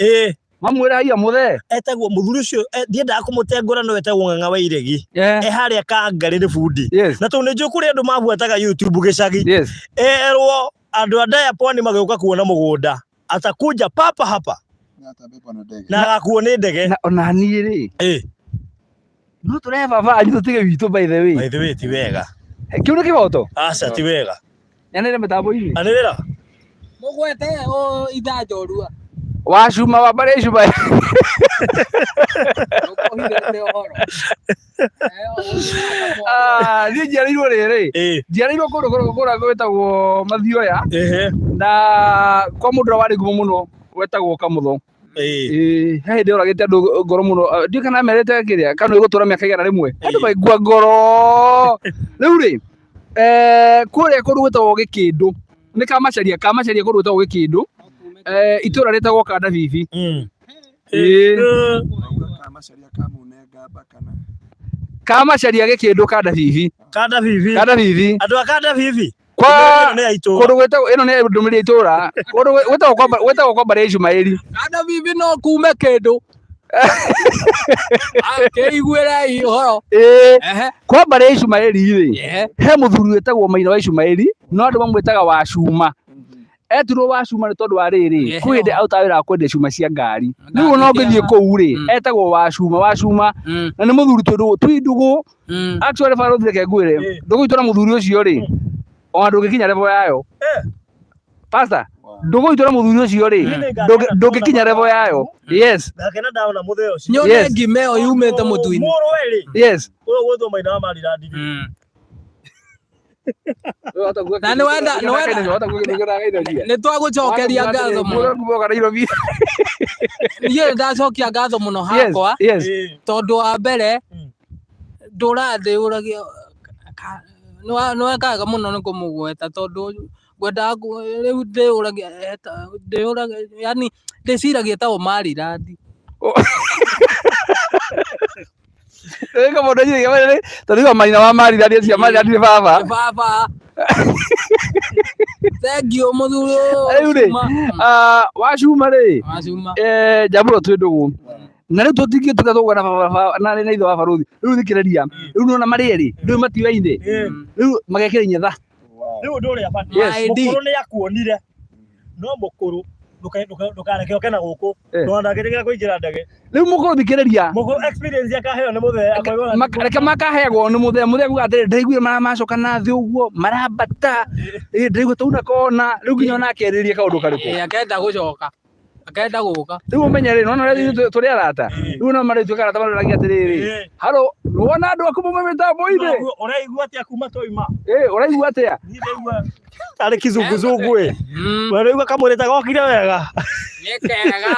Mamwĩre haiya mũthee. Etagwo mũthuri ũcio, ndiendaga kũmũtengũra no etagwo Ng'ang'a wa Iregi. E harĩa Kangarĩ nĩ bundi. Na tondũ nĩ njũĩ kũrĩ andũ mabuataga YouTube gĩcagi. Erwo andũ a Diapwani magĩũka kuona mũgũnda. Atakuja papa hapa. Na agakuo nĩ ndege. Na ona niĩ rĩ. No tũrehe baba anyu tũtige witũ by the way. By the way ti wega. Kĩu nĩ kĩhoto? Aca ti wega. Nyanĩre mĩtambo-inĩ. Anĩrĩra. Mũgwete o itha njorua. Wa cuma wa mbarĩ cuma. Ũhithĩte ũhoro. Ah, niĩ njiarĩirwo rĩrĩ. Njiarĩirwo kũndũ kũrĩa gwĩtagwo Mathioya. Na kwa mũndũ ũrĩa warĩ ngumo mũno wetagwo Kamũtho. Ĩĩ, he hĩndĩ oragĩte andũ ngoro mũno. Ndiũĩ kana amerite kĩrĩa kana ĩgũtũra mĩaka 101. Andũ maigua ngoro. Rĩu rĩ, kũrĩa kũndũ gwĩtagwo Gĩkĩndũ, nĩ Kamacharia, Kamacharia kũndũ gwĩtagwo Gĩkĩndũ, itũra rĩtagwo Kanda Bibi. Ĩĩ. Kamacharia Gĩkĩndũ Kanda Bibi. Kanda Bibi. Kanda Bibi. Andũ a Kanda Bibi. Kwa Ĩno nĩ ya itũra. Kũndũ gwĩtagwo ĩno nĩ ndũmĩrĩri ya itũra. Kũndũ gwĩtagwo kwa mbarĩ ya Ishumaeli. Kanda Bibi no kume kĩndũ. Kĩiguĩrei ũhoro. Ĩĩ. Kwa mbarĩ ya Ishumaeli rĩ, he mũthuri wĩtagwo Maina wa Ishumaeli, no andũ mamwĩtaga wa Cuma. Etirwo wa Cuma nĩ tondũ wa rĩrĩ, kwĩ hĩndĩ arutaga wĩra wa kwendia cuma cia ngari. Rĩu ona ũngĩthiĩ kũu rĩ, etagwo wa Cuma, wa Cuma. Na nĩ mũthuri twĩ ndũgũ. Actually barũthi reke ngwĩre, ndũgũ itũ na mũthuri ũcio rĩ, ona ndũngĩkinya level yayo. Pastor, ndũgũ itũ na mũthuri ũcio rĩ, ndũngĩkinya level yayo. Yes. Ndakena ndona mũthee ũcio. Nyone ngima ĩyo yumĩte mũtu-inĩ. Mũrũwe rĩ. Yes. Ũyũ gwĩtwo Maina wa Marirandi rĩ. Na nĩ twagũcokeria ngatho mũno. Niĩ nĩ ndacokia ngatho mũno hakwa tondũ wa mbere ndũraga ndĩyũragia nĩ wekaga mũno nĩ kũmũgweta tondũ ngwendaga rĩu ndĩyũragia ndĩyũragia yani ndĩciragia ta Omarilandi. Ĩka mũndũ anjĩrĩria rĩ, tondũ iwa maina wa Marilandi acio Marilandi nĩ baba. Nĩ baba. Thank you mũthuri ũyũ. Rĩu rĩ, Cuma. ah, wa cuma rĩ, Wa cuma. eh, njambũro twĩ ndũgũ. Na rĩu tũtingĩtuĩka tũgũa na baba na na ithe wa barũthi. Rĩu thikĩrĩria, rĩu nĩwona marĩ erĩ, rĩu matiũaine. Rĩu magekĩra inyatha. Rĩu ũndũ ũrĩa batiĩ Yes. ID. mũkũrũ nĩ akuonire no mũkũrũ ndũkareke oke na gũkũ Eh. ndũkanangĩtĩkĩra kũingĩra ndege Rĩu mũkũrũ thikĩrĩria. mũkũrũ experience akaheo nĩ mũthee akoiga Reke makaheagwo nĩ mũthee mũthee akuga atĩrĩ ndaiguire mara macoka na thĩ ũguo marambata ĩ ndaigua twauna kona rĩu nginya ona akerĩrie kaũndũ karĩkũ Ĩ, akenda gũcoka akenda gũka rĩu ũmenye rĩ nona ũrĩa ithuĩ tũrĩ arata rĩu no marĩtuĩka arata maroragia atĩrĩrĩ haro nĩwona andũ aku mauma mĩtambo-inĩ ũraigua atĩa kuma twauma ĩ ũraigua atĩa niĩ ndaigua tarĩ kizunguzungu ĩ we ũraigua kamwĩrĩ ta gokire wega nĩ kega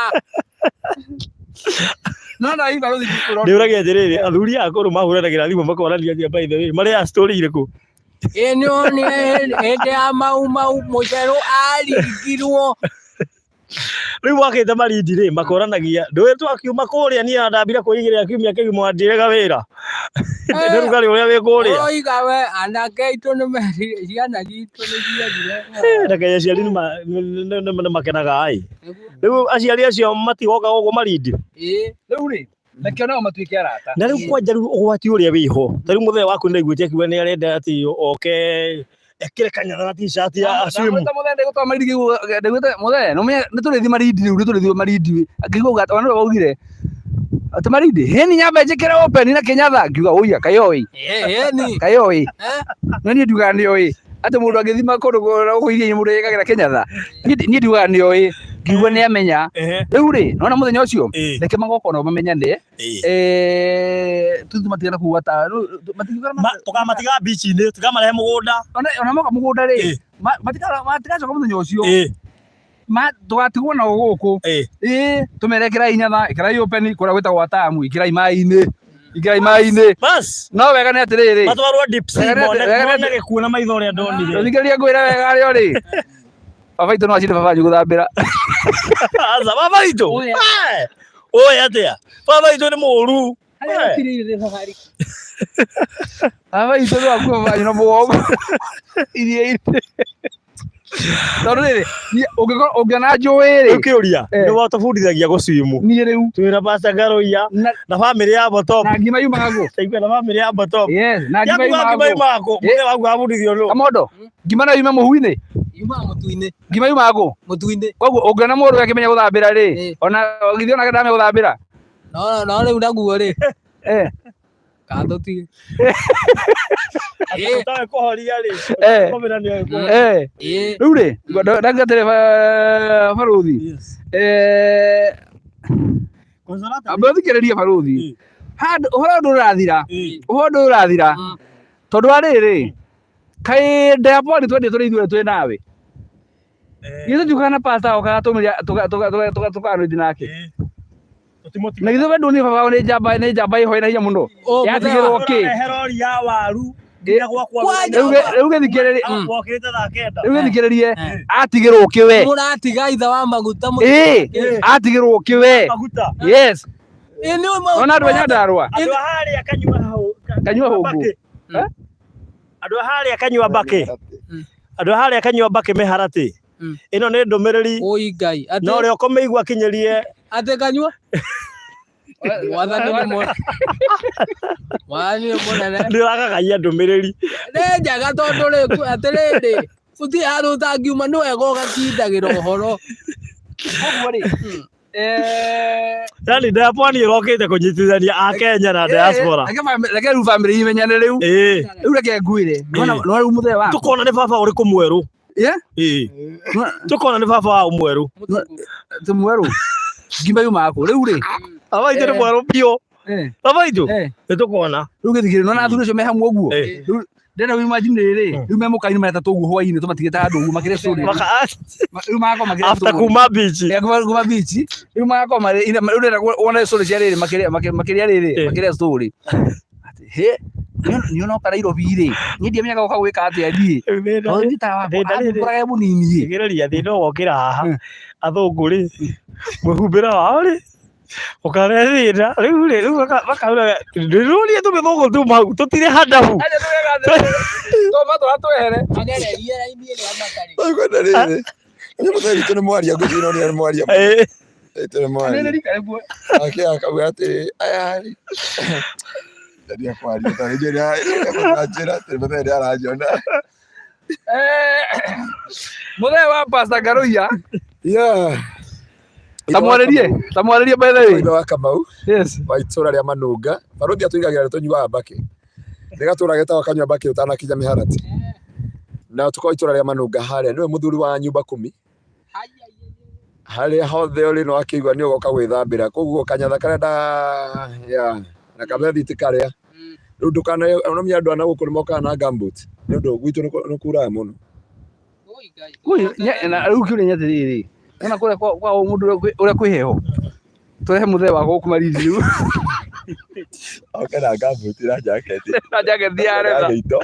no na iba rũthi ndĩũragia atĩrĩrĩ athuri aya akũrũ mahũranagĩra thimũ makorania atĩa by the way marĩ a story irĩkũ Ĩ nĩ onire hĩndĩ ya mau mau mũcerũ aringirwo Rĩu wakĩte Malindi rĩ makoranagia ndũĩ twakiuma kũrĩa niĩ ndambire kwĩigĩrĩra kiumia kĩgima ndirega wĩra nĩ rugarĩ ũrĩa wĩ kũrĩa Ũroiga we anake aitũ nĩ merire ciana citũ nĩ ciethire reke aciari nĩ makenaga ĩ rĩu aciari acio matigoka gũkũ Malindi Ĩĩ rĩu rĩ reke nao matuĩke arata na rĩu kwanja rĩu ũgwati ũrĩa wĩho ta rĩu mũthee waku nĩaiguĩte akiuga nĩ arenda atĩ oke ekĩre kanyatha na t-shirt ya swim Ndamwĩta mũthee ndĩgũtwara Malindi ngĩigua- ndaiguĩte mũthee nĩũmenye nĩtũrĩthiĩ Malindi rĩu nĩtũrĩthiĩ Malindi ngĩigua uga ona nĩwe waugire atĩ Malindi hĩni nyambe njĩkĩre open na kĩnyatha ngiuga ũiya kaĩ oĩ Ĩĩ ni kaĩ oĩ Eh? no niĩ ndiugaga nĩ oĩ atĩ mũndũ angĩthima kũndũ gũkũ iria-inĩ mũndũ ekagĩra kĩnyatha niĩ niĩ ndiugaga nĩ oĩ ngiuga nĩ amenya rĩu rĩ nona mũthenya ũcio reke magoka nao mamenyane tuthi matigana kuu ata matingiuga tũkamatiga bici-inĩ tũkamarehe mũgũnda ona moka mũgũnda rĩ matigacoka mũthenya ũcio tũgatigwo nao gũkũ ĩĩ tũmere ĩkĩrai nyama ĩkĩrai open kũrĩa gwĩtagwo atamu ĩkĩrai maĩ-inĩ ĩkĩrai maĩ-inĩ bas no wega nĩ atĩrĩrĩ matwarwo deep sea Wega nĩ mone wega nĩ mone gĩkuũ na maitho ũrĩa ndonire Thikĩrĩria ngwĩre wega arĩa rĩ baba itũ no acinde baba wanyu gũthambĩra aca baba witũ Oya. Eh, ũĩ atĩa baba witũ nĩ mũru Harĩa Eh. gũtirĩ nĩ thabarĩ. Baba itũ no akue baba wanyu na mũgongo iria-inĩ tondũ rĩrĩ niĩ ũngĩkorwo ũngĩona njũĩ rĩ Rĩu kĩũria Eh. nĩ watũbundithagia gũcimu niĩ rĩu twĩra Pastor Ngaruiya na na bamĩrĩ ya Botop na ngima yumaga kũ taigua na bamĩrĩ ya Botop yes na ngima yaku yumaga ngima kũ yumaga kũ mũthee waku abundithio nũ kamondo ngima no yume mũhu-inĩ Yumaga mũtu-inĩ. ngima yumaga kũ Mũtu-inĩ. koguo ũngĩona mũndũ akĩmenya gũthambĩra rĩ Eh. ona githĩ onake ndamenya gũthambĩra No no rĩu naguo rĩ. eh Katũtige. Ĩĩ. Ũtoĩ kũhoria rĩ Eh. kũmĩra nĩ oĩ kũhoria. eh Ĩĩ. rĩu rĩ ndauga atĩrĩ barũthi Yes. eh Consolata amba ũthikĩrĩrie barũthi handũ ũhoro ũyũ ndũrathira Mm. ũhoro ndũrathira tondũ wa rĩrĩ kaĩ nda ya pwani twendie tũrĩ ithuerĩ twĩ nawe githĩ tũtiũkaga na pasta okaga tũmĩria tũkanũithi nake Tũtimũtiga. na githĩ we ndũni baba wao nĩ njamba nĩ njamba ĩhoe na hinya mũno Oh, yatigĩrwo kĩ Ũrarehe rori ya waru nginya gwakwa Kwanja. rĩu rĩu gĩthikĩrĩrie wokĩrĩte thaa kenda rĩu gĩthikĩrĩrie Eh. atigĩrwo kĩ we Mũratiga ithe wa maguta ĩĩ atigĩrwo kĩ we maguta yes Ĩĩ nĩ ũma. ona andũ a Nyandarũa andũ a harĩa kanyua hau Kanyua hũngũ. Mbakĩ. Eh? andũ a harĩa kanyua mbakĩ andũ a harĩa kanyua mbakĩ mĩharatĩ ĩno nĩ ndũmĩrĩri Oi Ngai. na Atĩ ũrĩa ũkũmĩigua akinyĩrie atĩ kanyua. Mwathani nĩ mũnene. Mwathani nĩ mũnene. nĩ ũragagaia ndũmĩrĩri Nĩ njega tondũ rĩ atĩrĩrĩ gũtirĩ handũ ũtangiuma nĩ wega ũgakindagĩra ũhoro. koguo rĩ eh yani diaspora nĩ ĩrokĩte kũnyitithania a Kenya na diaspora reke rĩu bamĩrĩ imenyane rĩu ĩĩ rĩu reke ngwĩre nĩwona nĩwona rĩu mũthee waku tũkona nĩ baba ũrĩkũ mwerũ Yeah? ĩĩ tũkona nĩ baba wa mwerũ Ti mwerũ ngima yumaga kũ rĩu rĩ baba itũ nĩ mwerũ biũ Baba itũ nĩ tũkona. Rĩu gĩthigĩrĩ no na athuri acio me hamwe ũguo. Rĩu ndĩrenda wĩ imagine rĩrĩ, rĩu me mũkainĩ metatũ ũguo hwainĩ tũmatigĩte handũ ũguo makĩrĩa story. Rĩu magakorwo makĩrĩa After kuma beach. Kuma beach. Rĩu magakorwo marĩ rĩu ndĩrenda wone story cia rĩrĩ makĩrĩa makĩrĩa rĩrĩ makĩrĩa story. Atĩ he niĩ ona oka Nairobi rĩ, niĩ ndiamenyaga gũka gwĩka atĩa niĩ. Tondũ niĩ ta wakwa angĩkũraga e mũnini ĩ. Thigĩrĩria thĩna ũgokĩra haha. Athũngũ rĩ, mwĩhumbĩre wao rĩ, ũkarehe thĩna. Rĩu rĩ, rĩu makauga ndĩroria tũmĩthũngũ tuma hau tũtirĩ handabu. Kwenda rĩrĩ. Nĩ mũthee witũ nĩ mwaria ngwĩciria no nĩ mwaria. Witũ nĩ mwaria. Ake akauga atĩrĩ, aya rĩ. Ndendia kwaria tondũ njĩra njĩra atĩ mũthee nĩ aranjona. Mũthee wa Pastor Ngaruiya. Yeah. Tamwarĩrie, tamwarĩrie by the way. Ithe wa Kamau. Yes. Wa itũra rĩa Manunga. Barũthi atũigagĩra nĩ tũnyuaga mbakĩ. Nĩ gatũra getagwo kanyua mbakĩ ũtanakinya mĩharatĩ. Na tũkorwo itũra rĩa Manunga harĩa nĩwe mũthuri wa nyumba kumi. Harĩa hothe ũrĩ no akĩigua nĩ ũgoka gwĩthambĩra. Koguo kanyatha karĩa nda yeah, na kabethi ti karĩa. Rĩu ndũkana onomia andũ a na gũkũ nĩ mokaga na gumboot. Nĩ ũndũ gwitũ nĩ kuraga mũno. Rĩu kĩũria nĩ atĩrĩrĩ, nĩwona kũrĩa kwa mũndũ ũrĩa kwĩ heho, tũrehe mũthee wa gũkũ Malindi rĩu. Oke na gumboot na jaketi. Na jaketi ya leather. Na gĩito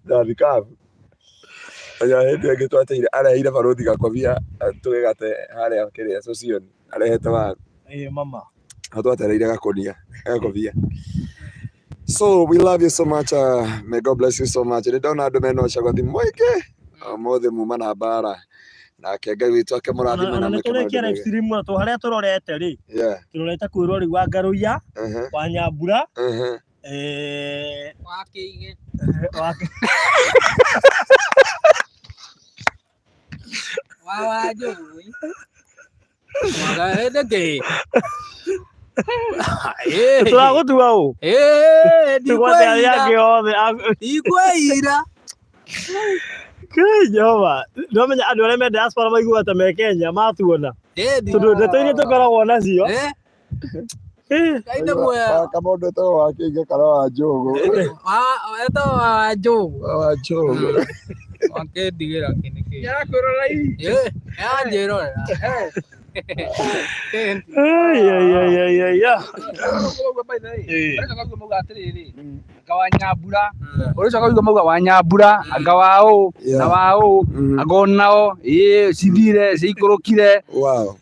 na thikabu. Oya hĩndĩ ĩngĩ twateire areheire barũthi gakobia tũgĩgate harĩa kĩrĩa Sosioni arehete waru. Ĩĩ mama. Na twatereire gakũnia gakobia. So we love you so much. May God bless you so much. Nĩ ndona andũ mena ũcagothi mũingĩ ũmũthĩ muma na mbara nake Ngai witũ akĩmũrathime na mwĩke tũrĩkie maũndũ live mega. stream na tũ harĩa tũrorete rĩ Yeah. tũrorete kwĩrwo rĩu wa Ngaruiya wa Nyambura Wa Kĩige. Wa Wanjũgũ. Wagaende kĩ? Tũragũtua ũ? Tũgwate arĩa angĩ othe. Ndikwĩira. Kĩĩ Jehova, nĩwamenya andũ arĩa me diaspora maiguaga ta me Kenya matuona. Tondũ ndeto iria tũkoragwo nacio. Ngai nĩ mwega. Kamondo etagwo wa Kĩige kana wa Njũgũ. Etagwo wa Njũgũ. Wa Njũgũ. Wakĩndigĩra kĩ nĩ kĩ? Nĩarakwĩrorera hihi? Anjĩrorera. Mauga atĩrĩrĩ, anga wa Nyambura, ũrĩcoka ũigua mauga wa Nyambura, anga wa ũ, na wa ũ, anga onao, ĩĩ cithire, ciikũrũkire. Wow.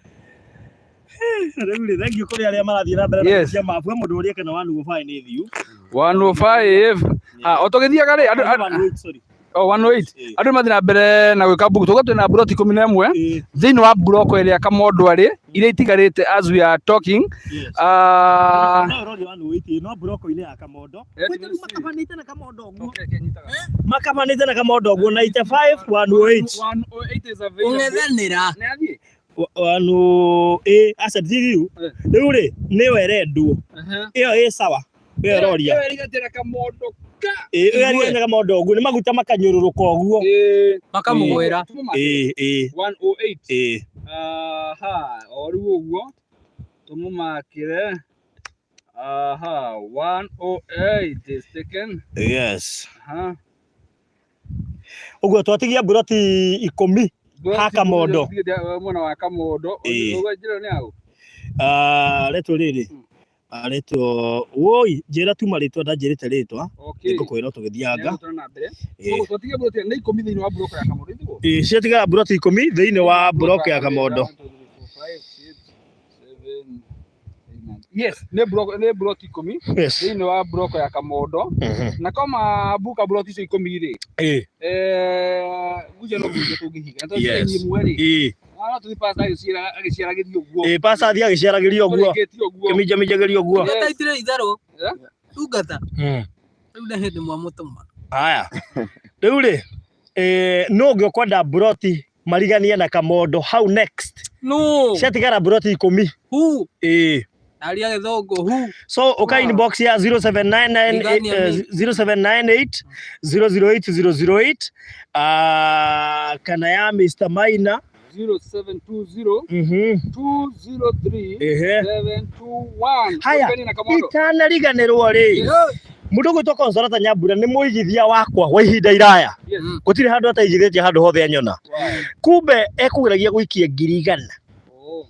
Rĩu rĩ, thank you kũrĩ arĩa marathiĩ na mbere na gũikia mabu. He mũndũ ũria kana 105 nĩ thiu. 105. Ah, o tũgĩthiaga rĩ, andũ Sorry. Oh, 108. Andũ mathiĩ na mbere na gwĩka mbuku. Tũgũkorwo twĩna mburoti 11 thĩinĩ wa mburoko ĩrĩa Kamondo arĩ iria itigarĩte as we are talking. Ah, No ũroria 108 no mburoko-inĩ ya Kamondo. Kwĩ rĩu makabanĩte na Kamondo ũguo. Makabanĩte na Kamondo ũguo 95 108. 108 is available. Ũng'ethanĩra. Wanu ĩ aca ndiriu. Rĩu rĩ nĩyo ĩrendwo. Ĩyo ĩ sawa. Ĩyo ĩroria. Ĩyo ĩriganĩte Kamondo ka. Ĩyo ĩriganĩte Kamondo ũguo nĩ maguta makanyũrũrũka ũguo. Makamũgwĩra. Ĩ ĩ. 108. Ĩ. Aha, o rĩu ũguo tũmũmakĩre. Aha, 108 is taken. Yes. Aha. Ũguo twatigia mburoti ikũmi ha Kamondo. Mwena wa Kamondo. Ũguo njĩra nĩ aũ? Ah, rĩtwa rĩrĩ. Rĩtwa woi, njĩra tuma rĩtwa ndanjĩrĩte rĩtwa. Nĩngũkwĩra tũgĩthianga. Ũguo twatigia mburoti nĩ ikũmi thĩinĩ wa mburoko ya Kamondo ithuo. Ĩĩ, ciatigara mburoti ikũmi thĩinĩ wa mburoko ya Kamondo. Yes, nĩ mburoko nĩ mburoti ikũmi thĩinĩ wa mburoko ya Kamondo. Na koma buka mburoti icio ikũmi rĩ. Gucia no gucia tũngĩhinga. Na tondũ Yes. ĩmwe rĩ. No tũthiĩ pastor agĩciaragĩria ũguo. Ĩĩ, pastor athiĩ agĩciaragĩria ũguo. Tũrĩkĩtie ũguo. Kĩminjaminjagĩria ũguo. Ndungata itirĩ itherũ. Ndungata. Rĩu nĩ hĩndĩ mwamũtũma. Haya. Rĩu rĩ, nũ ũngĩ ũkwenda mburoti mariganie na Kamondo hau next? Nũ? Ciatigara mburoti ikũmi. Who? Ĩĩ. Aria gĩthũngũ who? So uka inbox ya 0799 0798 008 008 kana ya Mr Maina 0720 203 Ehe. 721. Haya. Ũkeni na Kamondo. Itanariganĩrwo rĩ, mũndũ ũgwĩtwo Consolata Nyambura nĩ mũigithia wakwa wa ihinda iraya. Yes. Gũtirĩ handũ ataigithĩtie handũ hothe anyona. Wow. Kumbe ekũgeragia gũikia 100,000 Oh.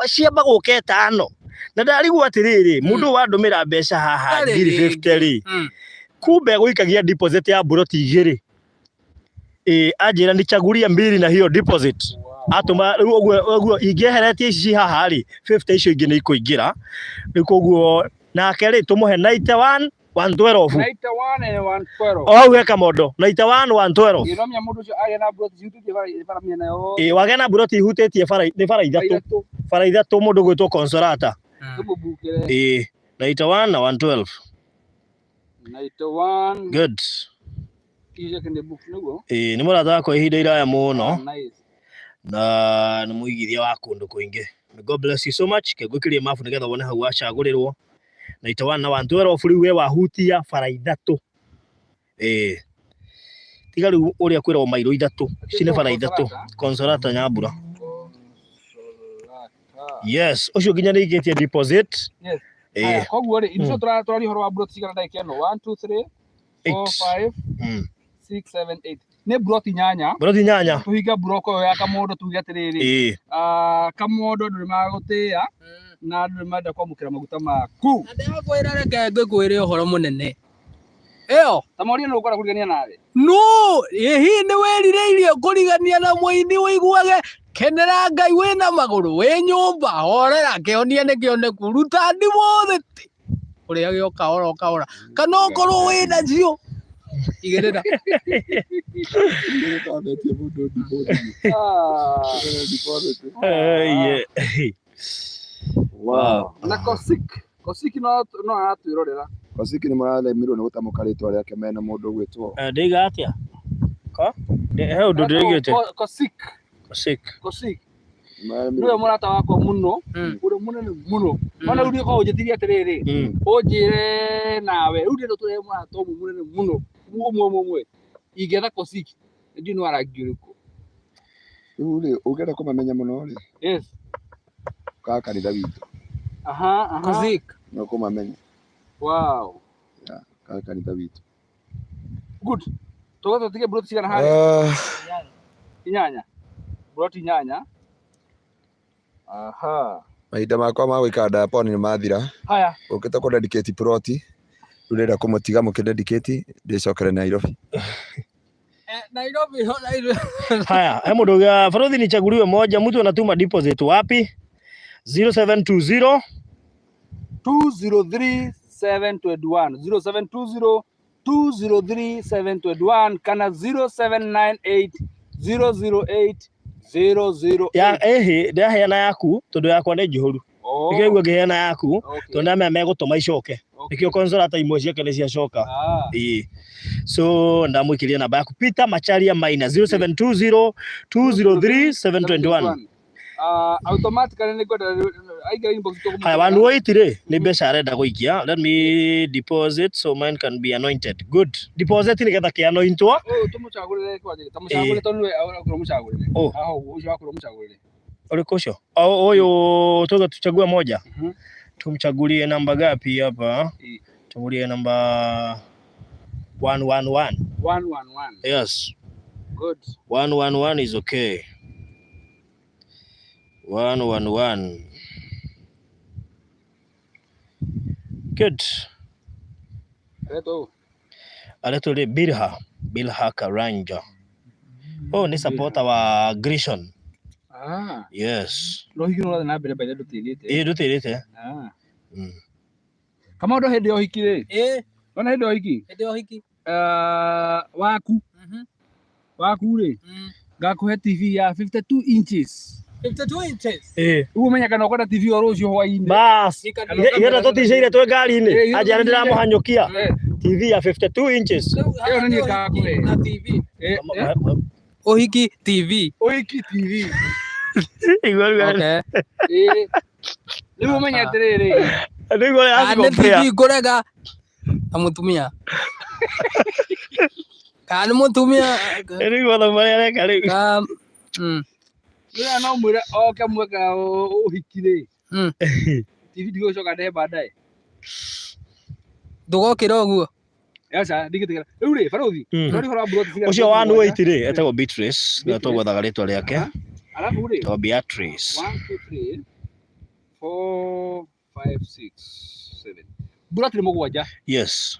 ciamba gũka 5. Na ndarigwo atĩrĩrĩ, mũndũ ũyũ wandũmĩra mbeca haha Ndarĩ 50,000 rĩ, Mm. kumbe egũikagia deposit ya mburoti 2. Ĩ anjĩra nichagulie mbili na hiyo deposit. Atũma rĩu ũguo ũguo ingĩeheretie ici ci haha rĩ, 50 icio ingĩ nĩ ikũingĩra. Rĩu koguo nake rĩ tũmũhe 91 112. 91 and 112. O hau he Kamondo, 91 112. Ĩnomia mũndũ ũcio agĩa na mburoti cihutĩtie bara mĩena yothe. Ĩ wagĩa na mburoti ihutĩtie bara nĩ bara ithatũ. Ithatũ. Bara ithatũ mũndũ ũgwĩtwo Consolata. Tũmũbukĩre. Ĩ 91 na 112. 91. Good. Icio ciake nĩ book nĩguo? Ĩ nĩ mũrata wakwa ihinda iraya mũno. Nice. Na nĩ mũigithia wa kũndũ kũingĩ. May God bless you so much. Kengũikĩrie mabu nĩgetha wone hau wacagũrĩrwo. 91 na 112 rĩu we wahutia bara ithatũ. Ĩ tiga rĩu ũrĩa kwĩrwo mairũ ithatũ. Ici nĩ bara ithatũ. Consolata Nyambura. Consolata. Yes, ũcio nginya nĩ aigĩtie deposit. Yes. Ĩ Haya, koguo rĩ, ithuĩ tũraria ũhoro wa mburoti cigana ndagĩka ĩno? 1 2 3 4 5 Mm. 6 7 8. Nĩ mburoti 8. Mburoti 8. Tũhinge mburoko ĩyo ya Kamondo tuge atĩrĩrĩ. Ĩ Kamondo andũ nĩ magũtĩĩa na andũ nĩ marenda kwamũkĩra maguta maku. Na ndĩrakwĩra reke ngĩkwĩre ũhoro mũnene. Ĩyo Ta moria nũ ũkwenda kũrigania nawe? No, hihi nĩ wĩrirĩirie kũrigania na mũini ũiguage kenera Ngai wĩna magũrũ wĩ nyũmba horera kĩhonia nĩ kĩoneku ruta ndimũ thĩ ũrĩage o kahora o kahora kana ũkorwo wĩ nacio igĩrĩra. Yeah. Wow. Na Kosik, Kosik no aratwĩrorera. Kosiki nĩ mũraremirwo nĩ gũtamũka rĩtwa rĩake mena mũndũ ũgwĩtwo Ndĩiga atĩa? Ka? He ũndũ ndĩigĩte. Kosik, Kosik. Kosik. Nĩwe mũrata wakwa mũno, ũrĩa mũnene mũno. Ona rĩu ndikoragwo ũnjĩtirie atĩrĩrĩ, ũnjĩre nawe, rĩu ndĩrenda tũrehe mũrata ũmwe mũnene mũno, ũmwe ũmwe ũmwe. Ingĩetha Kosik, ndiũĩ nĩ wa rangi ũrĩkũ. Rĩu rĩ ũngĩenda kũmamenya mũno rĩ, Yes. ũkaga kanitha witũ. Aha, aha. Kosik. No kũmamenya. Wow. Kaga kanitha witũ. Good. Tũgoka tũtige mburoti cigana harĩa? 8. Mburoti 8. Aha. Mahinda makwa ma gũikara Diaponi nĩ mathira. Haya. Ũkĩte kũ dedicate plot, rĩu ndĩrenda kũmũtiga mũkĩ dedicate ndĩcokere Nairobi. Nairobi, Nairobi. Haya, he mũndũ uga barothi nichaguliwe moja, mtu anatuma deposit wapi? 0720 203 721 0720 203 721 kana 0798 008 008. Ya ehe ndaheana yaku tondu yakwa nĩ njihũru. Oh. Nĩkĩo igua ngĩheana yaku Okay. tondu ndamenya megũtũma icoke. Okay. Nĩkĩo Consolata imwe ciake nĩ ciacoka. Ah. Ĩĩ. So ndamũikĩria namba yaku Peter Macharia Maina 0720 203 721. Automatically nĩ ngwenda aingĩra inbox tũkũmũtũmĩra. Haya, 108 rĩ nĩ mbeca arenda gũikia. Let me deposit so mine can be anointed. Good. Deposit nĩgetha kĩanointwo. Ũyũ tũmũcagũrĩre kwanja, tamũcagũrĩre tondũ nĩwe ũrakorwo mũcagũrĩre. Oh. Haha ũguo, ũcio wakorwo mũcagũrĩre. Ũrĩkũ ũcio? Ũyũ tuge tuchague moja. Mhm. Tumchagulie namba gapi hapa? Ĩĩ. Tuchagulie namba 111. 111. Yes. Good. 111 is okay. 111. Good. Aretwo ũũ. Aretwo rĩ Bilha, Bilha Karanja. Oh, ni supporter wa Grishon. Ah. Yes. No ũhiki nĩ ũrathiĩ na mbere by the way ndũtĩrĩte. Ĩĩ ndũtĩrĩte. Ah. Mm. Kamondo hĩndĩ ya ũhiki rĩ. Ĩĩ, Wona hĩndĩ ya ũhiki? hĩndĩ ya ũhiki. Waku. Waku rĩ. Ngakũhe TV ya 52 inches. 52 inches. Ĩĩ. Ũguo menya kana ũkwenda TV o rũciũ hwaĩ-inĩ. Bas. Ika- Igenda tũticĩire twĩ ngari-inĩ. Ĩĩ, Anjĩra nĩ ndĩramũhanyũkia. Eh, TV ya 52 inches. Rĩu Ĩyo nĩ niĩ ngakũhe. na TV. eh, eh. Ũhiki TV. Ũhiki TV. Igua rĩu. Okay. Ĩĩ. Rĩu ũmenye atĩrĩrĩ. Nĩguo Ah, nĩ aracompare. TV ngũrega na mũtumia. Kana nĩ mũtumia Nĩguo mathabu marĩa areka rĩu. ka Rĩrĩa no mwĩre oke mweke ũhiki rĩ. TV ndigũcoka ndehe baadaye. Ndũgokĩra ũguo. Aca ndingĩtigĩra. Rĩu rĩ barũthi, tũraria ũhoro wa mburoti cigana? Ũcio wa Nuit rĩ etagwo Beatrice, nĩwe tũgwethaga rĩtwa rĩake. Alafu rĩ Etagwo Beatrice. 1 2 3 4 5 6 7. Mburoti nĩ mũgwanja. Yes.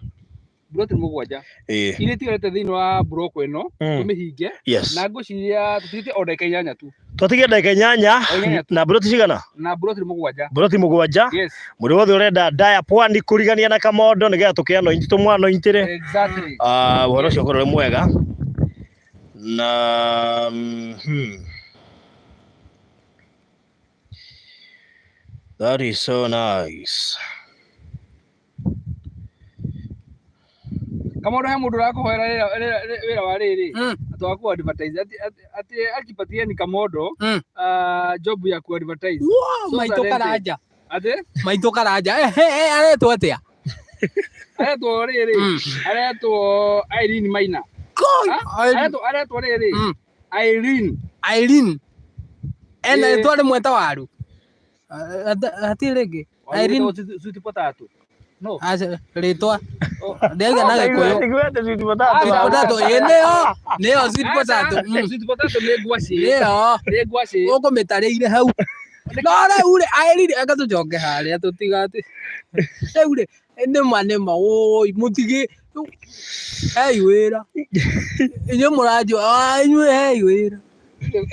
Mburoti nĩ mũgwanja. Ĩĩ. Iria itigarĩte thĩinĩ wa mburoko ĩno tũmĩhinge. Yes. Na ngwĩciria tũtigĩte o ndagĩka inyanya tu. Twatigia ndagĩka inyanya O inyanya tu. na mburoti cigana? Na mburoti nĩ mũgwanja. Mburoti mũgwanja. Yes. Mũndũ wothe ũrenda ndaya pwani kũrigania na Kamondo nĩgetha tũkĩanointi tũmwanointĩre. Exactly. Ah, ũhoro ũcio ũkorwo ũrĩ mwega. Na That is so nice. Kamondo he mũndũ ũrakũhoera wĩra wĩra wa rĩrĩ atĩ wa ku advertise atĩ atĩ akipatieni Kamondo job ya ku advertise. Wow, So maitũ talented. Karanja. Atĩ Maitũ Karanja. Aretwo atĩa? Aretwo rĩrĩ aretwo Irene Maina. Koi! Aretwo aretwo rĩrĩ Irene. Irene. Ena rĩtwa rĩmwe ta waru. Hatirĩ rĩngĩ. Irene. Sweet potato. No. Aca, rĩtwa. Ndĩrauga na Gĩkũyũ. Niguete sweet potato. Sweet potato, ĩ nĩyo. Nĩyo sweet potato. Sweet potato nĩ ngwacĩ. Nĩyo. Nĩ ngwacĩ. Ũkũmĩtarĩire hau. No rĩu rĩ, Irene, eka tũcoke harĩa tũtigati. Rĩu rĩ, nĩma nĩma, woi, mũtigĩ, hei wĩra. Inyuĩ mũranjũa, inyuĩ hei wĩra.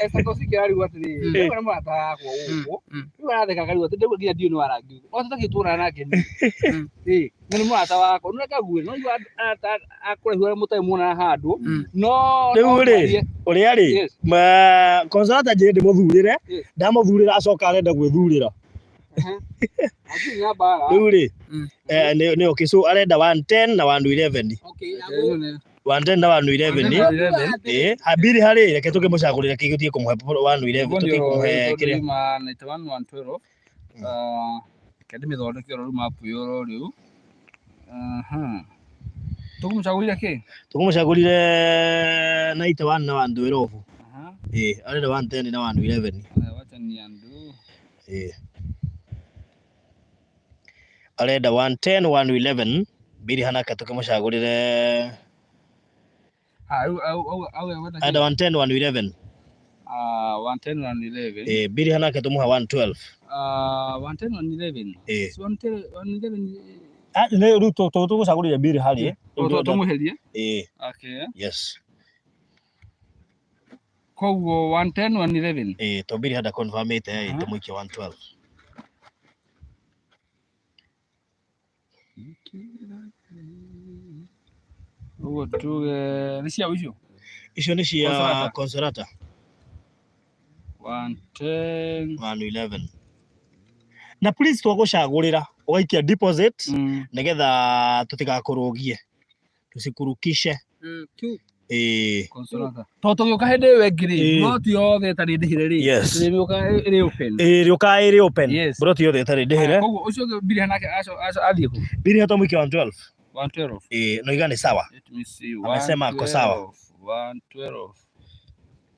Esther Tosiki ararigwo atĩrĩrĩ, rĩu nĩ mũrata wakwa gũkũ, rĩu aratheka akarigwo atĩ ndauga nginya ndiũĩ nĩ warangi o tũtakĩrĩ tuonana nake niĩ. Ĩ, na nĩ mũrata wakwa, nĩ kague, no igua arata akũraihu arĩa mũtarĩ muonana handũ, no Rĩu no rĩ, twarie. ũrĩa rĩ, Yes. Consolata njĩrĩ ndĩmũthurĩre, Yes. ndamũthurĩra acoka arenda gwĩthurĩra. Hatirĩ na mbara. Rĩu rĩ, nĩ okay, so arenda 110 na 111. Okay, 110 na 111. Ĩ, habiri harĩ, reke tũkĩmũcagũrĩre kĩ gũthiĩ kũmũhe 111, tũthiĩ kũmũhe kĩrĩa. Yuma 91 112. Reke ndĩmĩthondeke oro rĩu mapu ĩyo oro rĩu. Aha. Tũkũmũcagũrire kĩ? Tũkũmũcagũrire 91 na 112. Aha. Ĩ, arenda 110 na 111. Haya, wacha niandu. Ĩ. Arenda 110 111 biri hanake tũkĩmũcagũrĩre Ah, au au au au wenda arenda 110 111. Ah, 110 111. Ĩ, biri hanake tũmũhe 112. Ah, 110 111. Ĩ. Si 110 111. Ah, nĩ rĩu tũgũcagũrire biri harĩ. Tũmũherie. Ĩ. Okay. Yes. Koguo 110 111. Ĩ, to biri hada confirmĩte ĩ, tũmũikie 112. Ũguo tuge nĩ cia icio? Icio nĩ cia Consolata. Consolata. 110 111. Na please twagũcagũrĩra ũgaikia deposit nĩgetha tũtigakũrũgie tũcikurukishe. Ĩ. Consolata. To tũgĩũka hĩndĩ ĩyo ĩngĩ rĩ, Ĩ. plot yothe ĩtarĩ ndĩhĩre rĩ, Yes. tũrĩmĩũka ĩrĩ open. Ĩ, rĩũka ĩrĩ open. Yes. Plot yothe ĩtarĩ ndĩhĩre. Koguo ũcio ũngĩ Billy nake aco athiĩ kũ? Billy hatũmũikia 112. 112. Ĩ, no iga nĩ sawa. Let me see. Amesema ako sawa. 112.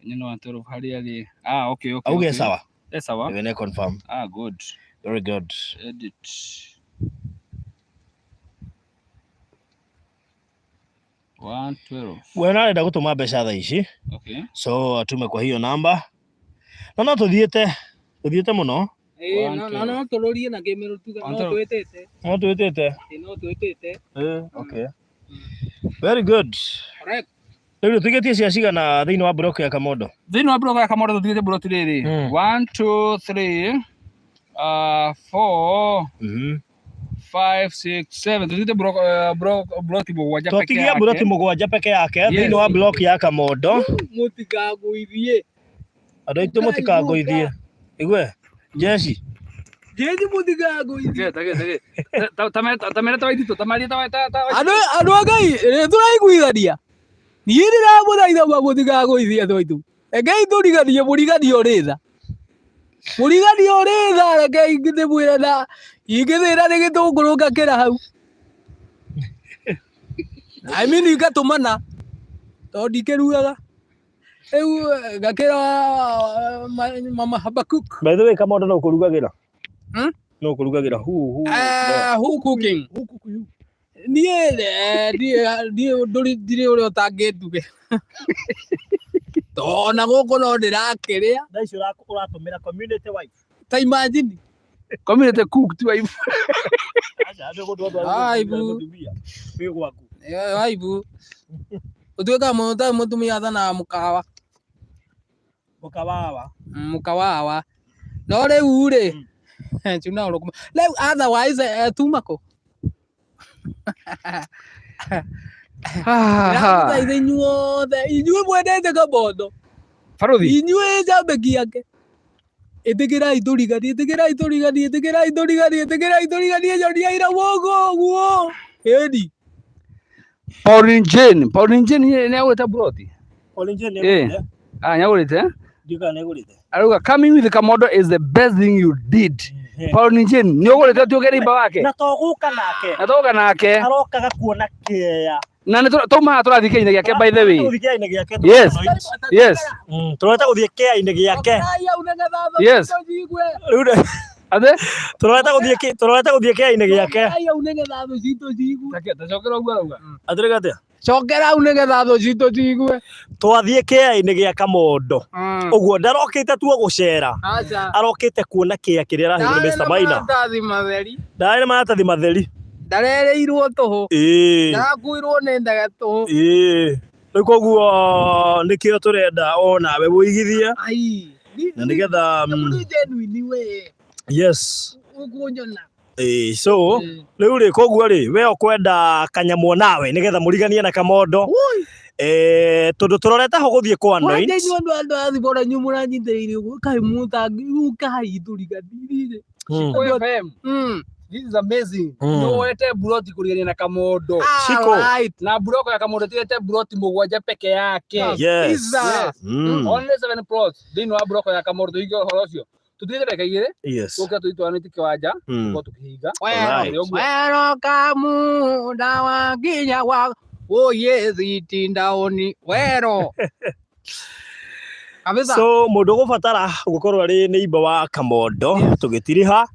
Yenye ni 112 harĩa rĩ. Ah, okay, okay. Auge okay. sawa. Eh, sawa. Iwe nĩ confirm. Ah, good. Very good. Edit. 112. We narenda gũtũma mbeca thaa ici. Okay. So atume kwa hiyo namba. No no tũthiĩte tũthiĩte mũno. Ĩ, no no no tũrũrie na kĩmĩrũ tuge no twĩtĩte. No twĩtĩte. Ĩ, no twĩtĩte. Okay. Very good. Correct. Rĩu tũigĩtie cia cigana thĩinĩ wa block ya Kamondo? Thĩinĩ wa block ya Kamondo tũtigĩte block rĩrĩ. 1 2 3 4 5 6 7 tũtigĩte block block block mũgwanja peke Twatigia yake. block mũgwanja peke yake Yes. thĩinĩ wa block ya Kamondo. Mũtikangũithie. Andũ aitũ mũtikangũithie. Igue. Jeshi. Jeshi mũtikangũithie. Tage tage. Ta tamere ta waitito tamaria ta ta ta. Andũ andũ a Ngai nĩ tũraiguithania. Niĩ ndĩramũthaitha ma mũtikangũithie andũ aitũ. Rekei tũriganie mũriganio ũrĩ tha. Mũriganio ũrĩ tha rekei ndĩmwĩre na ingĩthĩna nĩ gĩtũngũrũ ngakĩra hau. I mean igatũmana tondũ ndikĩrugaga. Rĩu ngakĩra mama Habakuk. By the way, Kamondo no kũrugagĩra? Hmm? No kũrugagĩra hu hu. Who cooking? Niĩ niĩ ndũri ndirĩ ũrĩa ũtangĩnduge. Tona gũkũ no ndĩrakĩrĩa. Thaa ici ũratũmĩra community wife. Ta imagine. Community cook ti wife. Aca, andũ gũtũ andũ Aibu. mũtumia wĩ gwaku. Aibu. Ũtuĩkaga mũndũ mũtumia athanaga mũkawa. Mũkawawa. Mũkawawa. No rĩu rĩ, chuna ũrũkuma. Rĩu otherwise tuma kũ? Ndĩramũthaitha inyuothe, inyuĩ mwendete Kamondo, Baruthi. inyuĩ njambĩki yake. Ĩtĩkĩrai tũriganie, ĩtĩkĩrai tũriganie, ĩtĩkĩrai tũriganie, ĩtĩkĩrai tũriganie, nyonia ira guoko ũguo. Ĩni. Pauline Jane, Pauline Jane nĩ agũrĩte buroti. Pauline Jane Eh. nĩagũrĩte? Ah, nĩ agũrĩte. Ndiũĩ kana nĩagũrĩte. Arauga coming with Kamondo is the best thing you did. Pauline Jane, nĩ ũgũrĩte ũtuĩke neighbor wake. Na to gũka nake. Na toka nake. Arokaga kuona kĩea. Na nĩ twauma haha tũrathiĩ kĩainĩ gĩake by the way. Tũrathiĩ kĩea-inĩ gĩake. Yes. Yes. Tũrorete gũthiĩ kĩea-inĩ gĩake. Ũkai hau nĩgetha thũ Yes. citũ ciigue. Rĩu nĩ- Atĩ? tũrorete gũthiĩ tũrorete gũthiĩ kĩea-inĩ gĩake. Ũkai hau nĩgetha thũ citũ ciigue. Tacokera ũguo arauga. Atĩrĩga atĩa? Cokera hau nĩgetha thũ citũ ciigue. Twathiĩ kĩea-inĩ gĩa Kamondo. Ũguo ndarokĩte tuo gũcera. Aca. Arokĩte kuona kĩea kĩrĩa araheirwo nĩ Ndarĩ Mr. na Maina. maratathi matheri. Ndarĩ na maratathi matheri. Ndarereirwo tũhũ. Ĩĩ. Ndarakuirwo nĩ ndege tũhũ. Ĩĩ. Rĩu koguo nĩkĩo tũrenda o nawe wũigithie Ai. na nĩgetha Nĩ genuine we. yes. Ũkũnyona. Ĩĩ, so rĩu rĩ koguo rĩ we ũkwenda kanyamũ nawe nĩgetha mũriganie na Kamondo. Eh, tondũ tũrorete ho gũthiĩ kwa Wanja anoint. inyuĩ andũ andũ a thibora inyuĩ mũranyitĩrĩire ũguo kaĩ mũtangĩ kaĩ tũriganĩire. FM. This is amazing. Mm. Nĩ woete buroti kũrigania na Kamondo. Shiko. Alright. Na buroko ya Kamondo tigete buroti mũgwanja peke yake. Yes. Kabisa. Yes. Only seven plots thĩinĩ wa buroko ya Kamondo tũhinge ũhoro ũcio. Tũtigĩte ndagĩka igĩrĩ Yes. tũke tũitwaranĩte kĩwanja tũkorwo tũkĩhinga. Alright. Ũguo. Wero kamuda wa nginya wa oye zitindaoni wero kabisa. So mũndũ ũgũbatara gũkorwo arĩ neighbor wa Kamondo tũgĩtiriha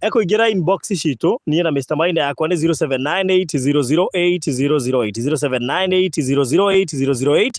ekũingĩra inbox citũ niĩ na Mr. Maina yakwa nĩ 0798008008 0798008008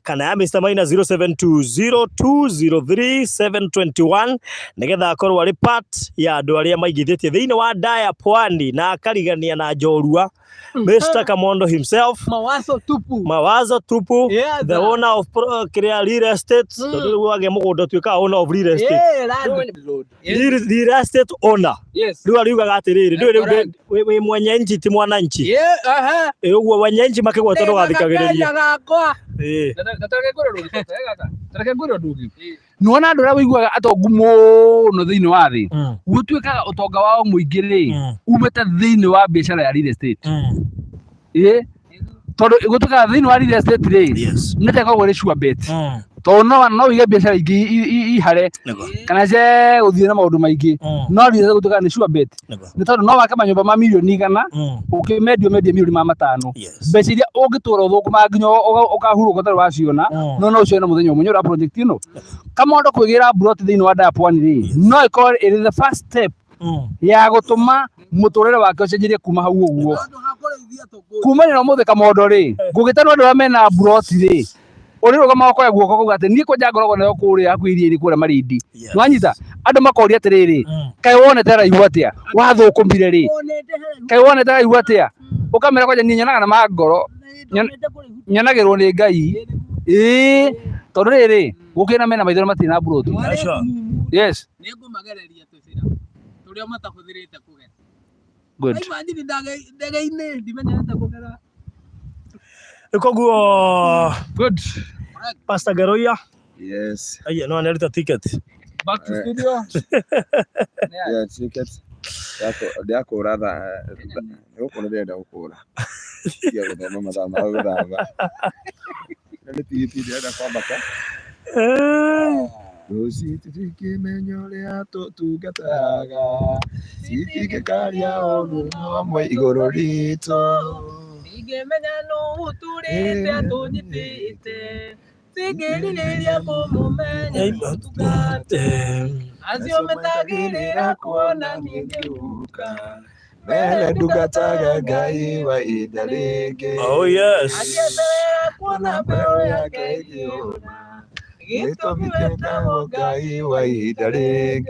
kana ya Mr. Maina 0720203721 nĩgetha akorwo arĩ part ya andũ arĩa maigithĩtie thĩinĩ wa Daya Pwani na akarigania na njorua Mr. Kamondo himself. Mawazo tupu. Mawazo tupu. Yeah, the owner of kĩrĩa real estate. Tondũ rĩu wagĩa mũgũnda ũtuĩkaga owner of real estate. Yeah, land. Real estate owner. Yes. Rĩu ariugaga atĩrĩrĩ ndũĩ rĩu Correct. wĩ mwenye nchi ti mwananchi. Yeah, aha. Ĩ ũguo wenye nchi makĩgweta ndũgathikagĩrĩria. Kenya gakwa. Ĩ. Tareke ngwĩre ũndũ ũngĩ, tareke ngwĩre ũndũ ũngĩ. Nĩwona andũ arĩa wĩiguaga atongu mũno thĩinĩ wa thĩ gũtuĩkaga ũtonga wao mũingĩ rĩ umĩte thĩinĩ wa biacara ya real estate. Ĩ tondũ gũtuĩkaga thĩinĩ wa real estate rĩ Yes. nĩ ta ĩkoragwo ĩrĩ sure bet tondũ no wĩige biacara ingĩ ihare kana ce gũthiĩ na maũndũ maingĩ no real estate gũtuĩkaga nĩ sure bet nĩ tondũ no wake manyũmba ma mirioni 100 ũkĩmendia ũmendie mirioni ma 5 mbeca iria ũngĩtũra ũthũkũmaga nginya ũkahurũka ũtarĩ waciona no ũcione mũthenya ũmwe nĩ ũndũ wa project ĩno Kamondo kwĩgĩra buroti thĩinĩ wa Daya Pwani rĩ no ĩkorwo ĩrĩ the first step ya gũtũma mũtũrĩre wake ũcenjerie kuma hau ũguo kumania na ũmũthĩ Kamondo rĩ ngũgĩtanwo andũ arĩa mena buroti rĩ ũrĩrũgama ũkoya guoko kau atĩ niĩ kwanja ngoragwo nayo kũrĩa hakuhĩ iria-inĩ kũrĩa Malindi nĩwanyita andũ makoria atĩrĩrĩ kaĩ wonete haraihu atĩa wathũkũmire rĩ kaĩ wonete haraihu atĩa ũkamera kwanja niĩ nyonaga na mangoro nyonagĩrwo nĩ Ngai ĩĩ tondũ rĩrĩ gũkĩrĩ na mena maitho na matirĩ na mburoti. Yes. Nĩngũmagereria tũcĩra tũrĩa matahũthĩrĩte kũgera. Good. Imagine ndege-inĩ ndimenyerete kũgera. Koguo Good. Pastor Garoya Yes. aiya no aneruta ticket. Back to studio. Yeah, ticket. Ndĩrakũra thaa gũkũ nĩ ndĩrenda gũkũra. Tiga gũthoma mathaa ma gũthamba. Nĩ tigiti ndĩrenda kwambata. Rũciũ tũtingĩmenya ũrĩa tũtungataga, citingĩkaria ũndũ hamwe igũrũ ritũ. Ndingĩmenya nũ ũtũrĩte atũnyitĩte. Cingĩrirĩria kũmũmenya mũtungate acio metagĩrĩra kuona niĩ ngĩhuka Mbere ndungataga Ngai wa ihinda rĩngĩ. Oh yes. agĩeterera kuona mbeũ yake ĩgĩũra gĩtũmi wetagwo Ngai wa ihinda rĩngĩ.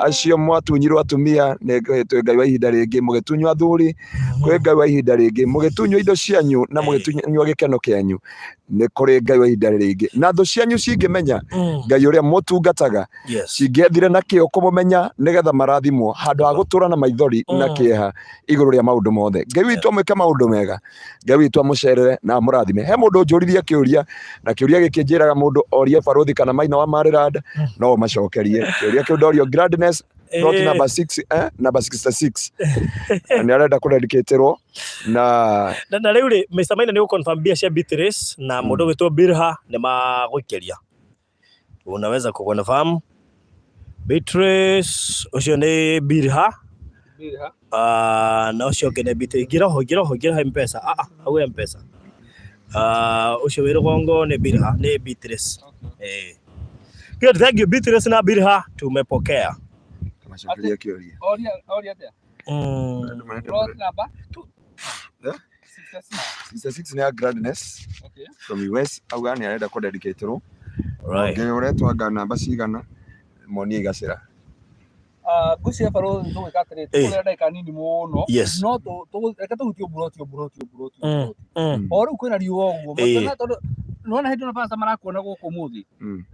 Acio mwatunyirwo atumia nĩ twĩ Ngai wa ihinda rĩngĩ, mũgĩtunywo athuri kwĩ Ngai wa ihinda rĩngĩ, mũgĩtunywo indo cianyu na mũgĩtunywo gĩkeno kĩanyu nĩ kũrĩ Ngai wa ihinda rĩngĩ. Na thũ cianyu cingĩmenya Ngai ũrĩa mũtungataga, Yes. cingĩethire na kĩo kũmũmenya nĩgetha marathimwo handũ ha gũtũra na maithori na kĩeha igũrũ rĩa maũndũ mothe. Ngai witũ amwĩke maũndũ mega, Ngai witũ amũcerere na amũrathime. He mũndũ ũnjũririe kĩũria, na kĩũria gĩkĩ njĩraga mũndũ orie barũthi kana Maina wa Maryland, no ũmacokerie. Kĩũria kĩu ndorio Gladness plot number 6, number 66. Nĩ arenda kũrendikĩtĩrwo na Na rĩu rĩ Mr. Maina nĩ gũconfirm mbia cia Beatrice na mũndũ ũgwĩtwo Bilha nĩ magũikĩria. Unaweza kuconfirm Beatrice ũcio nĩ Bilha na ũcio ũngĩ nĩ Beatrice. Ingĩra ho, ingĩra ho, ingĩra ho M-Pesa. Ah, ah, hau M-Pesa. Ũcio wĩ rũgongo nĩ Bilha, nĩ Beatrice. Eh. Good, thank you Beatrice na Bilha, tumepokea. Macokeria kĩũria. Oria oria atĩa? Plot number Eh? 66. 66 nĩ ya Gladness Okay. from US auga nĩ arenda kũdedicatĩrwo. Right. Ũngĩ ũretwo anga namba cigana monie igacĩra. Ngwĩciria barũthi tũgwĩka atĩrĩ, Eh. tũkũrĩa ndagĩka nini mũno Yes. no reke tũhutie mburoti o mburoti o mburoti o mburoti. Mm. O rĩu kwĩna riũa ũguo Eh. Matana- tondũ nĩwona hĩndĩ ĩno pastor marakuona gũkũ ũmũthĩ Mm.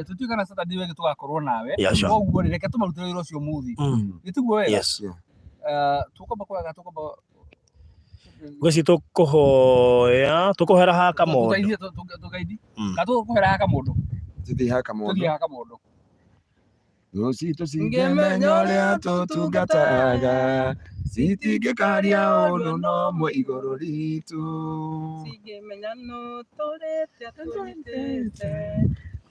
tũtiũĩ kana Saturday ĩyo ĩngĩ tũgakorwo nawe Yeah, sure. koguo rĩ reke tũmarutĩre wĩra ũcio ũmũthĩ Mm. gĩtiguo wega Yes. Tũkwamba kũyaga tũkwamba Ngwĩciria tũkũhoya tũkũhera ha kamondo. tũteithie tũgaidi Mm. kana tũkũhera ha kamondo Tũthiĩ ha Kamondo. tũthiĩ ha kamondo Thũ citũ cingĩmenya ũrĩa tũtungataga citingĩkaria ũndũ no mwe igũrũ ritũ. Cingĩmenya nũ tũrĩte tũnyitĩte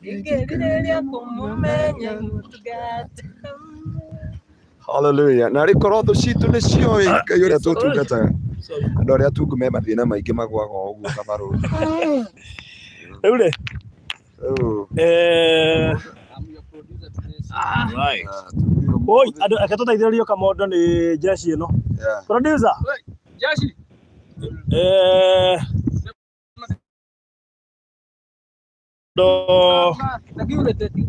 ingĩrirĩria kũmũmenya mũtungate Hallelujah. Na rĩ korwo thũ citũ nĩ cioĩ Ngai ũrĩa tũtungataga. Andũ arĩa atungu me mathĩna maingĩ magwaga o ũguo kabarũthi. Rĩu rĩ Rĩu, I'm your producer today. right. ah, Oi, andũ reke tũteithĩrĩrio kamondo nĩ jeshi ĩno. Yeah. Producer. Jeshi. Ndo Security.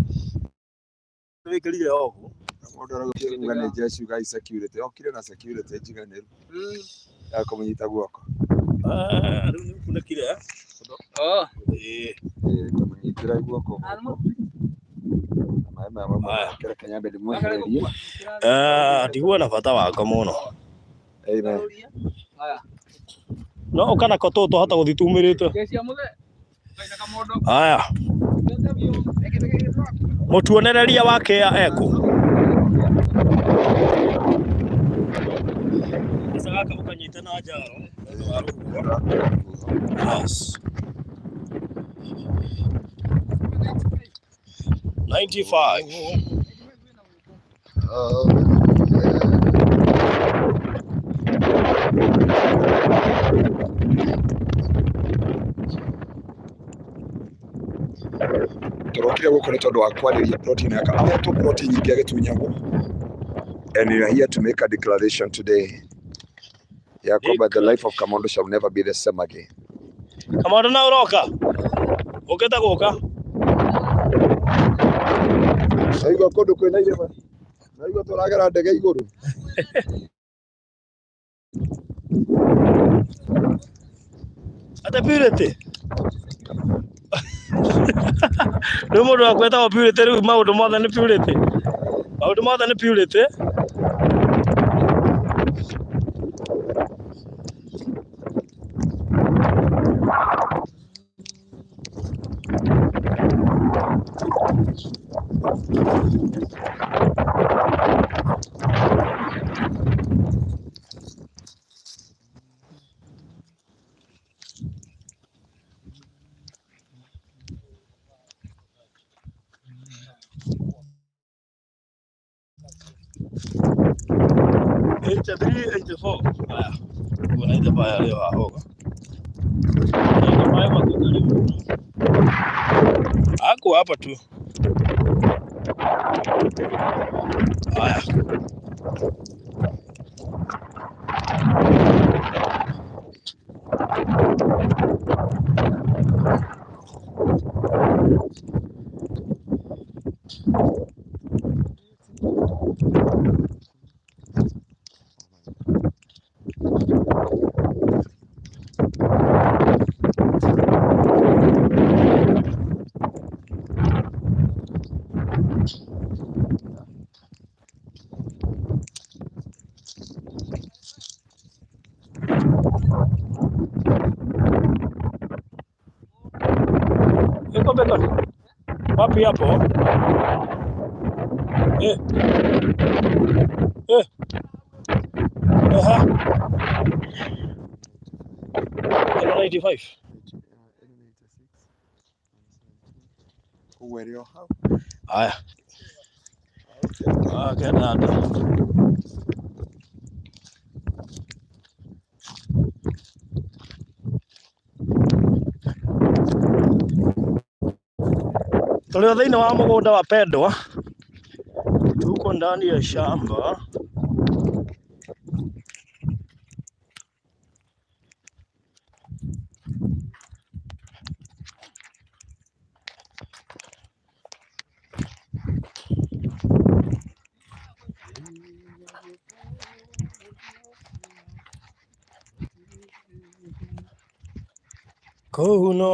wĩkĩrire ogu. Mũndũ arauga nĩ jeshi uga security. Okire na security njiganĩru ya kũmũnyita guoko. Rĩu nĩ ũkunĩkire eh? Oh. Ĩĩ. Kũmũnyitĩra guoko. Na maĩ maya mamwe reke nyambe ndĩmwehererie. Ndigua na bata wako mũno. Amen. Haya. No ũka nako tũtũ twahota gũthiĩ tumĩrĩte. Jeshi ya muthe. Kaina kamondo. Haya. Mũtuonereria wa kĩa ekũ. Gaca gaka ũkanyite na njaro nĩ ũndũ wa rũhuho. Yes. 95. Tũrokire gũkũ nĩ tondũ wa kwarĩria plot ĩno yaka ahetwo plot nyingĩ agĩtunyagwo and we are here to make a declaration today ya kwamba the life of Kamondo shall never be the same again. Kamondo na ũroka? Ũkĩte gũka? Naigua kũndũ kwĩna irĩma, naigua tũragera ndege igũrũ. Ate Purity? Rĩu mũndũ akwetagwo Purity rĩu maũndũ mothe nĩ Purity. Maũndũ mothe nĩ Purity. 83, 84. Haya. Uko na ile baya leo hapo. Ile baya kwa karibu. Hapa tu. Haya. Iko bacon. Wapi hapo? Eh. Eh. Aha. Ĩno 95. Koguo ĩrĩ o hau. Haya. Ah, kenda ndo. Tũrĩ o thĩinĩ wa mũgũnda wa pendwa. Tuko ndani ya shamba. Kũu no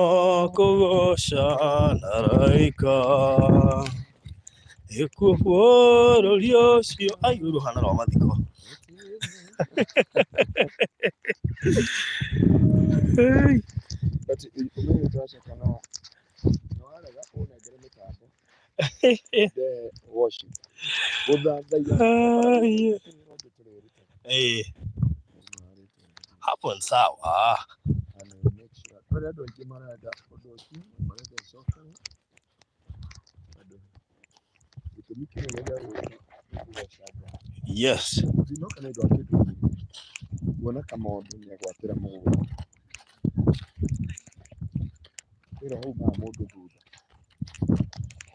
kũgoca na araika ĩkuo bũrũri ũcio. Ai, rũrũ rũhana rwa mathiko. Hey. But ũmenye twacoka no warega ũnengere mĩtambo the worship gũthathaiya. Ai. Eh, hapo ni sawa. And we make sure kũrĩ andũ aingĩ marenda ũndũ ũcio, marenda ũcokere andũ gĩtũmi kĩnene gĩa gũka nĩ kũgoca Ngai. Ndinoka nĩ ũndũ wa kĩndũ kĩngĩ, kuona kamondo nĩagwatĩra mũgũnda wĩra hau umaga mũndũ thutha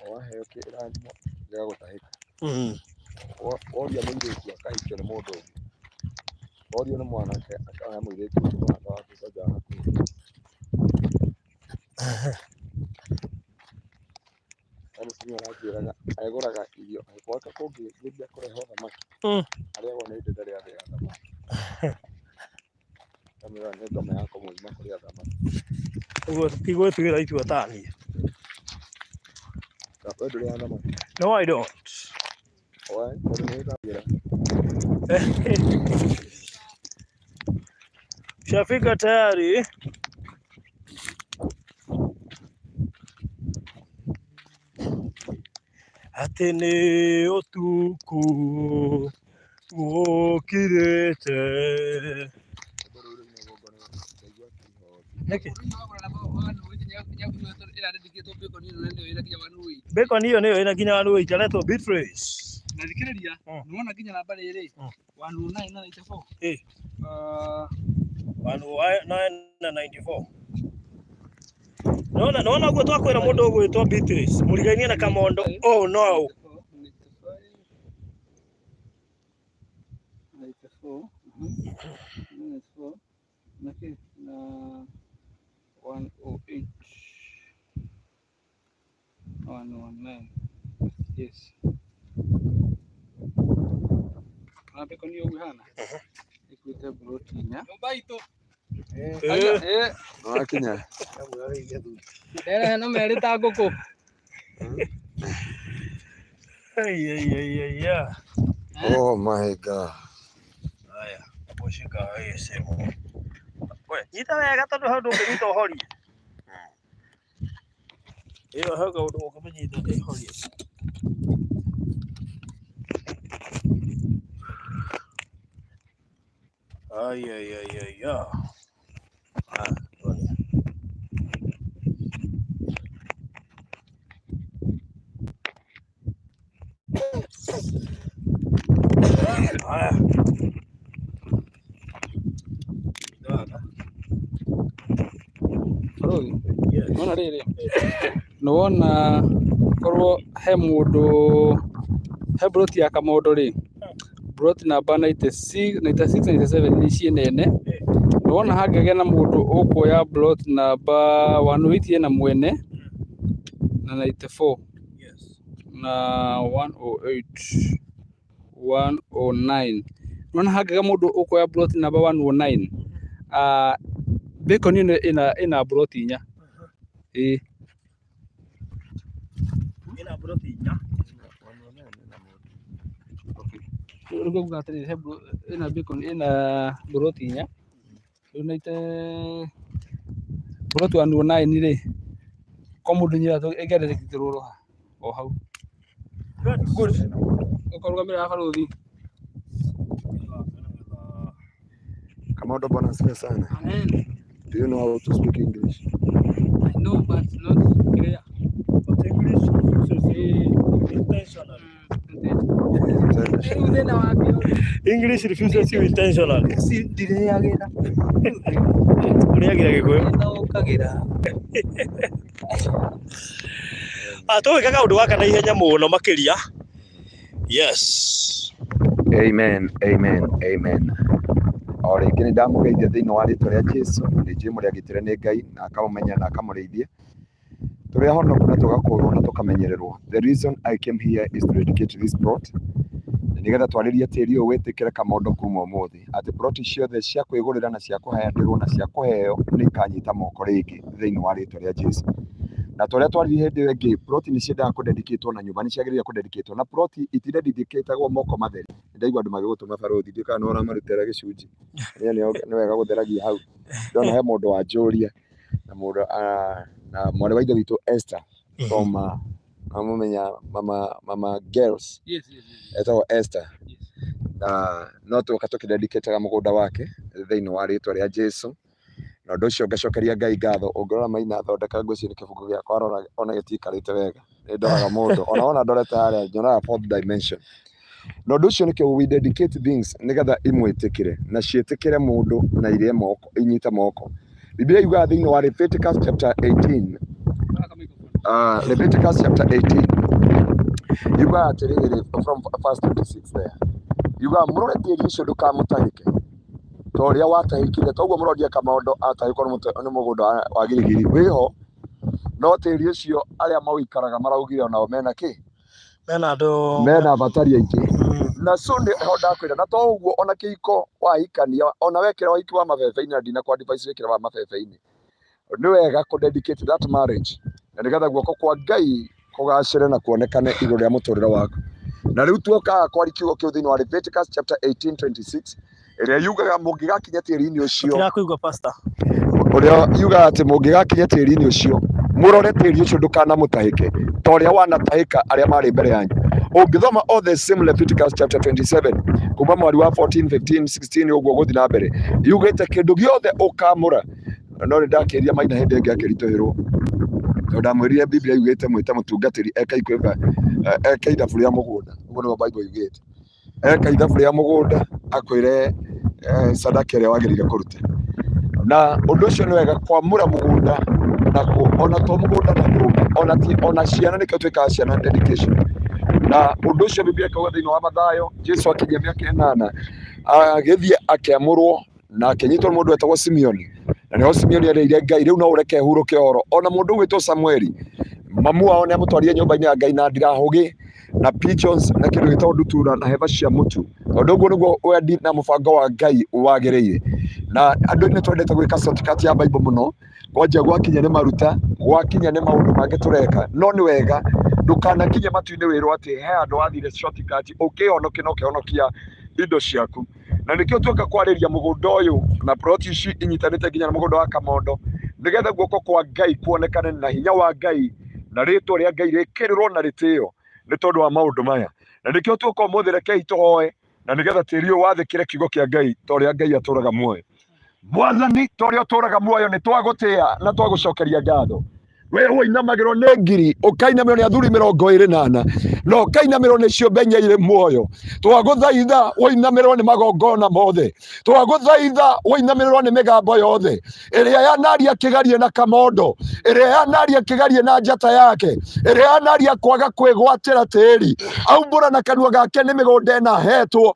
o waheo kĩrathimo gĩgagũtahĩka. Woria mũirĩtu akahikio nĩ mũndũ ũngĩ, worio nĩ mwanake akaheo mũirĩtu ũngĩ mũrata wake kwanja wa hakuhĩ. He mũtumia ũranjĩraga agũraga irio gwake kũngĩgeria kũrehwo thamaki arĩagwo nĩ nda ndarĩ arĩa thamaki. Ngamwĩra nĩ ngoma ya kũmũima kũrĩa thamaki. Ũguo ti gwĩtuĩra itua taniĩ. We ndũrĩaga thamaki? No, I don't. Why? Tondũ nĩ wĩthambagĩra. Shafika tayari. Atĩ nĩ ũtukũ gũkirĩte. Rwĩmbo rũu rũinagwo ngona ndaigua kĩihoro. Nĩkĩ? Bacon ĩyo nĩyo ĩna nginya 108 aretwo Beatrice. Na thikĩrĩria, nĩwona nginya namba rĩrĩ 109 na 94. 109 na 94. Nona nona guo twakwĩra mũndũ ũgwĩtwo Beatrice mũrigainie na Kamondo. Oh no. 95, 94, 94, na kĩ na 108, 119. Yes. Na bacon ĩyo ũguo ĩhana ĩkuĩte mburoti inya. Eh. Nĩwakinya. Nderehe no merĩ ta ngũkũ. Ai ai ai ai ai. Oh my God. Haya, hapo shika hii simu. We, nyita wega tondũ hau ndũngĩnyita ũhorie. Ĩyo hau kaũndũ ũngĩmĩnyita ndĩhorie. Ai ai ai ai ai. Ah, tuone. Haya. Dada. Bũrũri. Yes. Nona rĩrĩ Nĩ wona korwo he mũndũ he mburoti ya Kamondo rĩ, mburoti namba 96, 96, 97 nĩ ciĩ nene. Nĩ wona hangĩgĩa na mũndũ ũkuoya mburoti namba 108 ĩna mwene na 94 na 108 109. Nĩ wona hangĩgĩa mũndũ ũkuoya mburoti namba 109, ah, Bacon ĩno ĩna mburoti inya. Ĩĩ. Ĩna mburoti inya. Rĩu nguga atĩrĩrĩ, he ĩna Bacon ĩna mburoti inya. Rĩu naite mburoti 109 rĩ, ko mũndũ nyira ĩngĩandĩkĩrwo ha o hau. Good, good. Ũkarũgamĩrĩra barũthi. Kamondo, bwana asifiwe sana. Amen. Do you know how to speak English? I know but not clear. But English refuses you intentionally. Rĩu thĩna wake English refuses you intentionally. si ndirĩagĩra. Ũrĩagĩra Gĩkũyũ. Nĩthaũkagĩra. Ah, tũgwĩka kaũndũ gaka na ihenya mũno makĩria. Yes. Amen, amen, amen. O rĩngĩ nĩ ndamũgeithia thĩinĩ wa rĩtwa rĩa Jesu, nĩ njũĩ mũrĩ agitĩre nĩ Ngai na akamũmenya na akamũrĩithia. Tũrĩ ahonoku na tũgakũrwo na tũkamenyererwo. The reason I came here is to dedicate this plot. Na nĩgetha twarĩrie tĩri ũyũ wĩtĩkĩre Kamondo kuma ũmũthĩ, atĩ ploti ciothe cia kwĩgũrĩra na cia kũhandĩrwo na cia kũheo nĩ ikanyita moko rĩngĩ thĩinĩ wa rĩtwa rĩa Jesu. Na ta ũrĩa twaririe hĩndĩ ĩyo ĩngĩ, ploti nĩ ciendaga kũdedicatwo na nyũmba nĩ ciagĩrĩire kũdedicatwo na ploti itidedicatagwo moko matheri. Ndaigua andũ magĩgũtũma barũthi, ndiũĩ kana nĩ ũramarutĩra gĩcunjĩ. Nĩ nĩ wega gũtheragia hau. Ndona he mũndũ wanjũria na mũndũ na mwarĩ wa ithe witũ Esther from amũmenya mama girls Yes, yes, yes. etagwo Esther Yes. Na no tũka tũkĩdedicataga mũgũnda wake thĩinĩ wa rĩtwa rĩa Jesu. Na ũndũ ũcio ngacokeria Ngai ngatho. Ũngĩrora Maina thondeka, ngwĩciria nĩ kĩbungo gĩakwa arora ona gĩtiikarĩte wega. Nĩ ndoraga mũndũ ona wona ndorete harĩa nyonaga fourth dimension. Na ũndũ ũcio nĩkĩo we dedicate things nĩgetha imwĩtĩkĩre na ciĩtĩkĩre mũndũ na irĩe moko, inyite moko. Biblia yugaga thĩinĩ wa Leviticus chapter 18, Leviticus chapter 18 yugaga atĩrĩrĩ, from verse 26 there, yugaga mũrore tĩri ũcio ndũkamũtahĩke ta ũrĩa watahĩkire. Toguo mũrondia Kamondo atahĩkwo nĩ mũgũnda wa Girigiri wĩho, no tĩri ũcio arĩa maũikaraga maraugire onao mena kĩ? Mena andũ. Mena abatari aingĩ. Na so nĩ ho ndakwĩra, na to ũguo, ona kĩhiko wahikania, ona wekĩra ũhiki wa mabebe-inĩ, na ndina kwa advice wĩkĩre wa mabebe-inĩ, nĩ wega kũ dedicate that marriage na nĩgetha guoko kwa Ngai kũgacĩre na kuonekane igũrũ rĩa mũtũrĩre waku. Na rĩu tuokaga kwari kiugo kĩu thĩinĩ wa Leviticus chapter 18:26 ĩrĩa yugaga mũngĩgakinya tĩri-inĩ ũcio. Tũtirakuigua, pastor. Ũrĩa yugaga atĩ mũngĩgakinya tĩri-inĩ ũcio, mũrore tĩri ũcio ndũkanamũtahĩke ta ũrĩa wanatahĩka arĩa marĩ mbere yanyu. Ũngĩthoma all the same Leviticus chapter 27 kuma mweri wa 14, 15, 16 ũguo gũthiĩ na mbere, yugĩte kĩndũ gĩothe ũkamũra. No nĩ ndakĩria Maina hĩndĩ ĩngĩ akĩritũhĩrwo tondũ ndamwĩrire Biblia yugĩte mwĩte mũtungatĩri eke ikwĩba eke ithabu rĩa mũgũnda. Ũguo nĩguo Bible yugĩte, eka ithabu rĩa mũgũnda akwĩre sadaka ĩrĩa wagĩrĩire kũruta. Na ũndũ ũcio nĩ wega kwamũra mũgũnda na ona to mũgũnda na nyũmba, ona ti ona ciana, nĩkĩo twĩkaga ciana dedication. Na ũndũ ũcio Biblia ĩkauga thĩinĩ wa Mathayo, Jesu akinyia mĩaka 8 agĩthiĩ akĩamũrwo na akĩnyitwo nĩ mũndũ wetagwo Simeoni, na nĩho Simeoni erĩire Ngai, rĩu no ũreke hurũke ũhoro. Ona mũndũ ũgwĩtwo Samueli, mamu wao nĩ amũtwarire nyũmba-inĩ ya Ngai na ndirahũgĩ na pigeons na kĩndũ gĩtagwo ndutura na heba cia mũtu, tondũ ũguo nĩguo wendi na mũbango wa Ngai wagĩrĩire. Na andũ nĩ twendete gwĩka shortcut ya Bible mũno, kwanja gwakinya nĩ maruta, gwakinya nĩ maũndũ mangĩ tũreka. No nĩ wega ndũkanakinye matu-inĩ wĩrwo atĩ he handũ wathire shortcut ũkĩhonokia na ũkĩhonokia indo ciaku. Na nĩkĩo tuoka kwarĩria mũgũnda ũyũ na plot ici inyitanĩte nginya na mũgũnda wa Kamondo, nĩgetha guoko kwa Ngai kuonekane na hinya wa Ngai na rĩtwa rĩa Ngai rĩkĩrĩrwo na rĩtĩo nĩ tondũ wa maũndũ maya. Na nĩkĩo tuoka ũmũthĩ, rekei tũhoe na nĩgetha tĩri ũyũ wathĩkĩre kiugo kĩa Ngai ta ũrĩa Ngai atũraga muoyo. Mwathani, ta ũrĩa ũtũraga muoyo, nĩ twagũtĩa na twagũcokeria ngatho. We ũinamagĩrwo nĩ ngiri, ũkainamĩrwo nĩ athuri 24, na ũkainamĩrwo nĩ ciũmbe inya irĩ muoyo. Twagũthaitha ũinamĩrwo nĩ magongona mothe, twagũthaitha ũinamĩrĩrwo nĩ mĩgambo yothe ĩrĩa yanaria kĩgarie na kamondo, ĩrĩa yanaria kĩgarie na njata yake, ĩrĩa yanaria kwaga kwĩgwatĩra tĩri, aumbũra na kanua gake nĩ mĩgũnda ĩna ahetwo,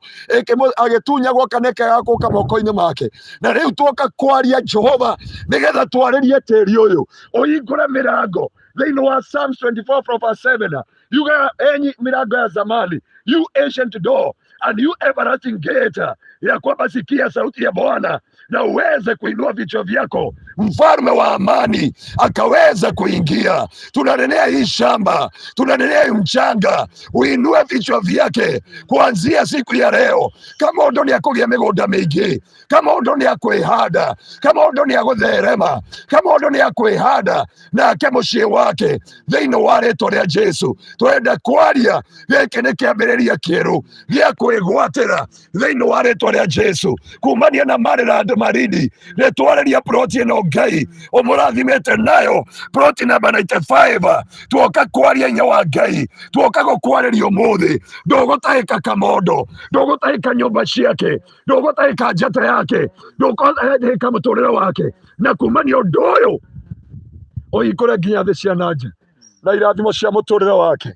agĩtunyagwo kana ĩkaga gũka moko-inĩ make. Na rĩu twoka kwaria Jehova nĩgetha twarĩrie tĩri ũyũ, ũhingũre mĩrango thĩinĩ wa Psalms 24 from verse 7, yuga enyi milango ya zamani, you ancient door and you everlasting gate, ya kwamba sikia sauti ya Bwana na uweze kuinua vichwa vyako, mfalme wa amani akaweza kuingia. Tunanenea hii shamba, tunanenea hii mchanga, uinue vichwa vyake kuanzia siku ya leo. Kama ũndũ nĩ akũgĩa mĩgũnda mĩingĩ, kama ũndũ nĩ akwĩhanda, kama ũndũ nĩ agũtherema, kama ũndũ nĩ akwĩhanda nake mũciĩ wake thĩinĩ wa rĩtwa rĩa Jesu. Twenda kwaria gĩkĩ nĩ kĩambĩrĩria kĩerũ gĩa kwĩgwatĩra thĩinĩ wa rĩtwa rĩa Jesu, kumania na Maryland Maridi. Nĩtwarĩria ploti ĩno Ngai ũmũrathimĩte nayo, ploti namba 95. Tuoka kwaria hinya wa Ngai, tuoka gũkwarĩria ũmũthĩ. Ndũgũtahĩka kamondo, ndũgũtahĩka nyũmba ciake, ndũgũtahĩka njata yake, ndũgũtahĩka mũtũrĩre wake, na kumania ũndũ ũyũ ũhingũre nginya thĩ cia na nja na irathimo cia mũtũrĩre wake.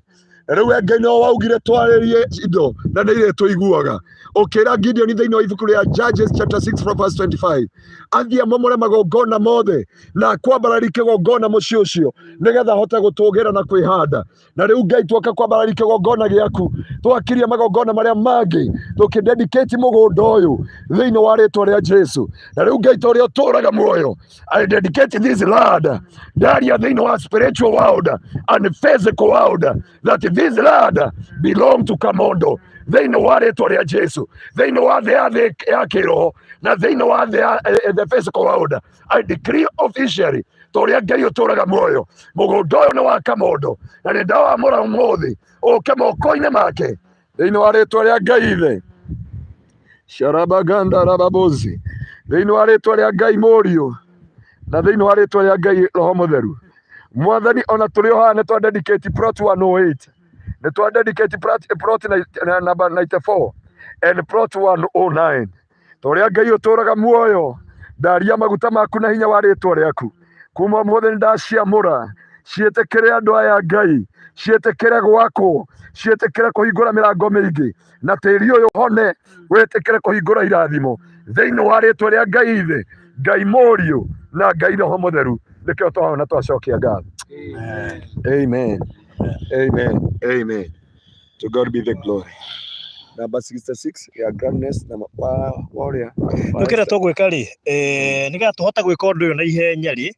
Rĩu we Ngai no waugire twarĩrie indo na nĩ irĩ tũiguaga. Ũkĩra Gideon thĩinĩ wa ibuku rĩa Judges chapter 6 from verse 25, athiĩ amomore magongona mothe na kwambarari kĩgongona mũciĩ ũcio nĩgetha ahote gũtũgĩra na kwĩhanda. Na rĩu Ngai twoka kwambarari kĩgongona gĩaku, twakiria magongona marĩa mangĩ, tũkĩdedicate mũgũnda ũyũ thĩinĩ wa rĩtwa rĩa Jesu. Na rĩu Ngai ta ũrĩa ũtũraga muoyo, I dedicate this land, ndaria thĩinĩ wa spiritual world and physical world, that this land belong to Kamondo thĩinĩ wa rĩtwa rĩa Jesu, thĩinĩ wa thĩ ya thĩ ya kĩroho na thĩinĩ wa thĩ ya the physical world. I decree officially ta ũrĩa Ngai ũtũraga muoyo, mũgũnda ũyũ nĩ wa Kamondo na nĩ ndawamũra ũmũthĩ ũke moko-inĩ make thĩinĩ wa rĩtwa rĩa Ngai Ithe sharabaganda rababozi, thĩinĩ wa rĩtwa rĩa Ngai Mũriũ na thĩinĩ wa rĩtwa rĩa Ngai Roho Mũtheru. Mwathani, ona tũrĩ o haha nĩ twa dedicate plot 108, nĩ twa dedicate plot number 94 and plot 109. Ta ũrĩa Ngai ũtũraga muoyo, ndaria maguta maku na hinya wa rĩtwa rĩaku. Kuma ũmũthĩ nĩ ndaciamũra ciĩtĩkĩre andũ aya Ngai, ciĩtĩkĩre gwakwo, ciĩtĩkĩre kũhingũra mĩrango mĩingĩ, na tĩri ũyũ hone wĩtĩkĩre kũhingũra irathimo thĩinĩ wa rĩtwa rĩa Ngai Ithe, Ngai Mũriũ na Ngai Roho Mũtheru. Nĩkĩo twahona twacokia ngatho. Amen. Amen. Amen. To God be the glory. Number 66 ya grandness na wa ũrĩa Rĩu kĩrĩa tũgwĩka rĩ, nĩgetha tũhote gwĩka ũndũ ũyũ na ihenya rĩ,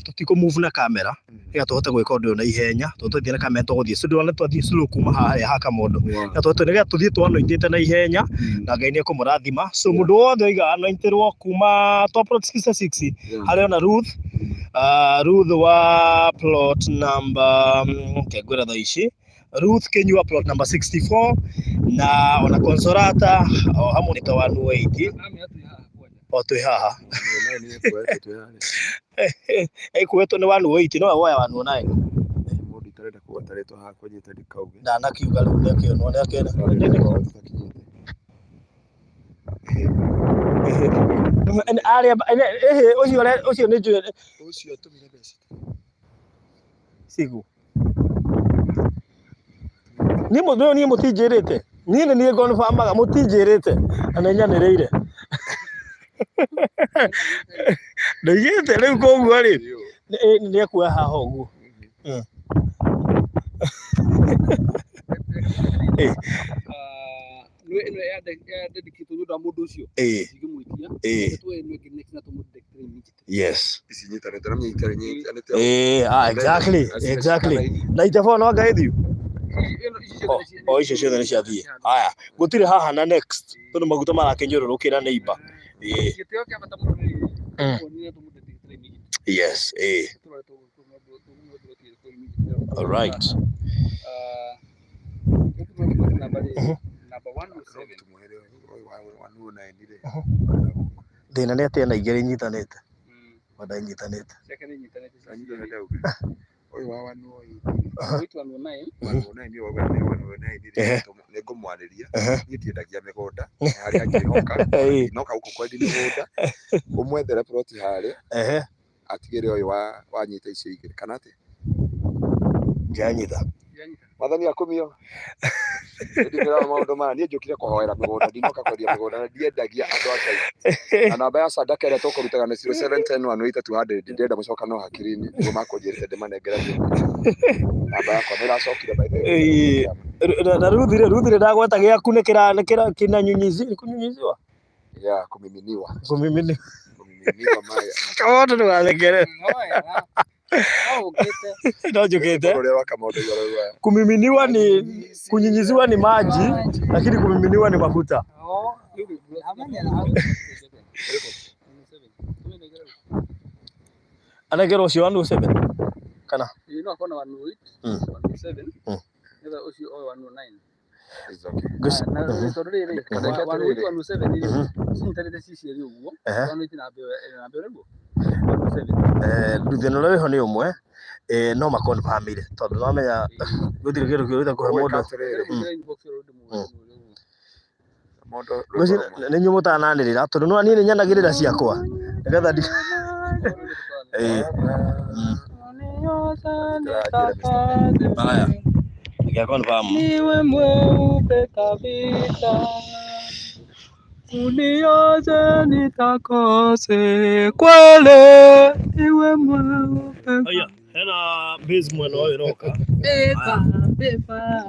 tũtikũ move na kamera, nĩgetha tũhote gwĩka ũndũ ũyũ na ihenya, tondũ twathiĩ na kamera tũgũthiĩ studio, na twathiĩ slow kuma harĩa ha Kamondo. Na tũhote nĩgetha tũthiĩ tũanointĩte na ihenya, na Ngai nĩ ekũmũrathima. So mũndũ wothe oiga anointĩrwo kuma top plot 66 harĩ ona Ruth, Ruth wa plot number, okay, ngwĩra thaa ici, Ruth Kinyua plot number 64 na ona Consolata o hamwe nĩ ta 108 o twĩ haha. Ĩkuĩtwo nĩ 108 no woya 109. Mũndũ itarenda kũgweta rĩtwa haha kũnyita ndikauge. Ndanakiuga rĩu nĩakĩonwo nĩakĩona. Arĩa ũcio ũcio nĩ njũĩ. Ũcio atũmire mbeca. Cigu. Niĩ mũndũ ũyũ niĩ mũtinjĩrĩte. Niĩ nĩ niĩ ngonbamaga mũtinjĩrĩte na nĩ nyanĩrĩire. Ndoigĩte rĩu koguo rĩ nĩ ekuoya haha ũguo. Ĩno ya dedicate nĩ ũndũ wa mũndũ ũcio. Ingĩmwĩtia. Tuoe ĩno ĩngĩ next na tũmũ dedicate immediately. Yes. Ici nyitanĩte na nyitanĩte. Exactly, exactly. Na itebo no anga ĩthiu. O icio ciothe nĩ ciathiĩ. Haya, gũtirĩ haha na next tondũ maguta marakĩnyũrũrũkĩra neighbor. Gĩtĩo kĩa bata mũno nĩ tuonire tũmũ dedicate immediately. Yes, All right. Number 107. Thĩna Thĩna nĩ atĩ ena igĩrĩ inyitanĩte. Ciakwa ndanyitanĩte. Ciake nĩ inyitanĩte ciĩ Anyitana cierĩ. ndauga. Ũyũ wa 108 Wait 109. 109 nĩ wauga nĩ 109 rĩ, nĩngũmwarĩria. Niĩ ndiendagia mĩgũnda harĩa angĩhoka, ndinoka gũkũ kwendia mĩgũnda, ũmwethere ploti harĩa atigĩre ũyũ wanyita icio igĩrĩ kana atĩa? Ndianyita. Ndianyita. Mwathani akumio. Ndikĩra maũndũ maya, niĩ njũkire kũhoera mĩgũnda, ndinoka kwendia mĩgũnda na ndiendagia andũ a Ngai. Na namba ya sadaka ĩrĩa tũkũrutaga nĩ 0710 180 200, ndĩrenda mũcokano hakiri-inĩ nĩguo makũnjĩrĩte ndĩmanengere namba yakwa nĩ ĩracokire by the way. Na Ruth rĩ, Ruth rĩ, ndagweta gĩaku nĩ kĩra nĩ kĩra kinanyunyizi kunyunyiziwa Ya kũmiminiwa. Kũmiminiwa. Kũmiminiwa maĩ. Kamoto ndũgathekere. No wega. No ũkĩte. No njũkĩte. Ũrĩa wa Kamondo igũrũ rĩa. Kumiminiwa ni kunyunyiziwa ni maji, lakini kumiminiwa ni mafuta. Oh, amenyera hau. Anengerwo ũcio 107 kana Ĩĩ no akorwo na 108, 107, nĩgetha ũcio oe 109. It's okay. Na tondũ rĩrĩ, Kana reke 108 atĩrĩrĩ. 107 rĩ, cinyitanĩte ci cierĩ ũguo, 108 namba ĩyo ĩna namba ĩyo nĩguo? 107. Thĩna ũrĩa wĩho nĩ ũmwe, no makonfamire tondũ nĩwamenya gũtirĩ kĩndũ kĩũrĩte kũhe Ũgwĩka mũndũ. atĩrĩrĩ. Ĩkĩra inbox ĩyo ndĩmũre ũguo. Mũndũ Ngwĩciria nĩ inyuĩ mũtananĩrĩra tondũ nĩ niĩ nĩ nyanagĩrĩra ciakwa nĩgetha ndi Haya. Ngia confirm. Niwe mweupe kabisa, unioze nitakose kweli. Niwe mweupe. Aya, hena base mwena ũyũ ĩroka. Beba, beba,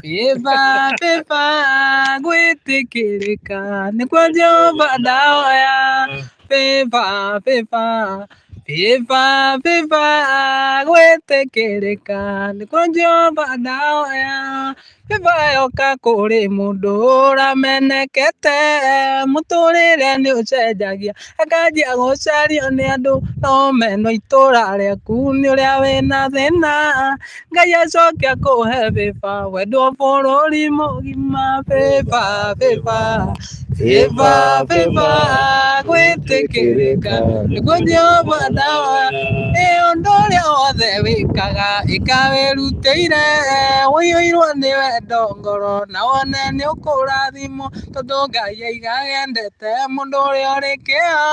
beba, beba, gwĩtĩkĩrĩka nĩ kwa Jehova ndahoya. Beba, beba, beba, beba, gwĩtĩkĩrĩka nĩ kwa Jehova ndahoya. Beba yoka kũrĩ mũndũ ũramenekete, mũtũrĩre nĩ ũcenjagia, akanjia gũcario nĩ andũ, no meno itũra rĩaku nĩ ũrĩa wĩna thĩna. Ngai acoke akũhe beba, wendwo bũrũri mũgima. Beba, beba, beba, beba, gwĩtĩkĩrĩka nĩkuo Jehova ndawa. Ĩ ũndũ ũrĩa wothe wĩkaga, ĩka wĩrutĩire, ũiyũirwo nĩ wendo ngoro, na wone nĩ ũkũrathimwo, tondũ Ngai aigaga endete mũndũ ũrĩa ũrĩ kĩo,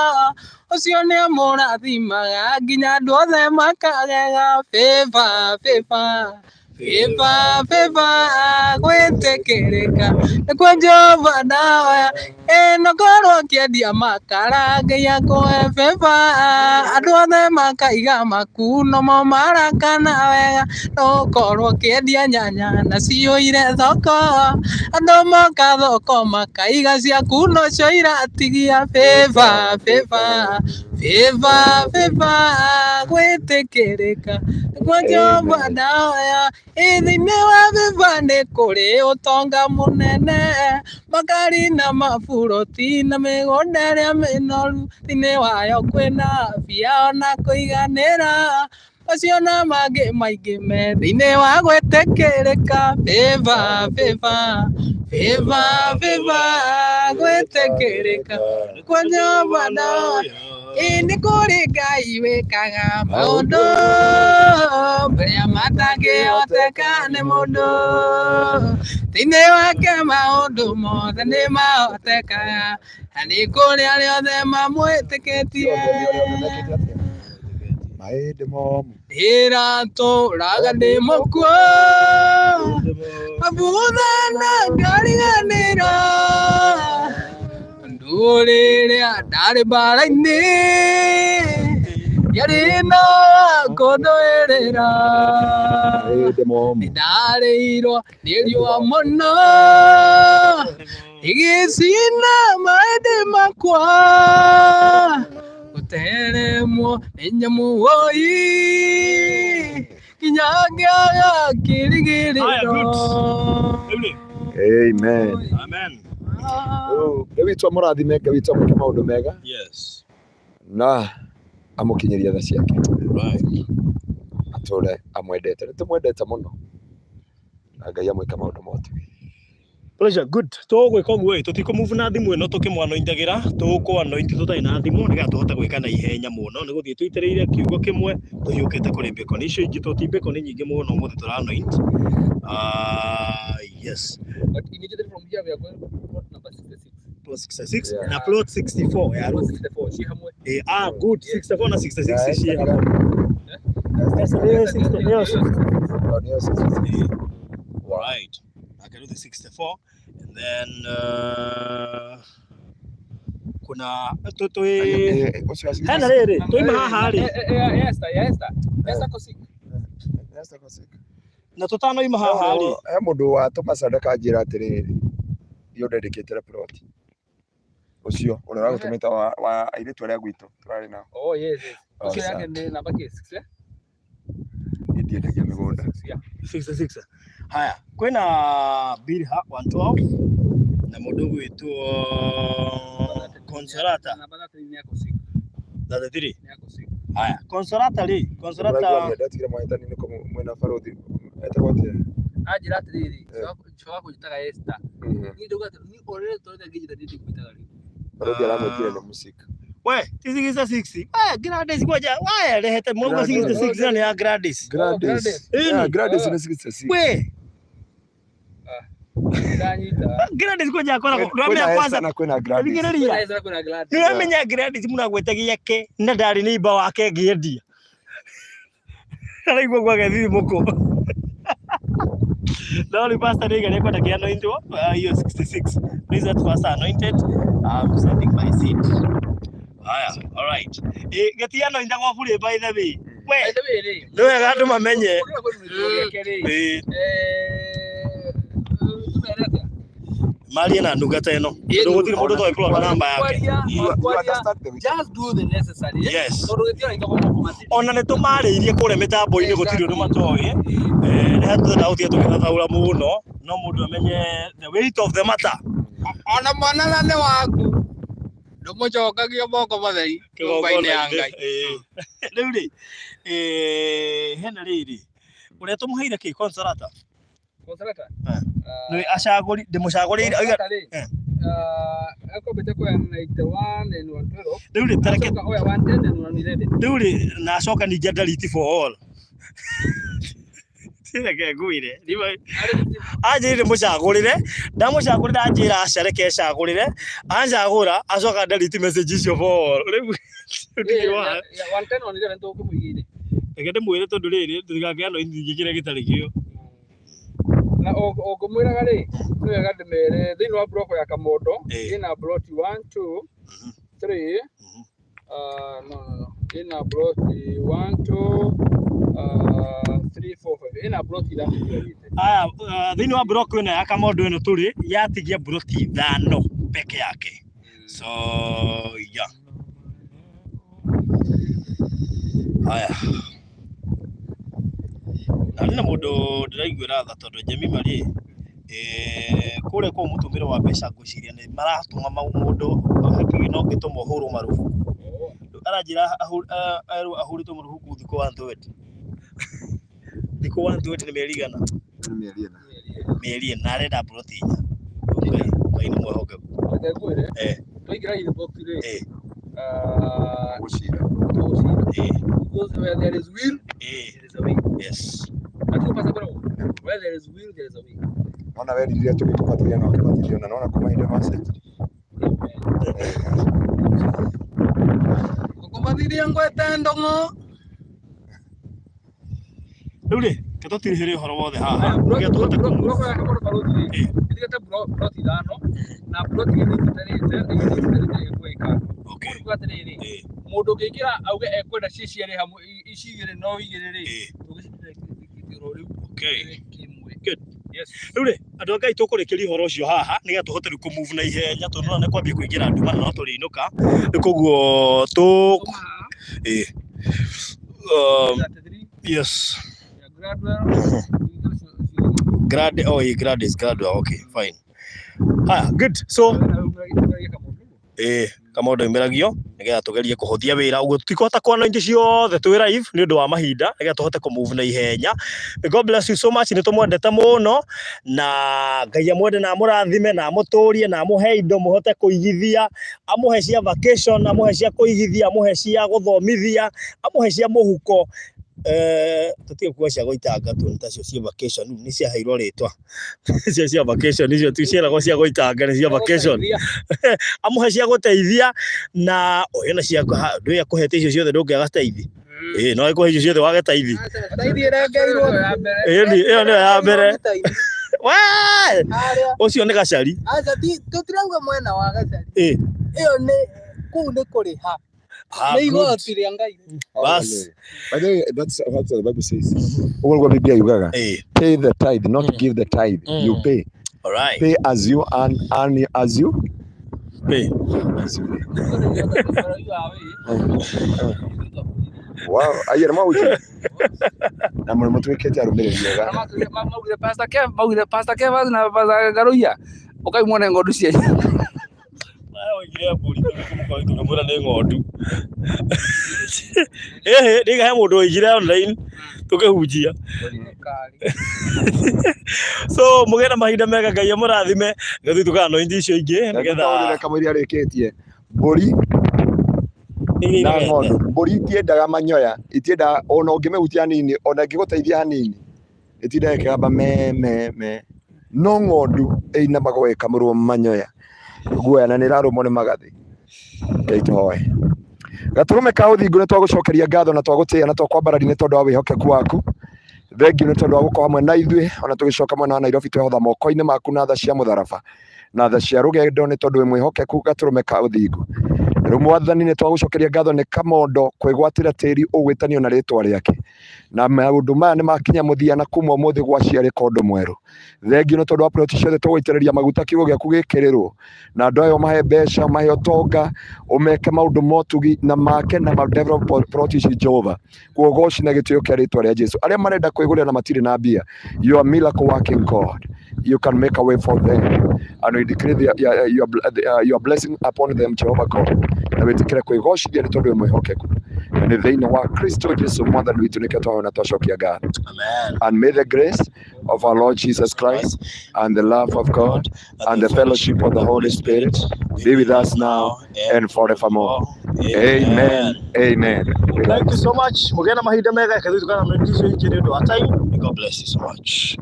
ũcio nĩ amũrathimaga nginya andũ othe makagega. Beba, beba, beba, beba, gwĩtĩkĩrĩka nĩkuo Jehova ndahoya. Ĩ nokorwo ũkĩendia makara, Ngai akũhe beba, andũ othe makaiga maku nomo marakana wega. No ũkorwo ũkĩendia nyanya na ciyũire thoko, andũ moka thoko makaiga ciaku nocio iratigia. Beba, beba, beba, beba, gwĩtĩkĩrĩka nĩkuo Jehova ndahoya. Ĩ thĩinĩ wa beba nĩ kũrĩ ũtonga mũnene, makari na maburoti na mĩgũnda ĩrĩa mĩnoru, thĩinĩ wayo kwĩna mbia ona kũiganĩra, macio na mangĩ maingĩ me thĩinĩ wa gwĩtĩkĩrĩka. Beba, beba, beba, beba, gwĩtĩkĩrĩka nĩkuo Jehova ndahoya. Ĩ nĩ kũrĩ Ngai wĩkaga maũndũ marĩa matangĩhoteka nĩ mũndũ, thĩinĩ wake maũndũ mothe nĩ mahotekaga, na nĩ kũrĩ arĩa othe mamwĩtĩkĩtie. Maĩ ndĩ momũ. Ndĩratũraga ndĩ mũkuo, mabutha na ngariganĩra, ndũrĩrĩa ndarĩ mbara-inĩ, ndiarĩ na wa kũndũĩrĩra. Maĩ ndĩ momũ. Ndarĩirwo nĩ riũa mũno, ĩgĩcina maĩndĩ makwa, gũteremwo nĩ nyamũ woi, nginya ngĩaga Haya, kĩrĩgĩrĩro. good. Rĩu rĩ, Amen. Amen. Rĩu Ngai witũ amũrathime, Ngai witũ amwĩke maũndũ mega Yes. na amũkinyĩrie tha ciake, Right. atũre amwendete. Nĩ tũmwendete mũno na Ngai amwĩke maũndũ ma ũtugi. Pleasure, good. Tũgwĩka ũguo ĩ, tũtikũ move na thimũ ĩno tũkĩmwanointagĩra, tũkũ anoint tũtarĩ na thimũ nĩgetha tũhote gwĩka na ihenya mũno. Nĩ gũthiĩ tũitĩrĩire kiugo kĩmwe tũhiũkĩte kũrĩ bacon. Icio ingĩ tũ ti bacon nyingĩ mũno ũmũthĩ tũra anoint. Yes. But immediately from here we are going to plot number 66. Plot 66 Yeah. na plot 64 ya Plot roof. 64 ci hamwe. Good. 64 na 66 ciĩ hamwe. Esther, Yes, 64. Oh, nĩyo 66. Wow. Right. I can do the 64 and then kuna tũ Ũcio wa 66. hena rĩrĩ tũima haha rĩ Esther, ya Esther. Esther Kosik. Esther Kosik. Na tũtanoima haha rĩ He mũndũ watũma sadaka anjĩra atĩrĩrĩ, iyo ndendĩkĩte plot ũcio ũrĩa ũragũtũmĩte wa airĩtu arĩa gwitũ tũrarĩ nao. Oh yes. Oh, Ũcio sawa. yake nĩ namba kĩ 6 eh? Ndiendagia mĩgũnda. 66, yeah. 66 haya kwĩna Bilha 112 na mũndũ ũgwĩtwo Consolata. Namba 33 nĩ ya Kosik. 33. Nĩ ya Kosik. Haya, Consolata rĩ, Consolata. Ndatigire mahĩtani nĩko mwĩna barothi etagwo atĩa? Anjĩra atĩrĩrĩ, cũa wa kũnjĩtaga Esther. Niĩ ndauga atĩ niĩ o rĩrĩa tũrenda ngĩnjĩta niĩ ndingwĩtaga rĩu. Barothi aramwĩtire nĩ mũcik. We ti 66 we Gladys kwaja we rehete mũrauga. Gladys. 66 na nĩ ya Gladys. Gladys. Gladys. Yeah, Gladys nĩ 66. We Ndanyita. Gladys kwaja akoragwo Kwĩna ndũramenya Esther kwanza na kwĩna Gladys. thikĩrĩria. Kwĩna Esther na kwĩna Gladys. Nĩũramenya Gladys mũragwetagia ke na ndarĩ neighbor wake ngĩendia araigua gwake thirimũkũ no rĩu pastor nĩ igari kwenda kĩanointwo hiyo 66. Please let pastor anointed. I'm sending my seed. Haya, all right, gĩtianointagwo burĩ, by the way. We By the way rĩ, nĩ wega andũ mamenye. kũrĩa kwĩna gĩake rĩ, tũmere atĩa? Marie na ndungata ĩno tondũ gũtirĩ mũndũ ũtoĩ plot namba yake. Kwaria, You kwaria, understand the just do the necessary. Yes. Tondũ gĩtianointagwo moko matheri. Ona nĩ tũmarĩirie kũrĩa mĩtambo-inĩ gũtirĩ ũndũ matoĩ. Nĩ hatũrenda gũtiga tũgĩthathaũra mũno no mũndũ amenye the weight of the matter. Ona mwana na nĩ waku ndũmũcokagia moko matheri nyũmba-inĩ ya Ngai. Rĩu rĩ hena rĩrĩ ũrĩa tũmũheire kĩ Consolata. Consolata? Nĩ acagũri ndĩmũcagũrĩire oiga. Consolata rĩ, akwambĩte kuoya 91 and 112. Rĩu rĩ tareke Acoka oya 110 and 111. Rĩu rĩ na acoka ningĩ delete for all reke ngwĩre. Anjĩrire mũcagũrĩre ndamũcagũrĩra anjĩra aca reke ecagũrĩre anjagũra acoka delete message icio for all rĩu ndigirwo haha. 110 111 tũkĩmũigĩire. Reke ndĩmwĩre tondũ rĩrĩ tũtigakĩano nyingĩ kĩrĩa gĩtarĩ kĩo. Na ũngĩmwĩraga rĩ, nĩ wega ndĩmere thĩinĩ wa block ya Kamondo ĩna plot 1 2 3, no, ĩna plot 1 2 3 4 5, ĩna plot ithano itigarĩte. Aya, thĩinĩ wa block ĩno ya Kamondo ĩno tũrĩ yatigia broti ithano peke yake, so yeah. Haya, na nĩ na mũndũ ndĩraiguĩra tha tondũ Jemima rĩ kũrĩa kũu mũtũmĩre wa mbeca ngwĩciria nĩ maratũma mũndũ hakuhĩ no ngĩtũma ũhũrwo marubuku aranjĩra erwo ahũrĩtwo marubuku thikũ 120, thikũ 120 nĩ mĩeri igana. Nĩ mĩeri ĩna. Mĩeri ĩna arenda broti inya. Ngai Ngai nĩ mwĩhokeku. Reke ngwĩre, twaingĩra inbox rĩ, Gũcira. tũgũcira. Because where there is will, there is a way. Atigo pasa kwĩragwo, where there is will, there is a way. Nona weririre tũgĩkũbatithia na ũkĩbatithio na nona kuma hĩndĩ ĩyo nĩwacenjirie. Ngũkũbatithia ngwete ndũng'ũ. Rĩu rĩ ke tũtirihĩre ũhoro wothe haha nĩgetha tũhote kũ Block ya Kamondo Barothi rĩ, ĩtigĩte plot ithano na plot igĩrĩ ititarĩte, igĩrĩ ititarĩte ĩgwĩka. Ũguo atĩrĩrĩ, mũndũ ũngĩingĩra auge ekwenda ciĩ cierĩ hamwe, ici igĩrĩ no igĩrĩ rĩ, tũgĩcitĩrwo rĩu kĩmwe. Good. Yes. Rĩu rĩ andũ a Ngai tũkũrĩkĩria ũhoro ũcio haha nĩgetha tũhote rĩu kũ-move na ihenya tondũ nĩwona nĩ kwambia kũingĩra nduma na no tũrĩinũka rĩu koguo tũ Tuma haha, 33 yes. ya Gladwell, ũcio ũcio. Grad oh Gladys Gladwell, okay, fine. Haya, good, so Kamondo. Kamondo oimĩragio nĩgetha tũgerie kũhũthia wĩra ũguo tũtikũhota kwana ingĩ ciothe twĩ live nĩ ũndũ wa mahinda nĩgetha tũhote kũ move na ihenya. May God bless you so much, nĩ tũmwendete mũno na Ngai amwende na amũrathime na amũtũrie na amũhe indo mũhote kũigithia, amũhe cia vacation, amũhe cia kũigithia, amũhe cia gũthomithia, amũhe cia mũhuko. Eh, tũtige kuga cia gũitanga tu nĩ tacio cia vacation nĩ ciaheirwo rĩtwa. Icio cia vacation icio ti ciĩragwo cia gũitanga nĩ cia vacation. Amũhe cia gũteithia na ũyũ na cia ndũĩ akũhete icio ciothe ndũngĩaga taithi. Ĩĩ no ĩkũhe icio ciothe wage taithi. Ĩyo ĩyo nĩyo ya mbere. Wee! Ũcio nĩ gacari. Aca ti tũtirauga mwena wa gacari. Ĩĩ. Ĩyo nĩ kũu nĩ kũrĩha. Ah, Nĩ good. igoti rĩa Ngai. Bas. By the way, that's what the Bible says. Ũguo nĩguo Biblia yugaga. Ĩĩ. Pay the tithe, not give the tithe. You pay. All right. Pay as you earn, earn as you Pay. as you pay. Wow, aiyara mawuki. Na mũrĩ mũtuĩkĩte arũmĩrĩri ega. Maugire Pastor Kev, maugire Pastor Kevas na Pastor Garuia. Ũkai muone ng'ondu cianyu. Oigire mbũri tũkĩmwĩra nĩ ng'ondu. Ĩhĩ, ndiga he mũndũ oigire online tũkĩhunjia. So mũgĩe na mahinda mega, Ngai amũrathime. Ngathiĩ tũkanointi icio ingĩ nĩgetha Nĩgetha kamũira arĩkĩtie. Mbũri Iria na inegete. ng'ondu. Mbũri itiendaga manyoya, itiendaga ona ũngĩmĩhutia hanini, ona ĩngĩgũteithia hanini, ĩtindaga ĩkĩgamba me me me. No ng'ondu ĩinamagwo ĩkamũrwo manyoya guoya na nĩ ĩrarũmwo nĩ magathĩ. Ngai tũhoe. Gatũrũme ka ũthingu nĩ twagũcokeria ngatho na twagũtĩĩa na twakwambararia nĩ tondũ wa wĩhokeku waku. Thengiũ nĩ tondũ wa gũkorwo hamwe na ithuĩ ona tũgĩcoka mwena wa Nairobi twehotha moko-inĩ maku na tha cia mũtharaba na tha cia rũgendo nĩ tondũ wĩ mwĩhokeku gatũrũme ka ũthingu. Rĩu mwathani nĩ twagũcokeria ngatho nĩ kamondo kwĩgwatĩra tĩri ũgwĩtanio na rĩtwa rĩake. Na maũndũ maya nĩ makinya mũthia na kuma ũmũthĩ gwaciarĩka ũndũ mwerũ. Thengiũ nĩ tondũ wa ploti ciothe tũgũitĩrĩria maguta kiugo gĩaku gĩkĩrĩrwo na andũ aya ũmahe mbeca ũmahe ũtonga ũmeke maũndũ ma ũtugi na make na ma develop ploti ici Jehova kuogoci na gĩtĩo kĩa rĩtwa rĩa Jesu. Arĩa marenda kwĩgũrĩra na matirĩ na mbia, you are miracle working God, you can make a way for them and we decree your blessing upon them Jehovah God, na wĩtĩkĩre kwĩgocithia nĩ tondũ wĩ mwĩhokeku na nĩ thĩinĩ wa Kristo Jesu mwathani witũ nĩkĩo twahona na twacokia ngatho. Amen. And may the grace of our Lord Jesus Christ and the love of God and the fellowship of the Holy Spirit be with us now and forevermore. Amen. Amen. Thank you so much. Mũgĩe na mahinda mega reke tũthiĩ tũkana icio ingĩ nĩ ũndũ wa time. May God bless you so much.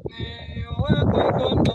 Nĩ ũĩ